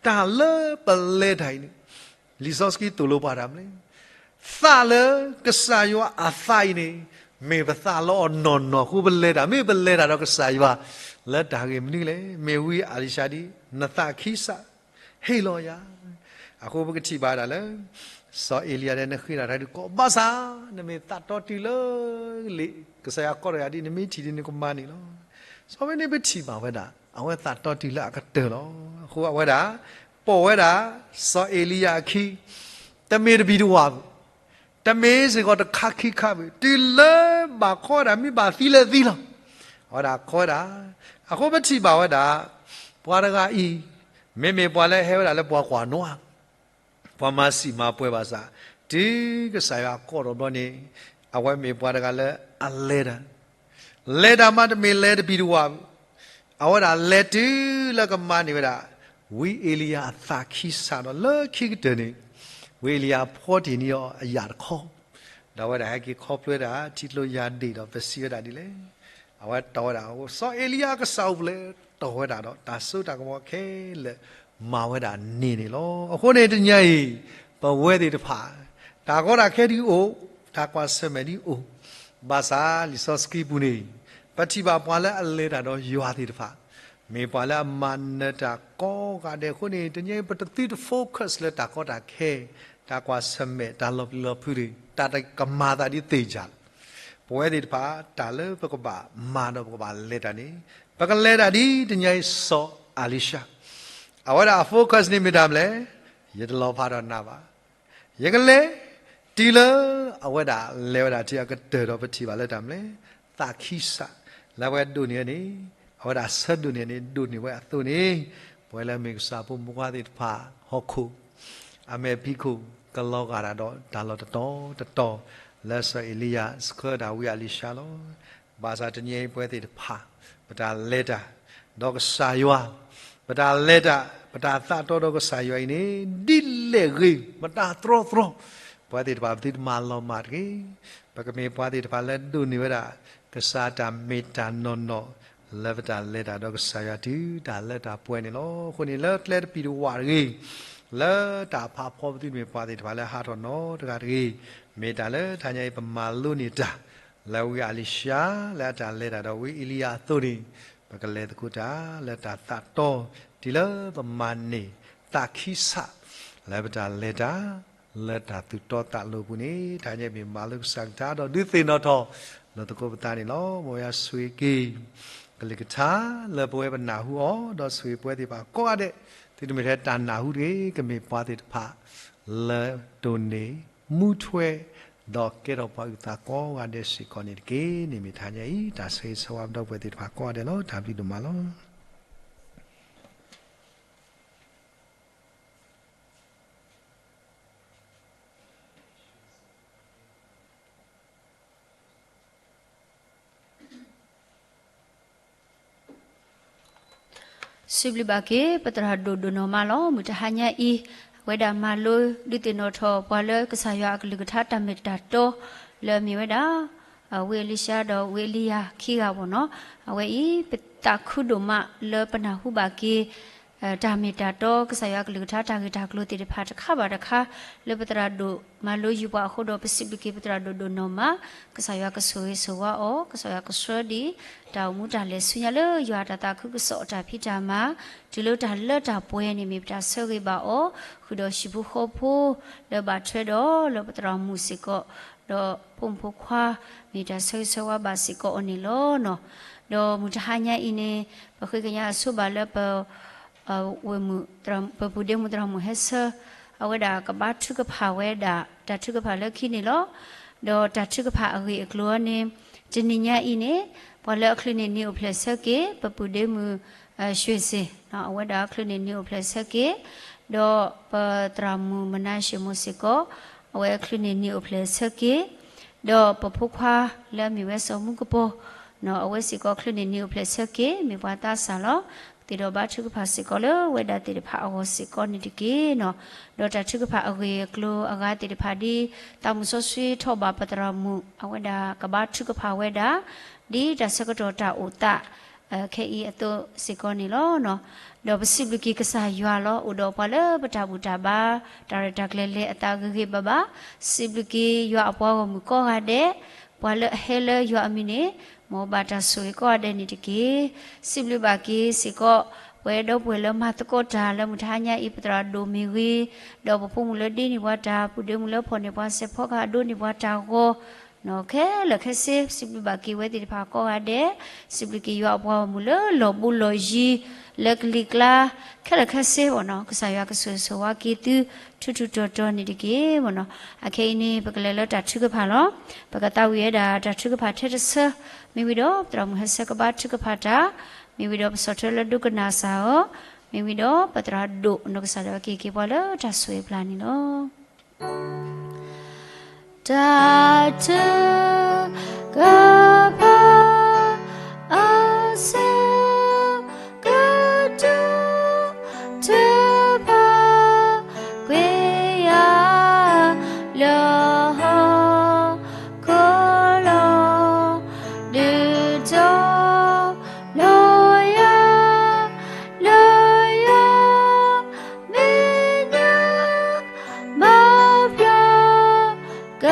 အံၤ တၢ်လၢပလဲၤတၢ်အံၤန့ၣ် လံာ်စီဆှံသိၣ်လိပှၤတၢ်မလဲၣ်, သးလၢကစၢ်ယွၤအသးအံၤန့ၣ် မ့ၢ်ပသးလီအီၤနီၢ်နီၢ်အဃိပလဲၤတၢ်, မ့ၢ်ပလဲၤတၢ်ဒီးကစၢ်ယွၤ လၢတၢ်ဂ့ၢ်မနုၤလဲၣ်. မ့ၢ်ဝံအ့လံၡါဒ် နသးခံစး ဟ့ၣ်လီၤယၤ. အဃိပကထံၣ်ဘၣ်ဒၣ်လၢ စီၤအ့လံယၤဒဲး နဃ့တၢ်တၢ်ဒုးကိးဘၣ်ဆၣ် နမ့ၢ်သးတီတုၤလၢလံာ် ကစၢ်ယွၤကိးထီၣ်ယၤဒ် နမ့ၢ်ထံၣ်ဒ်နကမၤန့ၣ်လီၤ. စီၤဝဲန့ၣ်ပထံၣ်ဘၣ်ဝဲဒၣ် အဝဲသးတီတုၤလၢအကတၢၢ်လီၤ. အဃိအဝဲဒၣ် ပိာ်ဝဲဒၣ် စီၤအ့လံယၤအခံ တမ့ၢ်တဘံၣ်တဝၣ်ဘၣ် တမ့ၢ်စ့ၢ်ကီးတခါခံခါဘၣ်, တုၤလၢဘၣ်ခီဒၣ်မ့ၢ်ဘၣ်သံလၢသံလီၤ. အဝဲဒၣ်ခီဝဲဒၣ်, အဃိပထံၣ်ဘၣ်ဝဲဒၣ် ပှၤတဂၤအံၤ မ့မ့ၢ်ပှၤလၢဟဲဝဲဒၣ်လၢပှၤကွၢ်နီၣ်, ပှၤမၤစံၣ်မၤပှဲၤဘၣ်ဆၣ် တုၤကစၢ်ယွၤကိးထီၣ်ဘျီန့ၣ် အဝဲမ့ၢ်ပှၤတဂၤလၢအလဲၤတၢ် လဲၤတၢ်မးတမ့ၢ်လဲၤတဘံၣ်တဝၣ်ဘၣ်, အဝဲဒၣ်လဲၤတုၤလၢကမၤန့ၢ်ဝဲဒၣ် ဝံအ့လံယၤအသးခံစးဒီး လၢခံကတၢၢ်န့ၣ် ဝံအ့လံယၤဖီတ့ၢ်န့ၢ်အီၤအယၣ်တခီ, ဒီးအဝဲဒၣ်ဟဲက့ၤခီဖျိဝဲဒၣ် ထံကျိယၤဒ့ၣ်ဒီးပစံးဝဲဒၣ်ဒ်လဲၣ်. အဝဲတီၢ်ဝဲဒၣ် စီၤအ့လံယၤကစၢ်အိၣ်ဖျဲၣ် တီၢ်ဝဲဒၣ်ဒီး တၢ်စိတၢ်ကမီၤခဲလၢာ် မၤဝဲဒၣ်န့ၣ်န့ၣ်လီၤ. အဃိန့ၣ်တနံၤအံၤ ပဝဲသ့ၣ်တဖၣ် တၢ်ကီတၢ်ခဲဒ်အိၣ်, တၢ်ကွၢ်ဆၢၣ်မဲာ်ဒ်အိၣ်, ဘၣ်ဆၣ်လံာ်စီဆှံပူၤန့ၣ် ပထံၣ်ဘၣ်ပှၤလၢအလဲၤတၢ်ဒီးယွၤသ့ၣ်တဖၣ် မ့ၢ်ပှၤလၢအမၤနၢၤတၢ်ကိးဂၤဒဲးအဃိန့ၣ် တနံၤအံၤပတသုတ focus လၢတၢ်ကီတၢ်ခဲ, တၢ်ကွၢ်ဆၢၣ်မဲာ်, တၢ်လီၤပျံၤလီၤဖုးတဂ့ၤ, တၢ်တကမၤသးဒ်သ့ၣ်ယၢ်လီၤ. ပဝဲသ့ၣ်တဖၣ် တၢ်လၢပကဘၣ်မၤဒီးပကဘၣ်လဲၤတၢ်န့ၣ် ပကလဲၤတၢ်ဒ်တနံၤအံၤစီၤအ့လံၡါ, အဝဲဒၣ်အ focus န့ၣ်မ့ၢ်တၢ်မနုၤလဲၣ်, ယတလီၤဖးဒီးနၤဘၣ် ယကလဲၤ တုၤလၢအဝဲဒၣ်လဲၤဝဲဒၣ်ထံအကတၢၢ်ဒီးပထံၣ်ဘၣ်လၢတၢ်မနုၤလဲၣ်, သးခံစး လၢအဝဲဒိးန့ၢ်ဝဲန့ၣ်, အဝဲဒၣ်ဆၢဒိးန့ၢ်န့ၣ် ဒိးန့ၢ်ဝဲအသိးန့ၣ်, ပဝဲလၢမ့ၢ်ကစၢ်ဖိမုၣ်ဖိခွါသ့ၣ်တဖၣ်ဟီၣ်ခိၣ် အမဲာ်ဖံးခိၣ် ကလီၤဂာ်ဒၣ်ဒီးတၢ်လီၢ်တတီၤတတီၤ လၢစီၤအ့လံယၤဆှၢဒၣ်ဝံအ့လံၡါလီၤ. ဘၣ်ဆၣ်တနံၤအံၤပဝဲသ့ၣ်တဖၣ် ပတၢ်လဲၤတၢ် ဒီးကစၢ်ယွၤ, ပတၢ်လဲၤတၢ် ပတၢ်သးတီဒီးကစၢ်ယွၤအံၤန့ၣ် ဒ်လဲၣ်ဂ့ၤ မတၤတြီတြီ, ပဝဲသ့ၣ်တဖၣ်ပသုတမၤလီၤမၢ်တဂ့ၤ. ပကမ့ၢ်ပှၤသ့ၣ်တဖၣ်လၢဒိးန့ၢ်ဝဲဒၣ် ကစၢ်တၢ်မ့ၢ်တၢ်နီၢ်နီၢ် လၢပတၢ်လဲၤတၢ်ဒီးကစၢ်ယွၤတုၤတၢ်လၢတၢ်ပှဲၤန့ၣ်လီၤ. အဃိန့ၣ်လၢကျဲတပံၤတဝၣ်တဂ့ၤ, လၢတၢ်ဖးဖီပသုတမ့ၢ်ပှၤသ့ၣ်တဖၣ်လၢဟးထီၣ်နီတဂၤတဂ့ၤ, မ့ၢ်တၢ်လၢတဟါညါအံၤပမၤလိန့ၢ်တၢ် လၢဝံအ့လံၡါ လၢအတၢ်လဲၤတၢ်ဒီးဝံအ့လံယၤအသိးန့ၣ်, ပကလဲၤသကိးတၢ်လၢတၢ်သးတီ, တုၤလၢပမၤန့ၢ်သးခံဆး လၢပတၢ်လဲၤတၢ် လၢတၢ်သူၣ်တီသးလိၤအပူၤန့ၣ်, တဟါညါမ့ၢ်မၤလိကစၢ်ကလုၢ်ကထါဒီးဒုးသ့ၣ်နီၣ်ထီၣ် လီၤသကိးပသးန့ၣ်လီၤ. မ်ယွၤဆိၣ်ဂ့ၤက့ၤ ကလုၢ်ကထါ လၢပဝဲပနၢ်ဟူအီၤ, ဒီးဆိၣ်ဂ့ၤပဝဲသ့ၣ်တဖၣ်ကိးဂၤဒဲး, သုတမ့ၢ်ထဲတၢ်နၢ်ဟူတဂ့ၤ, ကမ့ၢ်ပှၤသ့ၣ်တဖၣ် လၢတိၢ်န့ၢ်မူထွဲ ဒီးကဲထီၣ်ပှၤအုၣ်သးကိးဂၤဒဲးစ့ၢ်ကီးန့ၣ်တက့ၢ်. န့ၣ်မ့ၢ်တဟါညါအံၤ တၢ်ဆၢဂ့ၤဆၢဝါပဒီပုၢ်ဝဲၢ်သ့ၣ်တဖၣ်ကိးဂၤဒဲးလီၤ. တၢ်ဘျုးဒိၣ်မးလီၤ. စံးဘျုးဘၣ်က့ၤ ပသရၣ်ဒိၣ်ဒိၣ်နီၢ်မးလီၤ. မုၢ်တဟါညါအံၤ အဝဲဒၣ်မၤလိဒုးသ့ၣ်နီၣ်ထီၣ်ပှၤလၢကစၢ်ယွၤအကလုၢ်ကထါတၢ်မ့ၢ်တၢ်တီ လၢအမ့ၢ်ဝဲဒၣ် ဝံအ့လံၡါဒီးဝံအ့လံယၤခံဂၤဘၣ်နီၤ. အဝဲအံၤ ပသးခုဒိၣ်မးလၢပနၢ်ဟူဘၣ်က့ၤ တၢ်မ့ၢ်တၢ်တီ ကစၢ်ယွၤအကလုၢ်ကထါတၢ်ဂ့ၢ်တၢ်ကျိၤသ့ၣ်တဖၣ်တခါဘၣ်တခါ လၢပသရၣ်ဒိၣ်မၤလိယူၤပှၤအဃိဒီး ပစံးဘျုးက့ၤပသရၣ်ဒိၣ်ဒိၣ်နီၢ်မး, ကစၢ်ယွၤကဆိၣ်ဂ့ၤဆိၣ်ဝါအီၤ, ကစၢ်ယွၤကဆှၢဒံး တၢ်အိၣ်မူတၢ်လဲၤဆူညါလၢယွၤအတၢ်သးခုကစီၣ်အတၢ်ဖံးတၢ်မၤ, တုၤလၢတၢ်လၢတၢ်ပှဲၤန့ၣ်မ့ၢ်ပတၢ်ဆၢဂ့ၤဘၣ်အီၤ, ဃုာ်ဒီးဟံၣ်ဖိဃီဖိ လၢဘၣ်ထွဲဒီးလၢပသရၣ်မုၣ်စ့ၢ်ကီး, ဒီးဖိမုၣ်ဖိခွါ မ့ၢ်တၢ်ဆၢဂ့ၤဆၢဝါဘၣ်စ့ၢ်ကီးအီၤန့ၣ်လီၤနီၤ. ဒီးမုၢ်တဟါညါအံၤန့ၣ် ပဃ့ကညးအဆိဘၣ်လၢပ ဝ့ၢ်မုၣ် ပပူၤဒ့မုၣ်သရၣ်မုၣ်ဟဲဆၢ အဝဲဒၣ်ကဘါထုကဖၣ်ဝဲဒၣ် တၢ်ထုကဖၣ်လၢခံန့ၣ်လီၤ. ဒီးတၢ်ထုကဖၣ်အဂ့ၢ်အကျိၤအံၤန့ၣ် တနံၤညါအံၤန့ၣ် ပှၤလၢအချုးန့ၢ်နံၤအိၣ်ဖျဲၣ်ဆၢက့ၤ ပပူၤဒ့မုၣ် ရွှေစင် အဝဲဒၣ်ချုးန့ၢ်နံၤအိၣ်ဖျဲၣ်ဆၢက့ၤ, ဒီးပသရၣ်မုၣ်မနၤၡ့မိၢ်စ့ၢ်ကီး အဝဲချုးန့ၢ်နံၤအိၣ်ဖျဲၣ်ဆၢက့ၤ, ဒီးပဖိခွါလၢအမ့ၢ်ဝဲစီၤမူကပီၤ အဝဲစ့ၢ်ကီးချုးန့ၢ်နံၤအိၣ်ဖျဲၣ်ဆၢက့ၤ မ့ၢ်ပှၤသးစၢ်လီၤ. သ့ၣ်ဒီးဘါထုကဖၣ်စ့ၢ်ကီးလၢဝဲဒၣ်သ့ၣ်တဖၣ်အဂီၢ်စ့ၢ်ကီးန့ၣ်တက့ၢ်နီၤ. ဒီးတၢ်ထုကဖၣ်အဂ့ၢ်အကျိၤအဂၤသ့ၣ်တဖၣ်ဒ် သးမုၣ်စီဆှံထီၣ်ဘၣ်ပသရၣ်မုၣ် အဝဲဒၣ်ကဘါထုကဖၣ်ဝဲဒၣ် ဒ်တၢ်ဆၢကတီၢ်တၢ်အိၣ်သး ခဲအံၤအသိးစ့ၢ်ကီးန့ၣ်လီၤ. ဒီးပစံးဘျုးက့ၤကစၢ်ယွၤလီၤ. အိၣ်ဒီးပှၤလၢပတၢ်ဘူၣ်တၢ်ဘါ တၢ်ရဲၣ်တၢ်ကျဲၤလဲၤအသးဂ့ၤဂ့ၤဘၣ်ဘၣ်, စံးဘျုးက့ၤယွၤအပှၤဂီၢ်မုၢ်ကိးဂၤဒဲး, ပှၤလၢအဟဲလၢယွၤအမံၤန့ၣ် မ်ဘၣ်တၢ်ဆိၣ်ဂ့ၤကိးဂၤဒဲးန့ၣ်တက့ၢ်. စံးဘျုးဘၣ်က့ၤစ့ၢ်ကီး ပဝဲဒီပုၢ်ဝဲၢ်လၢမၤသကိးတၢ်လၢမုၢ်တဟါညါအံၤ ပသရၣ်ဒိၣ်မ့ၢ်ဂ့ၤ, ဒီးပဖိမုၣ်လၢဒ့န့ၢ်ပှၤတၢ်, ပူၤဒ့မုၣ်လၢဖီၣ်န့ၢ်ပှၤစဲးဖီကဟၣ်ဒိးန့ၢ်ပှၤတၢ်ဂီၤ ခဲလၢာ်ခဲဆ့ စံးဘျုးဘၣ်က့ၤဝဲသ့ၣ်တဖၣ်ကိးဂၤဒဲး, စံးဘျုးက့ၤယွၤအပှၤဂီၢ်မုၢ်လၢလီၢ်ဘူးလီၢ်ယံၤ လၢကလံၤကျါ ခဲလၢာ်ခဲဆ့ဘၣ်နီၤ, ကစၢ်ယွၤကဆိၣ်ဂ့ၤဆိၣ်ဝါက့ၤသု ထူးထူးတီၤတီၤန့ၣ်တက့ၢ်ဘၣ်နီၤ. အခဲအံၤန့ၣ် ပကလဲၤလၢတၢ်ထုကဖၣ်လီၤ. ပကသးဝံၣ်ဝဲဒၣ်တၢ်ထုကဖၣ်ထဲတဆၢ, မ့ၢ်ဝံၤဒီး ပသရၣ်မုၣ်ဟဲဆၢကဘါထုကဖၣ်တၢ်, မ့ၢ်ဝံၤဒီးပဆီၣ်ထွဲလၢဒိကနၣ်စၢ်အီၤ, မ့ၢ်ဝံၤဒီးပသရၣ်ဒိၣ် နီၢ်ကစၢ်ဒၣ်ဝဲက့ၤက့ၤပှၤလၢတၢ်ဆိၣ်ဂ့ၤပျၢ်န့ၣ်လီၤ. တၢ်ထုကဖၣ် အဆၢကတီၢ် ထုကဖၣ်ကွံာ်ယၤ လၢဟီၣ်ခိၣ်လီၤ, ဒုးတီၤလီၤယၤ လၢယွၤမဲာ်ညါ မၤပျီ က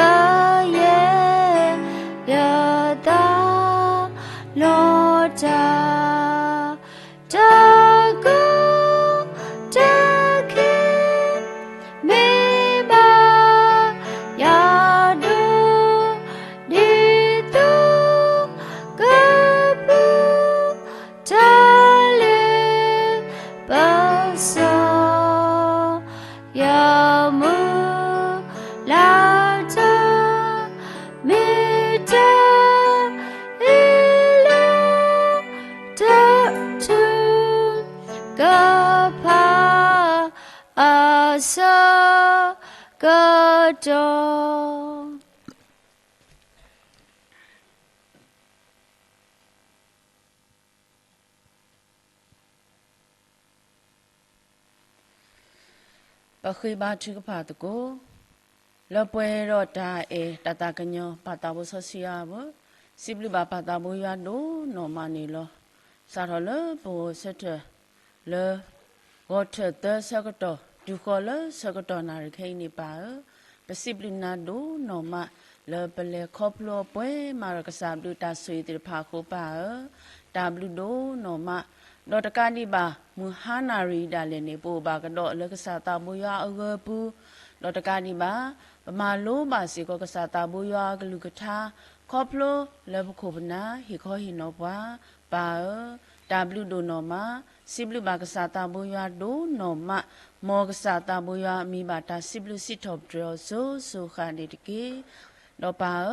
ယဲၢ်ယသးလီၤတၢ်, တၢ်ကူၣ်တၢ်ခံး မ့ၢ်ဘၣ်ယၤဒိၣ် ဒ်သိးကပူၤ တၢ်လ့ပစီ ယမုၢ်လၢ်တၢ် မ့ၢ်တၢ်အ့ၣ်လိာ် တၢ်ထုကဖၣ် အဆၢကတီၢ် ပဃ့ဘါထုကဖၣ်သကိး လၢပှဲၤဒီးတၢ်အဲၣ်တၢ်သးကညီၤ ပၢ်သးဘိစီဆှံအါဘၢ, စံးဘျုးဘၣ်ပၢ်သးဘိယွၤဒိၣ်နီၢ်မးန့ၣ်လီၤ. စးထီၣ်လၢပဂီၤဆၢထၢၣ်လၢ ဂီၤထၢၣ်သၢဆၢကတီၢ် တုၤဃီၤလၢဆၢကတီၢ်နၣ်ရံၣ်ခဲအံၤန့ၣ်ပၢ်ဧၢ, ပစံးဘျုးနၤဒိၣ်နီၢ်မး လၢပလဲၤခီဖျိအီၤပှဲၤမးဒီးကစၢ်ဘျုးတၢ်ဆိၣ်ဂ့ၤသ့ၣ်တဖၣ်အဃိ ပၢ်ဧၢ, တၢ်ဘျုးဒိၣ်နီၢ်မး, ဒီးတကးဒံးဘၣ် မုၢ်ဟါနၣ်ရံၣ်ဒၣ်လဲာ်န့ၣ် ပအိၣ်ဘၣ်ကဒီးလၢကစၢ်သးဘိယွၤအဂၢၤပူၤ, ဒီးတကးဒံးဘၣ် ပမၤလိဘၣ်စ့ၢ်ကီးကစၢ်သးဘိယွၤအကလုၢ်ကထါ ခီဖျိလၢပခိၣ်ပနၢ်ဟ့ၣ်ခီဟ့ၣ်နီၤပှၤ, ပၢ်ဧၢ, တၢ်ဘျုးဒိၣ်နီၢ်မး, စံးဘျုးဘၣ်ကစၢ်သးဘိယွၤဒိၣ်နီၢ်မး, မ်ကစၢ်သးဘိယွၤမံၤဘၣ်တၢ်စံးဘျုးစံးထီၣ်ပတြၢၤအီၤစိၤစိၤဃၣ်န့ၣ်တက့ၢ်. ဒီးပၢ်ဧၢ,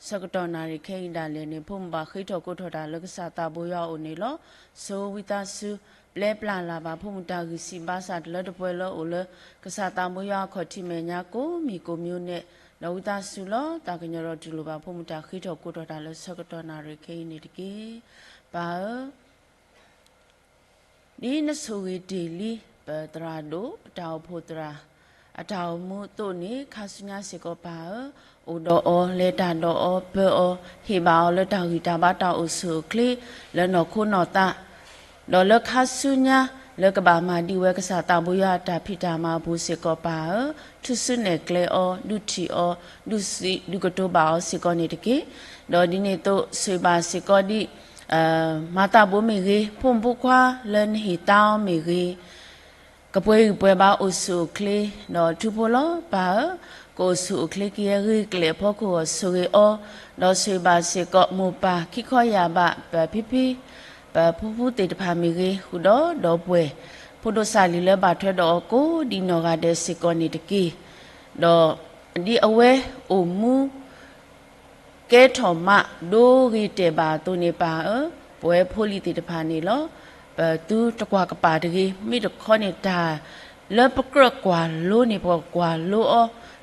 ဆၢကတီၢ်နၣ်ရံၣ်ခဲအံၤဒၣ်လဲာ်န့ၣ် ဖိမုၣ်ဘၣ်ဃ့ထီၣ်ကိးထီၣ်တၢ်လၢကစၢ်သးဘိယွၤအအိၣ်န့ၣ်လီၤ. ဆိဝံသးစူၤ ပျဲပျၢ်လၢ်ဘၣ်ဖိမုၣ်တၢ်ဂံၢ်စၢ်ဘါစၢ်တလၢတပှဲၤလၢအိၣ်လၢ ကစၢ်သးဘိယွၤအခီၣ်ထံးမဲာ်ညါကိးမံၤကိးမံၤန့ၣ်, ဒီးဝံသးစူၤလီၤ သးကညီၤဒီးတူၢ်လိာ်ဘၣ်ဖိမုၣ်တၢ်ဃ့ထီၣ်ကိးထီၣ်တၢ်လၢဆၢကတီၢ်နၣ်ရံၣ်ခဲအံၤန့ၣ်တက့ၢ်. ပၢ်ဧၢ, ဒ်နဆိၣ်ဂ့ၤတ့ၢ်လံ ပသရၣ်ဒိၣ် ပတၢ်အိၣ်ဖှိၣ်သရၣ် အတၢ်အိၣ်မူအသိးန့ၣ် ခါဆူညါစ့ၢ်ကီးပၢ်ဧၢ, အိၣ်ဒီးအီၤ လဲၤတၢ်ဒီးအီၤ ပၢၤအီၤ ဟ့ၣ်ဘၣ်အီၤလၢတၢ်ဂံၢ်တၢ်ဘါတၢ်အိၣ်ဆူၣ်အိၣ်ချ့ လၢနီၢ်ခိနီၢ်သး ဒီးလၢခါဆူညါ လၢကဘၣ်မၤဒံးဝဲကစၢ်သးဘိယွၤအတၢ်ဖံးတၢ်မၤအပူၤစ့ၢ်ကီးပၢ်ဧၢ, ထုးစုနဲၣ်ကျဲအီၤ ဒုးထံၣ်အီၤ ဒုးစံးဒုးကတိၤဘၣ်အီၤစ့ၢ်ကီးန့ၣ်တက့ၢ်. ဒီးဒ်န့ၣ်အသိး ဆိၣ်ဂ့ၤဘၣ်စ့ၢ်ကီးဒ် မၤသးဘိမ့ၢ်ဂ့ၤ, ဖိမုၣ်ဖိခွါလၢနဟ့ၣ်သါအီၤမ့ၢ်ဂ့ၤ, ကပှဲၤဂံၢ်ပှဲၤဘါအိၣ်ဆူၣ်အိၣ်ချ့, ဒီးထူဖိလီၤပၢ်ဧၢ, ကအိၣ်ဆူၣ်အိၣ်ချ့ကယဲၢ်ဂ့ၤကျဲၣ်အဖီခိၣ်အဂီၢ်ဆိၣ်ဂ့ၤအီၤ, ဒီးဆိၣ်ဂ့ၤဘၣ်စ့ၢ်ကီးမိၢ်ပၢ်ခံခီယာ်ဘး ပဖံဖံ ပဖူဖူသ့ၣ်တဖၣ်မ့ၢ်ဂ့ၤ, ဃုာ်ဒီးဒီပုၢ်ဝဲၢ် ဖိဒိၣ်စၢ်လံၤလၢဘၣ်ထွဲဒီးအီၤ ကိးဒံးနီၢ်ဂၤဒဲးစ့ၢ်ကီးန့ၣ်တက့ၢ်. ဒီးဒ်အဝဲအိၣ်မူ ကဲထီၣ်မး ဒိဂ့ၤတဲာ်ဘၣ်အသိးန့ၣ်ပၢ်ဧၢ, ပဝဲဖိလံၤသ့ၣ်တဖၣ်န့ၣ်လီၤ. ပသုတကွၢ်ကပၤတဂ့ၤ, မ့ၢ်တခီန့ၣ်တၢ်လၢပကြၢးကွၢ်လိန့ၣ် ပကကွၢ်လိအီၤ,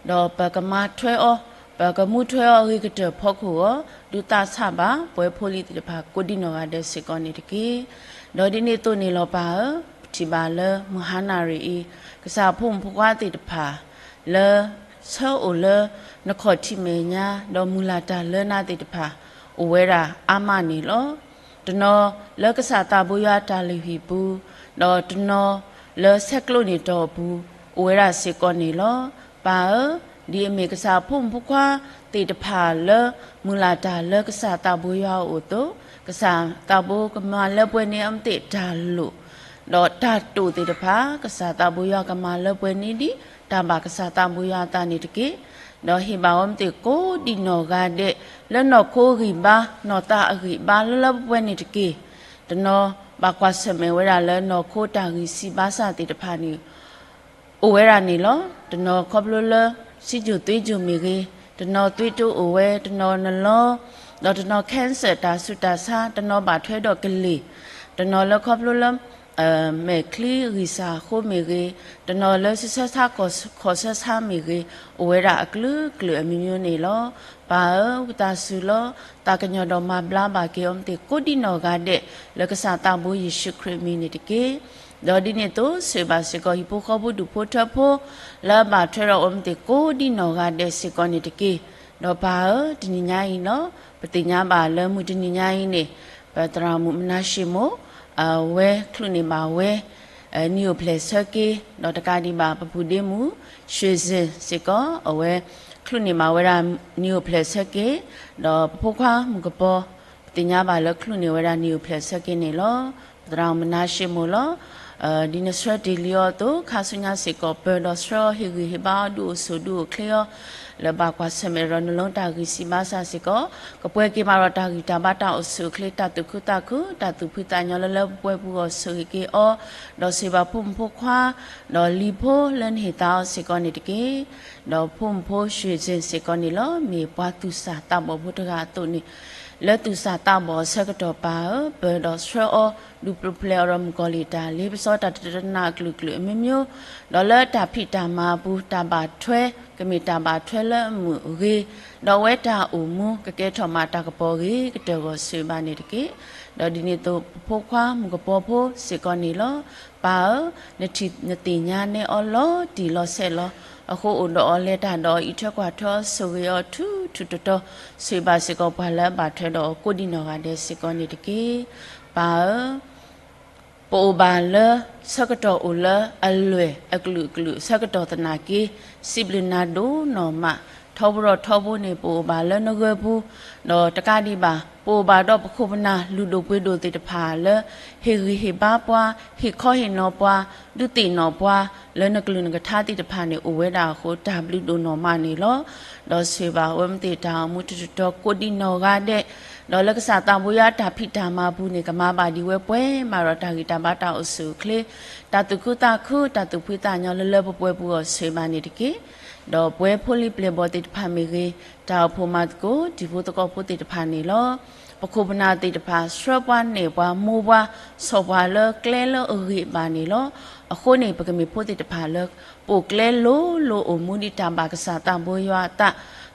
ဒီးပကမၤထွဲအီၤ, ပကမူထွဲအီၤအဂ့ၤကတၢၢ်ဖီခိၣ်အဂီၢ်, ဒုးသးဆးဘၣ် ပဝဲဖိလံၤသ့ၣ်တဖၣ်ကိးဒံးနီၢ်ဂၤဒဲးစ့ၢ်ကီးန့ၣ်တက့ၢ်. ဒီးဒ်န့ၣ်အသိးန့ၣ်လီၤပၢ်ဧၢ, ပထံၣ်ဘၣ်လၢမုၢ်ဟါနၣ်ရံၣ်အံၤ ကစၢ်ဖိမုၣ်ဖိခွါသ့ၣ်တဖၣ် လၢဆၢအိၣ်လၢနခီၣ်ထံးမဲာ်ညါ ဒီးမုၢ်လၢ်တၢ်လၢနၤသ့ၣ်တဖၣ် အိၣ်ဝဲဒၣ်အါမးန့ၣ်လီၤ. တနီၤလၢကစၢ်သးဘိယွၤအတၢ်လုၢ်ဟံၣ်ပူၤ, ဒီးတနီၤလၢဆဲးကျိးန့ၢ်တီၢ်အပူၤ အိၣ်ဝဲဒၣ်စ့ၢ်ကီးန့ၣ်လီၤ. ပၢ်ဧၢ, ဒ်အမ့ၢ်ကစၢ်ဖိမုၣ်ဖိခွါသ့ၣ်တဖၣ်လၢ မုၢ်လၢ်တၢ်လၢကစၢ်သးဘိယွၤအအိၣ်အသိး, ကစၢ်သးဘိကမၤလၢပှဲၤန့ၢ်အီၤမ့ၢ်သ့ၣ်တၢ်လိၣ် ဒီးတၢ်တိာ်သ့ၣ်တဖၣ် ကစၢ်သးဘိယွၤကမၤလၢပှဲၤန့ၢ်ဒံး တၢ်ဘၣ်ကစၢ်သးဘိယွၤအသးန့ၣ်တက့ၢ်. ဒီးဟ့ၣ်ဘၣ်အီၤမ့ၢ်သ့ၣ်ကိးဒံးနီၢ်ဂၤဒဲး လၢနီၢ်ခိအဂံၢ်ဘါ နီၢ်သးအဂံၢ်ဘါလၢလၢပှဲၤပှဲၤန့ၣ်တက့ၢ်. တနီၤဘၣ်ကွၢ်ဆၢၣ်မဲာ်ဝဲဒၣ်လၢနီၢ်ခိတၢ်ဂံၢ်စၢ်ဘါစၢ်သ့ၣ်တဖၣ်န့ၣ် အိၣ်ဝဲဒၣ်န့ၣ်လီၤ. တနီၤခီဖျိလၢ ဆံးစိၤသွံးစိၤမ့ၢ်ဂ့ၤ, တနီၤသွေးတိုးအိၣ်ဝဲ, တနီၤနလီ, ဒီးတနီၤ cancer တၢ်ဆူးတၢ်ဆါ, တနီၤဘၣ်ထွဲဒီးကလံၤ, တနီၤလၢခီဖျိလၢ မဲာ်ချံဂံၢ်စၢ်အဃိမ့ၢ်ဂ့ၤ, တနီၤလၢဆၢဆၢဆါခီၣ်ဆၢဆါမ့ၢ်ဂ့ၤ, အိၣ်ဝဲဒၣ်အကလုာ်ကလုာ်အမျိုးမျိုးန့ၣ်လီၤ. ပၢ်ဧၢ, ဝံသးစူၤလီၤ, သးကညီၤဒီးမၤဘျါဘၣ်က့ၤအီၤမ့ၢ်သ့ၣ်ကိးဒံးနီၢ်ဂၤဒဲး လၢကစၢ်သးဘိယ့ၣ်ၡူးခရံာ်အမံၤန့ၣ်တက့ၢ်. ဒီးဒ်န့ၣ်အသိး ဆိၣ်ဂ့ၤဘၣ်စ့ၢ်ကီးဟံၣ်ဖိဃီဖိဒူၣ်ဖိထၢဖိ လၢအဘၣ်ထွဲဒီးအီၤမ့ၢ်သ့ၣ်ကိးဒံးနီၢ်ဂၤဒဲးစ့ၢ်ကီးန့ၣ်တက့ၢ်. ဒီးပၢ်ဧၢ, တနံၤညါအံၤလီၤ, ပသ့ၣ်ညါဘၣ်လၢမုၢ်တနံၤညါအံၤန့ၣ် ပသရၣ်မုၣ်မနၤၡ့မိၣ် အဝဲချုးန့ၢ်ဘၣ်ဝဲ နံၣ်အိၣ်ဖျဲၣ်ဆၢက့ၤ, ဒီးတကးဒံးဘၣ် ပပုၢ်ဒ့မုၣ် ရွှ့ၣ်စ့ၣ်စ့ၢ်ကီး အဝဲချုးန့ၢ်ဘၣ်ဝဲဒၣ်နံၣ်အိၣ်ဖျဲၣ်ဆၢက့ၤ, ဒီးပဖိခွါမုၣ်ကပီၤ ပသ့ၣ်ညါဘၣ်လၢချုးန့ၢ်ဝဲဒၣ်နံၣ်အိၣ်ဖျဲၣ်ဆၢက့ၤန့ၣ်လီၤ. ပသရၣ်မုၣ်မနၤၡ့မိၣ်လီၤ. ဒ်နဆှၢတ့ၢ်လံအီၤအသိး ခါဆူညါစ့ၢ်ကီး ပၢၤဒီးဆှၢအီၤဟ့ၣ်ဂံၢ်ဟ့ၣ်ဘါအီၤဒုးအိၣ်ဆူၣ်ဒုးအိၣ်ချ့အီၤ လၢဘၣ်ကွၢ်ဆၢၣ်မဲာ်ဒီးနလီတၢ်ဂံၢ်စၢ်ဘါစၢ်စ့ၢ်ကီး ကပှဲၤက့ၤမးဒီးတၢ်ဂံၢ်တၢ်ဘါတၢ်အိၣ်ဆူၣ်အိၣ်ချ့ တၢ်သူၣ်ခုသးခု တၢ်သူၣ်ဖှံသးညီလၢလၢပှဲၤပှဲၤပူၤအဂီၢ်ဆိၣ်ဂ့ၤက့ၤအီၤ, ဒီးဆိၣ်ဂ့ၤဘၣ်ဖိမုၣ်ဖိခွါ ဒီးလံၤဖိလၢနဟ့ၣ်သါအီၤစ့ၢ်ကီးန့ၣ်တက့ၢ်. ဒီးဖိမုၣ်ဖိရွှ့ၣ်စ့ၣ်စ့ၢ်ကီးန့ၣ်လီၤ မ့ၢ်ပှၤသူၣ်စၢ်သးဘီၣ်ဖိတဂၤအသိးန့ၣ် လၢသူၣ်စၢ်သးဘီၣ်အဆၢကတီၢ်ပၢ်ဧၢ, ပၢၤဒီးဆှၢအီၤ ဒုးပျိပျဲၤအီၤဒီးမုၣ်ကီၤလံၢ်တၢ်လ့ပစီတၢ်တတနာအကလုာ်ကလုာ်အမျိုးမျိုး, ဒီးလၢတၢ်ဖံးတၢ်မၤအပူၤ တၢ်ဘၣ်ထွဲ ကမ့ၢ်တၢ်ဘၣ်ထွဲလၢအမုာ်အဂ့ၤ, ဒီးအဝဲတၢ်အိၣ်မူကကဲထီၣ်မးတၢ်ကပီၤဂ့ၤကတၢၢ်အဂီၢ်ဆိၣ်ဂ့ၤဘၣ်န့ၣ်တက့ၢ်. ဒီးဒ်န့ၣ်အသိး ပဖိခွါမုၣ်ကပီၤဖိစ့ၢ်ကီးန့ၣ်လီၤ. ပၢ်ဧၢ, နထံၣ်နသ့ၣ်ညါနဲအီၤလီၤတံၢ်လီၤဆဲးလီၤ. အဃိအိၣ်ဒီးအီၤလဲၤတၢ်ဒီးအီၤအံးထွဲကွၢ်ထွဲအီၤဆိၣ်ဂ့ၤအီၤထူထူတီတီ, ဆိၣ်ဂ့ၤဘၣ်စ့ၢ်ကီးပှၤလၢအဘၣ်ထွဲဒီးအီၤကိးဒံးနီၢ်ဂၤဒဲးစ့ၢ်ကီးန့ၣ်တက့ၢ်. ပၢ်ဧၢ, ပအိၣ်ဘၣ်လၢဆၢကတီၢ်အိၣ်လၢအလွဲၢ်အကလုာ်ကလုာ် ဆၢကတီၢ်သနာ်က့ စံးဘျုးနၤဒိၣ်နီၢ်မး ထီဘိဒီးထီဘိန့ၣ် ပအိၣ်ဘၣ်လၢနဂၢၢ်ပူၤ, ဒီးတကးဒံးဘၣ် ပအိၣ်ဘၣ်ဒီးပခိၣ်ပနၢ်လုၢ်ဒိၣ်ပှ့ၤဒိၣ်သ့ၣ်တဖၣ်လၢ ဟ့ၣ်ဂံၢ်ဟ့ၣ်ဘါပှၤ, ဟ့ၣ်ခီဟ့ၣ်နီၤပှၤ, ဒုးသ့ၣ်နီၣ်ပှၤ လၢနကလုၢ်နကထါသ့ၣ်တဖၣ်န့ၣ် အိၣ်ဝဲဒၣ်အဃိ တၢ်ဘျုးဒိၣ်နီၢ်မးန့ၣ်လီၤ. ဒီးဆိၣ်ဂ့ၤဘၣ်ဝဲမ့ၢ်သ့ၣ်တၢ်အိၣ်မူတတီၤတီၤကိးဒံနီၢ်ဂၤဒဲး, ဒီးလၢကစၢ်သးဘိယွၤတၢ်ဖံးတၢ်မၤပူၤန့ၣ် ကမၤဘၣ်ဒံးဝဲပှဲၤမးဒီးတၢ်ဂံၢ်တၢ်ဘါတၢ်အိၣ်ဆူၣ်အိၣ်ချ့, တၢ်သူၣ်ခုသးခု တၢ်သူၣ်ဖှံသးညီလၢလၢပှဲၤပှဲၤပူၤအဂီၢ်ဆိၣ်ဂ့ၤဘၣ်န့ၣ်တက့ၢ်. ဒီးပဝဲဖိလံၤပျဲၢ်ဘီၣ်သ့ၣ်တဖၣ်မ့ၢ်ဂ့ၤ, တၢ်အိၣ်ဖှိၣ်မၤသကိး တံၤဖိသကိးဖိသ့ၣ်တဖၣ်န့ၣ်လီၤ. ပခိၣ်ပနၢ်သ့ၣ်တဖၣ် ဆှၢပှၤနဲၣ်ပှၤမိၢ်ပှၤ ဆီၣ်ပှၤလၢကျဲလၢအဂ့ၤဘၣ်န့ၣ်လီၤ. အဃိန့ၣ် ပကမ့ၢ်ဖိသ့ၣ်တဖၣ်လၢ ပအိၣ်ကျဲလိၤလိၤအိၣ်မူဒံးတၢ်ဘၣ်ကစၢ်သးဘိယွၤအသး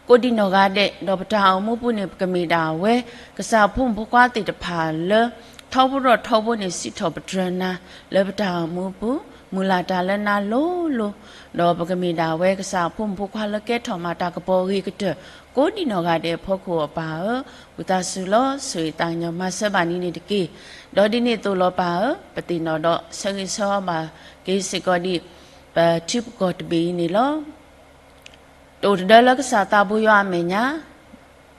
ကိးဒံနီၢ်ဂၤဒဲး, ဒီးပတၢ်အိၣ်မူပူၤန့ၣ် ပကမ့ၢ်ဒၣ်ဝဲ ကစၢ်ဖိမုၣ်ဖိခွါသ့ၣ်တဖၣ်လၢ ထီဘိဒီးထီဘိန့ၣ် စံးထီၣ်ပတြၢၤနၤ လၢပတၢ်အိၣ်မူပူၤ မုၢ်လၢ်တၢ်လၢနၤလိၤလိၤ, ဒီးပကမ့ၢ်ဒၣ်ဝဲကစၢ်ဖိမုၣ်ဖိခွါလၢကဲထီၣ်မးတၢ်ကပီၤအဂ့ၤကတၢၢ် ကိးဒံနီၢ်ဂၤဒဲးအဖီခိၣ်အပၢ်ဧၢ, ဝံသးစူၤလီၤ ဆိၣ်ဂ့ၤသးကညီၤမၤစၢၤဘၣ်န့ၣ်န့ၣ်တက့ၢ်. ဒီးဒ်န့ၣ်အသိးလီၤပၢ်ဧၢ, ပသ့ၣ်နီၣ်ဒီးဆၢဂ့ၤဆၢဝါဘၣ်က့ၤစ့ၢ်ကီးဒံး ပထံပကီၢ်တဘ့ၣ်အံၤန့ၣ်လီၤ. တအိၣ်တဒၢလၢကစၢ်သးဘိယွၤအမဲာ်ညါ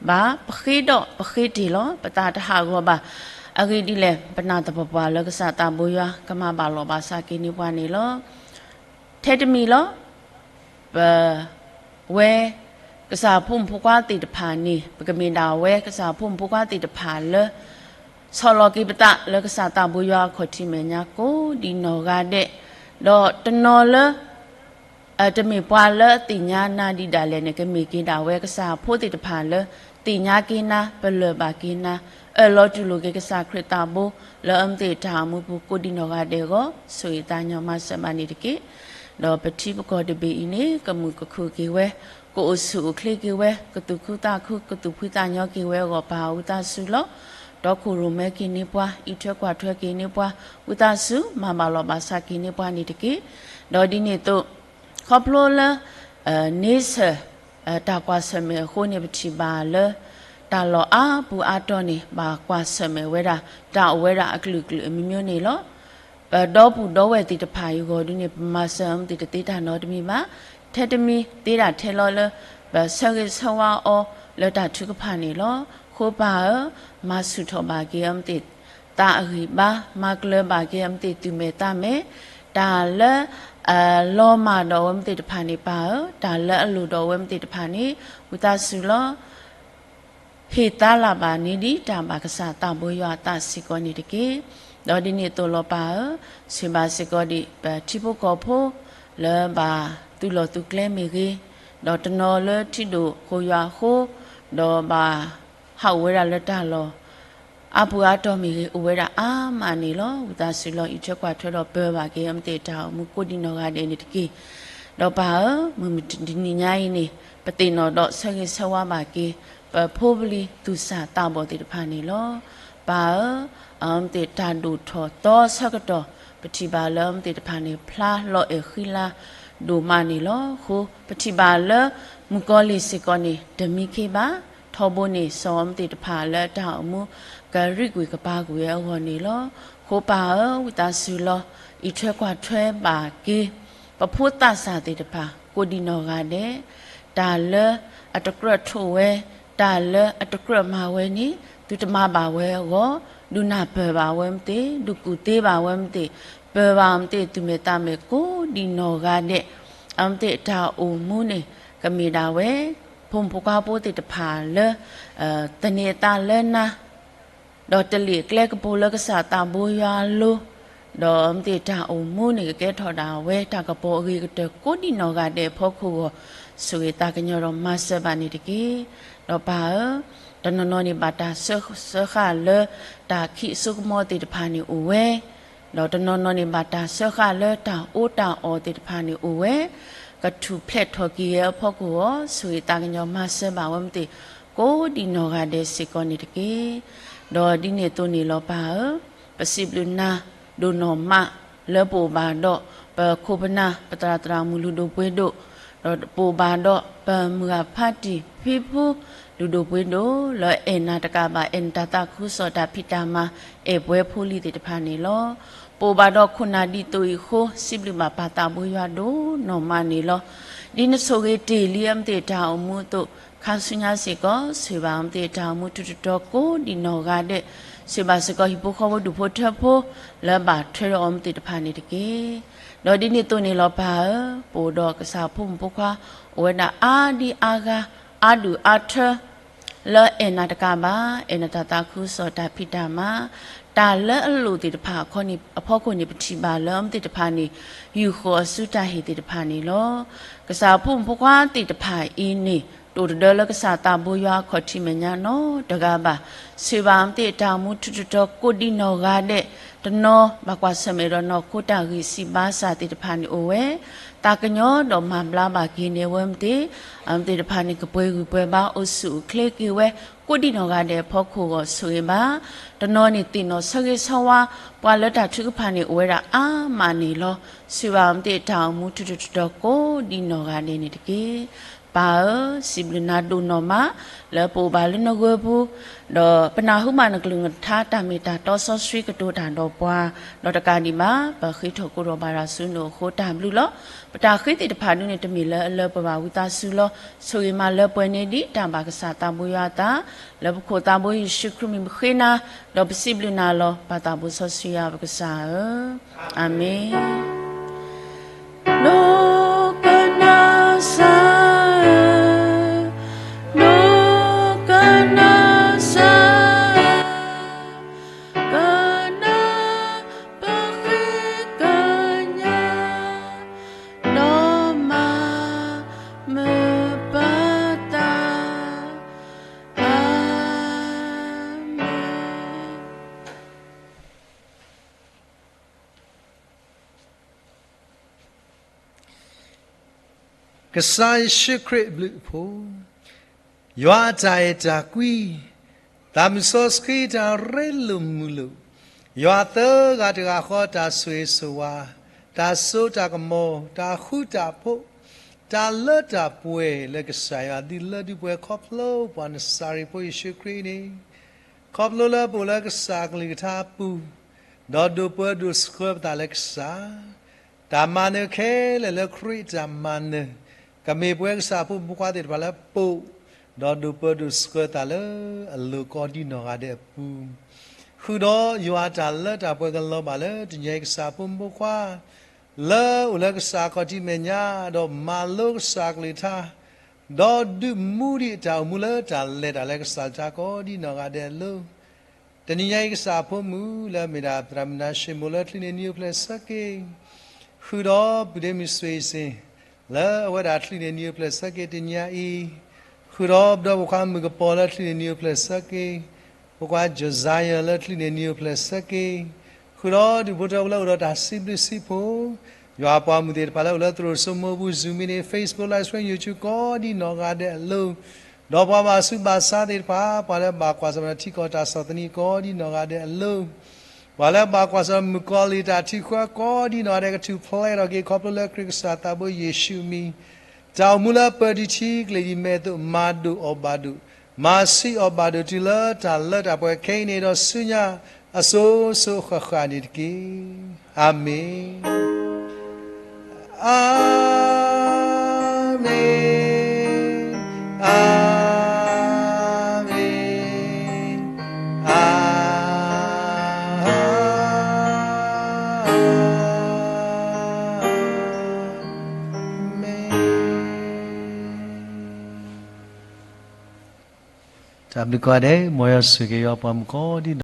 ဘၣ်, ပဃ့ဒီးပဃ့တ့ၢ်လီၤ. ပသးတဟးဂီၤဘၣ်. အဂ့ၢ်ဒ်လဲၣ်, ပနာ်သပှၢ်ပှၢ်လၢကစၢ်သးဘိယွၤ ကမၤဘၣ်လိာ်ဘၣ်စးက့ၤန့ၢ်ပှၤန့ၣ်လီၤ. ထဲတမံၤလီၤ. ပဝဲ ကစၢ်ဖိမုၣ်ဖိခွါသ့ၣ်တဖၣ်န့ၣ် ပကမ့ၢ်ဒၣ်ဝဲကစၢ်ဖိမုၣ်ဖိခွါသ့ၣ်တဖၣ်လၢ ဆီၣ်လီၤက့ၤပသးလၢကစၢ်သးဘိယွၤအခီၣ်ထံးမဲာ်ညါ ကိးဒံနီၢ်ဂၤဒဲး, ဒီးတနီၤလၢ တမ့ၢ်ပှၤလၢသ့ၣ်ညါနၤဒံးဒၣ်လဲာ်န့ၣ် ကမ့ၢ်က့ၤဒၣ်ဝဲကစၢ်ဖိသ့ၣ်တဖၣ်လၢ သ့ၣ်ညါက့ၤနၤ ပလၢၢ်ဘၣ်က့ၤနၤ အၢၣ်လီၤတူၢ်လိာ်က့ၤကစၢ်ခရံာ်သးဘိ လၢအမ့ၢ်သ့ၣ်တၢ်အိၣ်မူပူၤကိးဒံနီၢ်ဂၤဒဲးအဂီၢ် ဆိၣ်ဂ့ၤသးကညီၤမၤစၢၤဘၣ်န့ၣ်တက့ၢ်. ဒီးပထံပကီၢ်တဘ့ၣ်အံၤန့ၣ် ကမုာ်ကခုၣ်က့ၤဝဲ, ကအိၣ်ဆူၣ်အိၣ်ချ့က့ၤဝဲ, ကသူၣ်ခုသးခု ကသူၣ်ဖှံသးညီက့ၤဝဲအဂီၢ် ပၢ်ဧၢ ဝံသးစူၤလီၤ. ဒီးခိၣ်ရိၣ်မဲက့ၤန့ၢ်ပှၤ, အံးထွဲကွၢ်ထွဲက့ၤန့ၢ်ပှၤ, ဝံသးစူၤ မၤဘၣ်လိာ်ဘၣ်စးက့ၤန့ၢ်ပှၤန့ၣ်တက့ၢ်. ဒီးဒ်န့ၣ်အသိး ခီဖျိလၢ န့ဆၢၣ် တၢ်ကွၢ်ဆၢၣ်မဲာ်အဃိန့ၣ် ပထံၣ်ဘၣ်လၢ တၢ်လီၢ်အါပူၤအါတီၤန့ၣ် ဘၣ်ကွၢ်ဆၢၣ်မဲာ်ဝဲဒၣ် တၢ်အိၣ်ဝဲဒၣ်အကလုာ်ကလုာ်အမျိုးမျိုးန့ၣ်လီၤ. ပဒီပုၢ်ဒီဝဲၢ်သ့ၣ်တဖၣ်အံၤအဂီၢ်ဒုန့ၣ် ပမၤစၢၤအမ့ၢ်သ့ၣ်တသ့တၢ်နီတမံၤဘၣ်. ထဲတမံၤသ့ဒၣ်ထဲလီၤလၢ ပဆၢဂ့ၤဆၢဝါအီၤလၢတၢ်ထုကဖၣ်န့ၣ်လီၤ. ဃိပၢ်ဧၢ, မၤဆူၣ်ထီၣ်ဘၣ်က့ၤအမ့ၢ်သ့ၣ် သးအဂံၢ်ဘါ, မၤကျၢၤဘၣ်က့ၤအမ့ၢ်သ့ၣ်သူၣ်မဲာ်သးမဲာ်, တၢ်လၢ လီၤမၢ်ဒီးအဝဲမ့ၢ်သ့ၣ်တဖၣ်န့ၣ် ပၢ်ဧၢ, တၢ်လၢအလိၣ်ဒီးအဝဲမ့ၢ်သ့ၣ်တဖၣ်န့ၣ် ဝံသးစူၤလီၤ. ဟ့ၣ်သါလၢ်ဘၣ်န့ၢ်ဒံးတၢ်ဘၣ်ကစၢ်သးဘိယွၤအသးစ့ၢ်ကီးန့ၣ်တက့ၢ်. ဒီးဒ်န့ၣ်အသိးလီၤပၢ်ဧၢ, ဆိၣ်ဂ့ၤဘၣ်စ့ၢ်ကီးဒံး ပထံဖိကီၢ်ဖိ လၢဘၣ်သုးလီၢ်သုးကျဲမ့ၢ်ဂ့ၤ, ဒီးတနီၤလၢထံဒိၣ်ဃိယွၤအဃိ, ဒီးဘၣ်ဟးအိၣ်ဝဲဒၣ်လၢတၢ်လီၢ် အါပူၤအါတီၤမ့ၢ်ဂ့ၤ အိၣ်ဝဲဒၣ်အါမးန့ၣ်လီၤ. ဝံသးစူၤလီၤ အံးထွဲကွၢ်ထွဲဒီးပၢၤဘၣ်က့ၤအမ့ၢ်သ့ၣ်တၢ်အိၣ်မူကိးဒံနီၢ်ဂၤဒဲးန့ၣ်တက့ၢ်. ဒီးပၢ်ဧၢ, မုၢ်တနံၤညါအံၤန့ၣ် ပသ့ၣ်နီၣ်ဒီးဆၢဂ့ၤဆၢဝါဘၣ်က့ၤ ပဖိပလံၤသူၣ်စၢ်သးဘီၣ်သ့ၣ်တဖၣ်န့ၣ်လီၤ. ပၢ်ဧၢ, အမ့ၢ်သ့ၣ်တၢ်ဒိၣ်ထီၣ်သီဆၢကတီၢ် ပထံၣ်ဘၣ်လၢအမ့ၢ်သ့ၣ်တဖၣ်န့ၣ် ဖျါလီၤအဲၣ်ဃံလၤဒိၣ်မးန့ၣ်လီၤ. အဃိ ပထံၣ်ဘၣ်လၢ မုၣ်ကီၤလံၢ်စ့ၢ်ကီးန့ၣ် တမံခ့ဘၣ်, ထီဘိန့ၣ် စီၤအမ့ၢ်သ့ၣ်တဖၣ်လၢတၢ်အိၣ်မူ ကရံၣ်ကွံာ်ကပၤကွံာ်ဝဲအဂီၢ်န့ၣ်လီၤ. ဃိပၢ်ဧၢ, ဝံသးစူၤလီၤ အံးထွဲကွၢ်ထွဲဘၣ်က့ၤ ပဖိသးစၢ်သ့ၣ်တဖၣ် ကိးဒံနီၢ်ဂၤဒဲး, တၢ်လၢအတကြၢးထိးဝဲ, တၢ်လၢအတကြၢးမၤဝဲန့ၣ် သုတမၤဘၣ်ဝဲအဂီၢ်, ဒုးနၢ်ပၢၢ်ဘၣ်ဝဲမ့ၢ်သ့ၣ်, ဒုးကူၣ်သ့ဘၣ်ဝဲမ့ၢ်သ့ၣ်, ပၢၤဘၣ်မ့ၢ်သ့ၣ် သူၣ်မဲာ်သးမဲာ်ကိးဒံနီၢ်ဂၤဒဲး, အမ့ၢ်သ့ၣ်တၢ်အိၣ်မူန့ၣ် ကမ့ၢ်ဒၣ်ဝဲ ဖိမုၣ်ဖိခွါဖိသ့ၣ်တဖၣ်လၢ သန့ၤအသးလၢနၤ ဒီးတလ့ၣ်အကျဲကပူၤလၢကစၢ်သးဘိယွၤအလိၤ, ဒီးအမ့ၢ်သ့ၣ်တၢ်အိၣ်မူန့ၣ် ကကဲထီၣ်ဒၣ်ဝဲ တၢ်ကပီၤအဂ့ၤကတၢၢ်ကိးဒံနီၢ်ဂၤဒဲးအဖီခိၣ်အဂီၢ်, ဆိၣ်ဂ့ၤသးကညီၤဒီးမၤစၢၤဘၣ်န့ၣ်တက့ၢ်. ဒီးပၢ်ဧၢ, တနီၤနီၤန့ၣ်ဘၣ်တၢ်စၢဃာ်လၢ တၢ်ခံးအစိကမီၤသ့ၣ်တဖၣ်န့ၣ်အိၣ်ဝဲ, ဒီးတနီၤနီၤန့ၣ်ဘၣ်တၢ်စၢဃာ်လၢတၢ်အီၣ်တၢ်အီသ့ၣ်တဖၣ်န့ၣ်အိၣ်ဝဲ, ကထူၣ်ဖျဲးထီၣ်က့ၤအဖီခိၣ်အဂီၢ်, ဆိၣ်ဂ့ၤသးကညီၤမၤစၢၤဘၣ်ဝဲမ့ၢ်သ့ၣ် ကိးဒံနီၢ်ဂၤဒဲးစ့ၢ်ကီးန့ၣ်တက့ၢ်. ဒီးဒ်န့ၣ်အသိးန့ၣ်လီၤပၢ်ဧၢ, ပစံးဘျုးနၤ ဒိၣ်နီၢ်မး လၢပအိၣ်ဘၣ်ဒီး ပခိၣ်ပနၢ် ပသရၣ်သရၣ်မုၣ်လုၢ်ဒိၣ်ပှ့ၤဒိၣ်, ဒီးပအိၣ်ဘၣ်ဒီး ပမုၢ်ဂၤဖးတံၢ်ဖံဖု လုၢ်ဒိၣ်ပှ့ၤဒိၣ် လၢအဲၣ်နၤတကးဘၣ် အဲၣ်နတၢ်သးခုကစီၣ်တၢ်ဖံးတၢ်မၤ အဲၣ်ပှဲၤဖိလံၤသ့ၣ်တဖၣ်န့ၣ်လီၤ. ပအိၣ်ဘၣ်ဒီးခိၣ်နၢ်ဒ်သိးအံၤအဃိ စံးဘျုးဘၣ်ပၢ်သးဘိယွၤဒိၣ်နီၢ်မးန့ၣ်လီၤ. ဒ်နဆိၣ်ဂ့ၤတ့ၢ်လံအမ့ၢ်သ့ၣ်တၢ်အိၣ်မူအသိး, ခါဆူညါစ့ၢ်ကီး ဆိၣ်ဂ့ၤဘၣ်အမ့ၢ်သ့ၣ်တၢ်အိၣ်မူထူးတတီၤကိးဒံးနီၢ်ဂၤဒဲး, ဆိၣ်ဂ့ၤဘၣ်စ့ၢ်ကီးဟံၣ်ဖိဃီဖိဒူၣ်ဖိထၢဖိ လၢဘၣ်ထွဲဒီးအီၤမ့ၢ်သ့ၣ်တဖၣ်န့ၣ်တက့ၢ်. ဒီးဒ်န့ၣ်အသိးန့ၣ်လီၤပၢ်ဧၢ, ပအိၣ်ဒီးကစၢ်ဖိမုၣ်ဖိခွါ အိၣ်ဝဲဒၣ်အါဒံအါဂၤ အါဒူၣ်အါထၢ လၢအဲၣ်နၤတကးဘၣ်, အဲၣ်နၤတၢ်သးခုကစီၣ်တၢ်ဖံးတၢ်မၤ, တၢ်လၢအလိၣ်သ့ၣ်တဖၣ်အဖီခိၣ်န့ၣ် ပထံၣ်ဘၣ်လၢအမ့ၢ်သ့ၣ်တဖၣ်န့ၣ် ယူာ်ဃီၤအစုတၢ်ဟ့ၣ်သ့ၣ်တဖၣ်န့ၣ်လီၤ. ကစၢ်ဖိမုၣ်ဖိခွါသ့ၣ်တဖၣ်အံၤန့ၣ် တအိၣ်တဒၢလၢကစၢ်သးဘိယွၤအခီၣ်ထံးမဲာ်ညါနီတဂၤဘၣ်. ဆိၣ်ဂ့ၤဘၣ်အမ့ၢ်သ့ၣ်တၢ်အိၣ်မူထူးတတီၤကိးဒံးနီၢ်ဂၤဒဲး, တနီၤဘၣ်ကွၢ်ဆၢၣ်မဲာ်ဒီးနီၢ်ခိတၢ်ဂံၢ်စၢ်ဘါစၢ်သ့ၣ်တဖၣ်န့ၣ်အိၣ်ဝဲ သးကညီၤဒီးမၤဘျါဘၣ်က့ၤန့ၢ်အဝဲမ့ၢ်သ့ၣ်, အမ့ၢ်သ့ၣ်တဖၣ်န့ၣ် ကပှဲၤဂံၢ်ပှဲၤဘါအိၣ်ဆူၣ်အိၣ်ချ့က့ၤဝဲ ကိးဒံးနီၢ်ဂၤဒဲးအဖီခိၣ်အဂီၢ်ဆိၣ်ဂ့ၤဘၣ်. တနီၤန့ၣ်သ့ၣ်နီၣ်ဆၢဂ့ၤဆၢဝါ ပှၤလၢတၢ်ထုကဖၣ်န့ၣ်အိၣ်ဝဲဒၣ်အါမးန့ၣ်လီၤ. ဆိၣ်ဂ့ၤဘၣ်အမ့ၢ်သ့ၣ်တၢ်အိၣ်မူထူးတတီၤကိးဒံးနီၢ်ဂၤဒဲးန့ၣ်တက့ၢ်. ပၢ်ဧၢ, စံးဘျုးနၤဒိၣ်နီၢ်မး လၢပအိၣ်ဘၣ်လၢနဂၢၢ်ပူၤ, ဒီးပနၢ်ဟူဘၣ်နကလုၢ်နကထါတၢ်မ့ၢ်တၢ်တီစီဆှံကတိၤတၢ်ဒီးပှၤ, ဒီးတကးဒံးဘၣ် ပဃ့ထီၣ်ကိးထီၣ်ဘၣ်တၢ်ဆူနအိၣ်အဃိတၢ်ဘျုးလီၤ. ပတၢ်ဃ့သ့ၣ်တဖၣ်ဒုန့ၣ် တမ့ၢ်လၢအလၢပှဲၤဘၣ်ဝံသးစူၤလီၤ. ဆိၣ်ဂ့ၤမးလၢပှဲၤန့ၢ်ဒံးတၢ်ဘၣ်ကစၢ်သးဘိယွၤအသး, လၢပခိၣ်သးဘိယ့ၣ်ၡူးခရံာ်မံၤပဃ့နၤ, ဒီးပစံးဘျုးနၤလီၤ. ပၢ်သးဘိစီဆှံယွၤပကစၢ်ဧၢ, အၤမ့ၣ်. ဒိကနၣ်စၢ်ဧၢ, ဒိကနၣ်စၢ်ဧၢ, ကနၢ်ပဃ့ကညး, ဒီးမၤမုာ်ပသး, အၤမ့ၣ်. ကစၢ်ယ့ၣ်ၡူးခရံာ်အဘျုးအဖှိၣ်, ယွၤအတၢ်အဲၣ်တၢ်ကွံ, သးမုၢ်စီဆှံတၢ်ရ့လိာ်မုာ်လိာ်, ယွၤသၢဂၤတဂၤဃီတၢ်ဆိၣ်ဂ့ၤဆိၣ်ဝါ, တၢ်စိတၢ်ကမီၤ, တၢ်ဃူတၢ်ဖိး, တၢ်လၢတၢ်ပှဲၤလၢကစၢ်ယွၤဒုးလၢဒုးပှဲၤခီဖျိ ပှၤနစၤရ့းဖိယ့ၣ်ၡူးခရံာ်န့ၣ်, ခီဖျိလၢပအိၣ်လၢကစၢ်အကလုၢ်ကထါအပူၤ, ဒီးဒိးပၢဒိးဆှၢပသးလၢကစၢ် တၢ်မၤနၢၤခဲလၢာ်လၢခရံာ်တၢ်မၤနၢၤ, ကမ့ၢ်ပဝဲကစၢ်ဖိမုၣ်ဖိခွါသ့ၣ်တဖၣ်လၢပအိၣ်, ဒီးဒိးပၢဒိးဆှၢသးလၢအလိၤကိးဒံးနီၢ်ဂၤဒဲးအပူၤ, ဃုာ်ဒီးယွၤတၢ်လၢတၢ်ပှဲၤကလီၤဘၣ်လၢတနံၤညါအံၤကစၢ်ဖိမုၣ်ဖိခွါ လၢအိၣ်လၢကစၢ်အခီၣ်ထံးမဲာ်ညါ, ဒီးမၤလိကစၢ်အကလုၢ်ကထါ, ဒီးဒုးမူဒံးအတၢ်အိၣ်မူလၢတၢ်လဲၤတၢ်လၢကစၢ်ကလုၢ်ကထါကိးဒံးနီၢ်ဂၤဒဲးအလိၤ, တနံၤညါအံၤကစၢ်အဖိမုၣ်လၢအမ့ၢ်ဒၣ်သရၣ်မုၣ်နါၡ့မိၣ်လၢချံးန့ၢ်နံၤအိၣ်ဖျဲၣ်ဆၢက့ၤ, ဃုာ်ဒီးပုၢ်ဒ့မုၣ်စွ့ၤစ့ၣ်, လၢအဝဲဒၣ်ချံးန့ၢ်နံၤအိၣ်ဖျဲၣ်ဆၢက့ၤတနံၤညါအံၤ, ဃုာ်ဒီးပဒီပုၢ်ဝဲၢ်ခွါမုၣ်ကပီၤလၢချံးန့ၢ်နံၤအိၣ်ဖျဲၣ်ဆၢက့ၤ, ဖိခွါ Josiah လၢချံးန့ၢ်နံၤအိၣ်ဖျဲၣ်ဆၢက့ၤ, ဃုာ်ဒီးဒူၣ်ဖိထၢဖိလၢအိၣ်ဒီးတၢ်စံးဘျုးစံးဖှိၣ်, ယွၤပှၤမုၣ်သ့ၣ်တဖၣ်လၢအိၣ်လၢသရိာ်စိမိၢ်ပူၤ Zoom meeting, Facebook Live Stream, YouTube ကိးဒံးနီၢ်ဂၤဒဲးအလိၤ, ဒီးပှၤဘၣ်ဆူးဘၣ်ဆါသ့ၣ်တဖၣ်, ပှၤလၢဘၣ်ကွၢ်ဆၢၣ်မဲာ်ထံကီၢ်တၢ်ဆီၣ်သနံးကိးဒံးနီၢ်ဂၤဒဲးအလိၤ, ပှၤလၢဘၣ်ကွၢ်ဆၢၣ်မဲာ်မုၣ်ကီၤလံၢ်တၢ်ထုးဃၢကိးဒံးနီၢ်ဂၤဒဲး ကထူၣ်ဖျဲးထီၣ်က့ၤခီဖျိလၢခရံာ်ကစၢ်သးဘိယ့ၣ်ၡူးအမံၤ, တၢ်အိၣ်မူလၢပၢၤတံၢ်ထံကျိၤအံၤ မ့ၢ်အသိးမၤဒိၣ်အီၣ်ဘၣ်ဒိၣ်, မၤဆံးအီၣ်ဘၣ်ဒိၣ်တုၤလၢတၢ်လၢတၢ်ပှဲၤခဲအံၤန့ၣ် ဒီးဆူညါအစိၤစိၤဃၣ်ဃၣ်န့ၣ်တက့ၢ်. အၤမ့ၣ်, အၤမ့ၣ်, အၤမ့ၣ်. တၢ်ဘျုးကိးဂၤဒဲး, မ်ယွၤဆိၣ်ဂ့ၤယွၤပှၤမုၣ်ကိးဒံးနီၢ်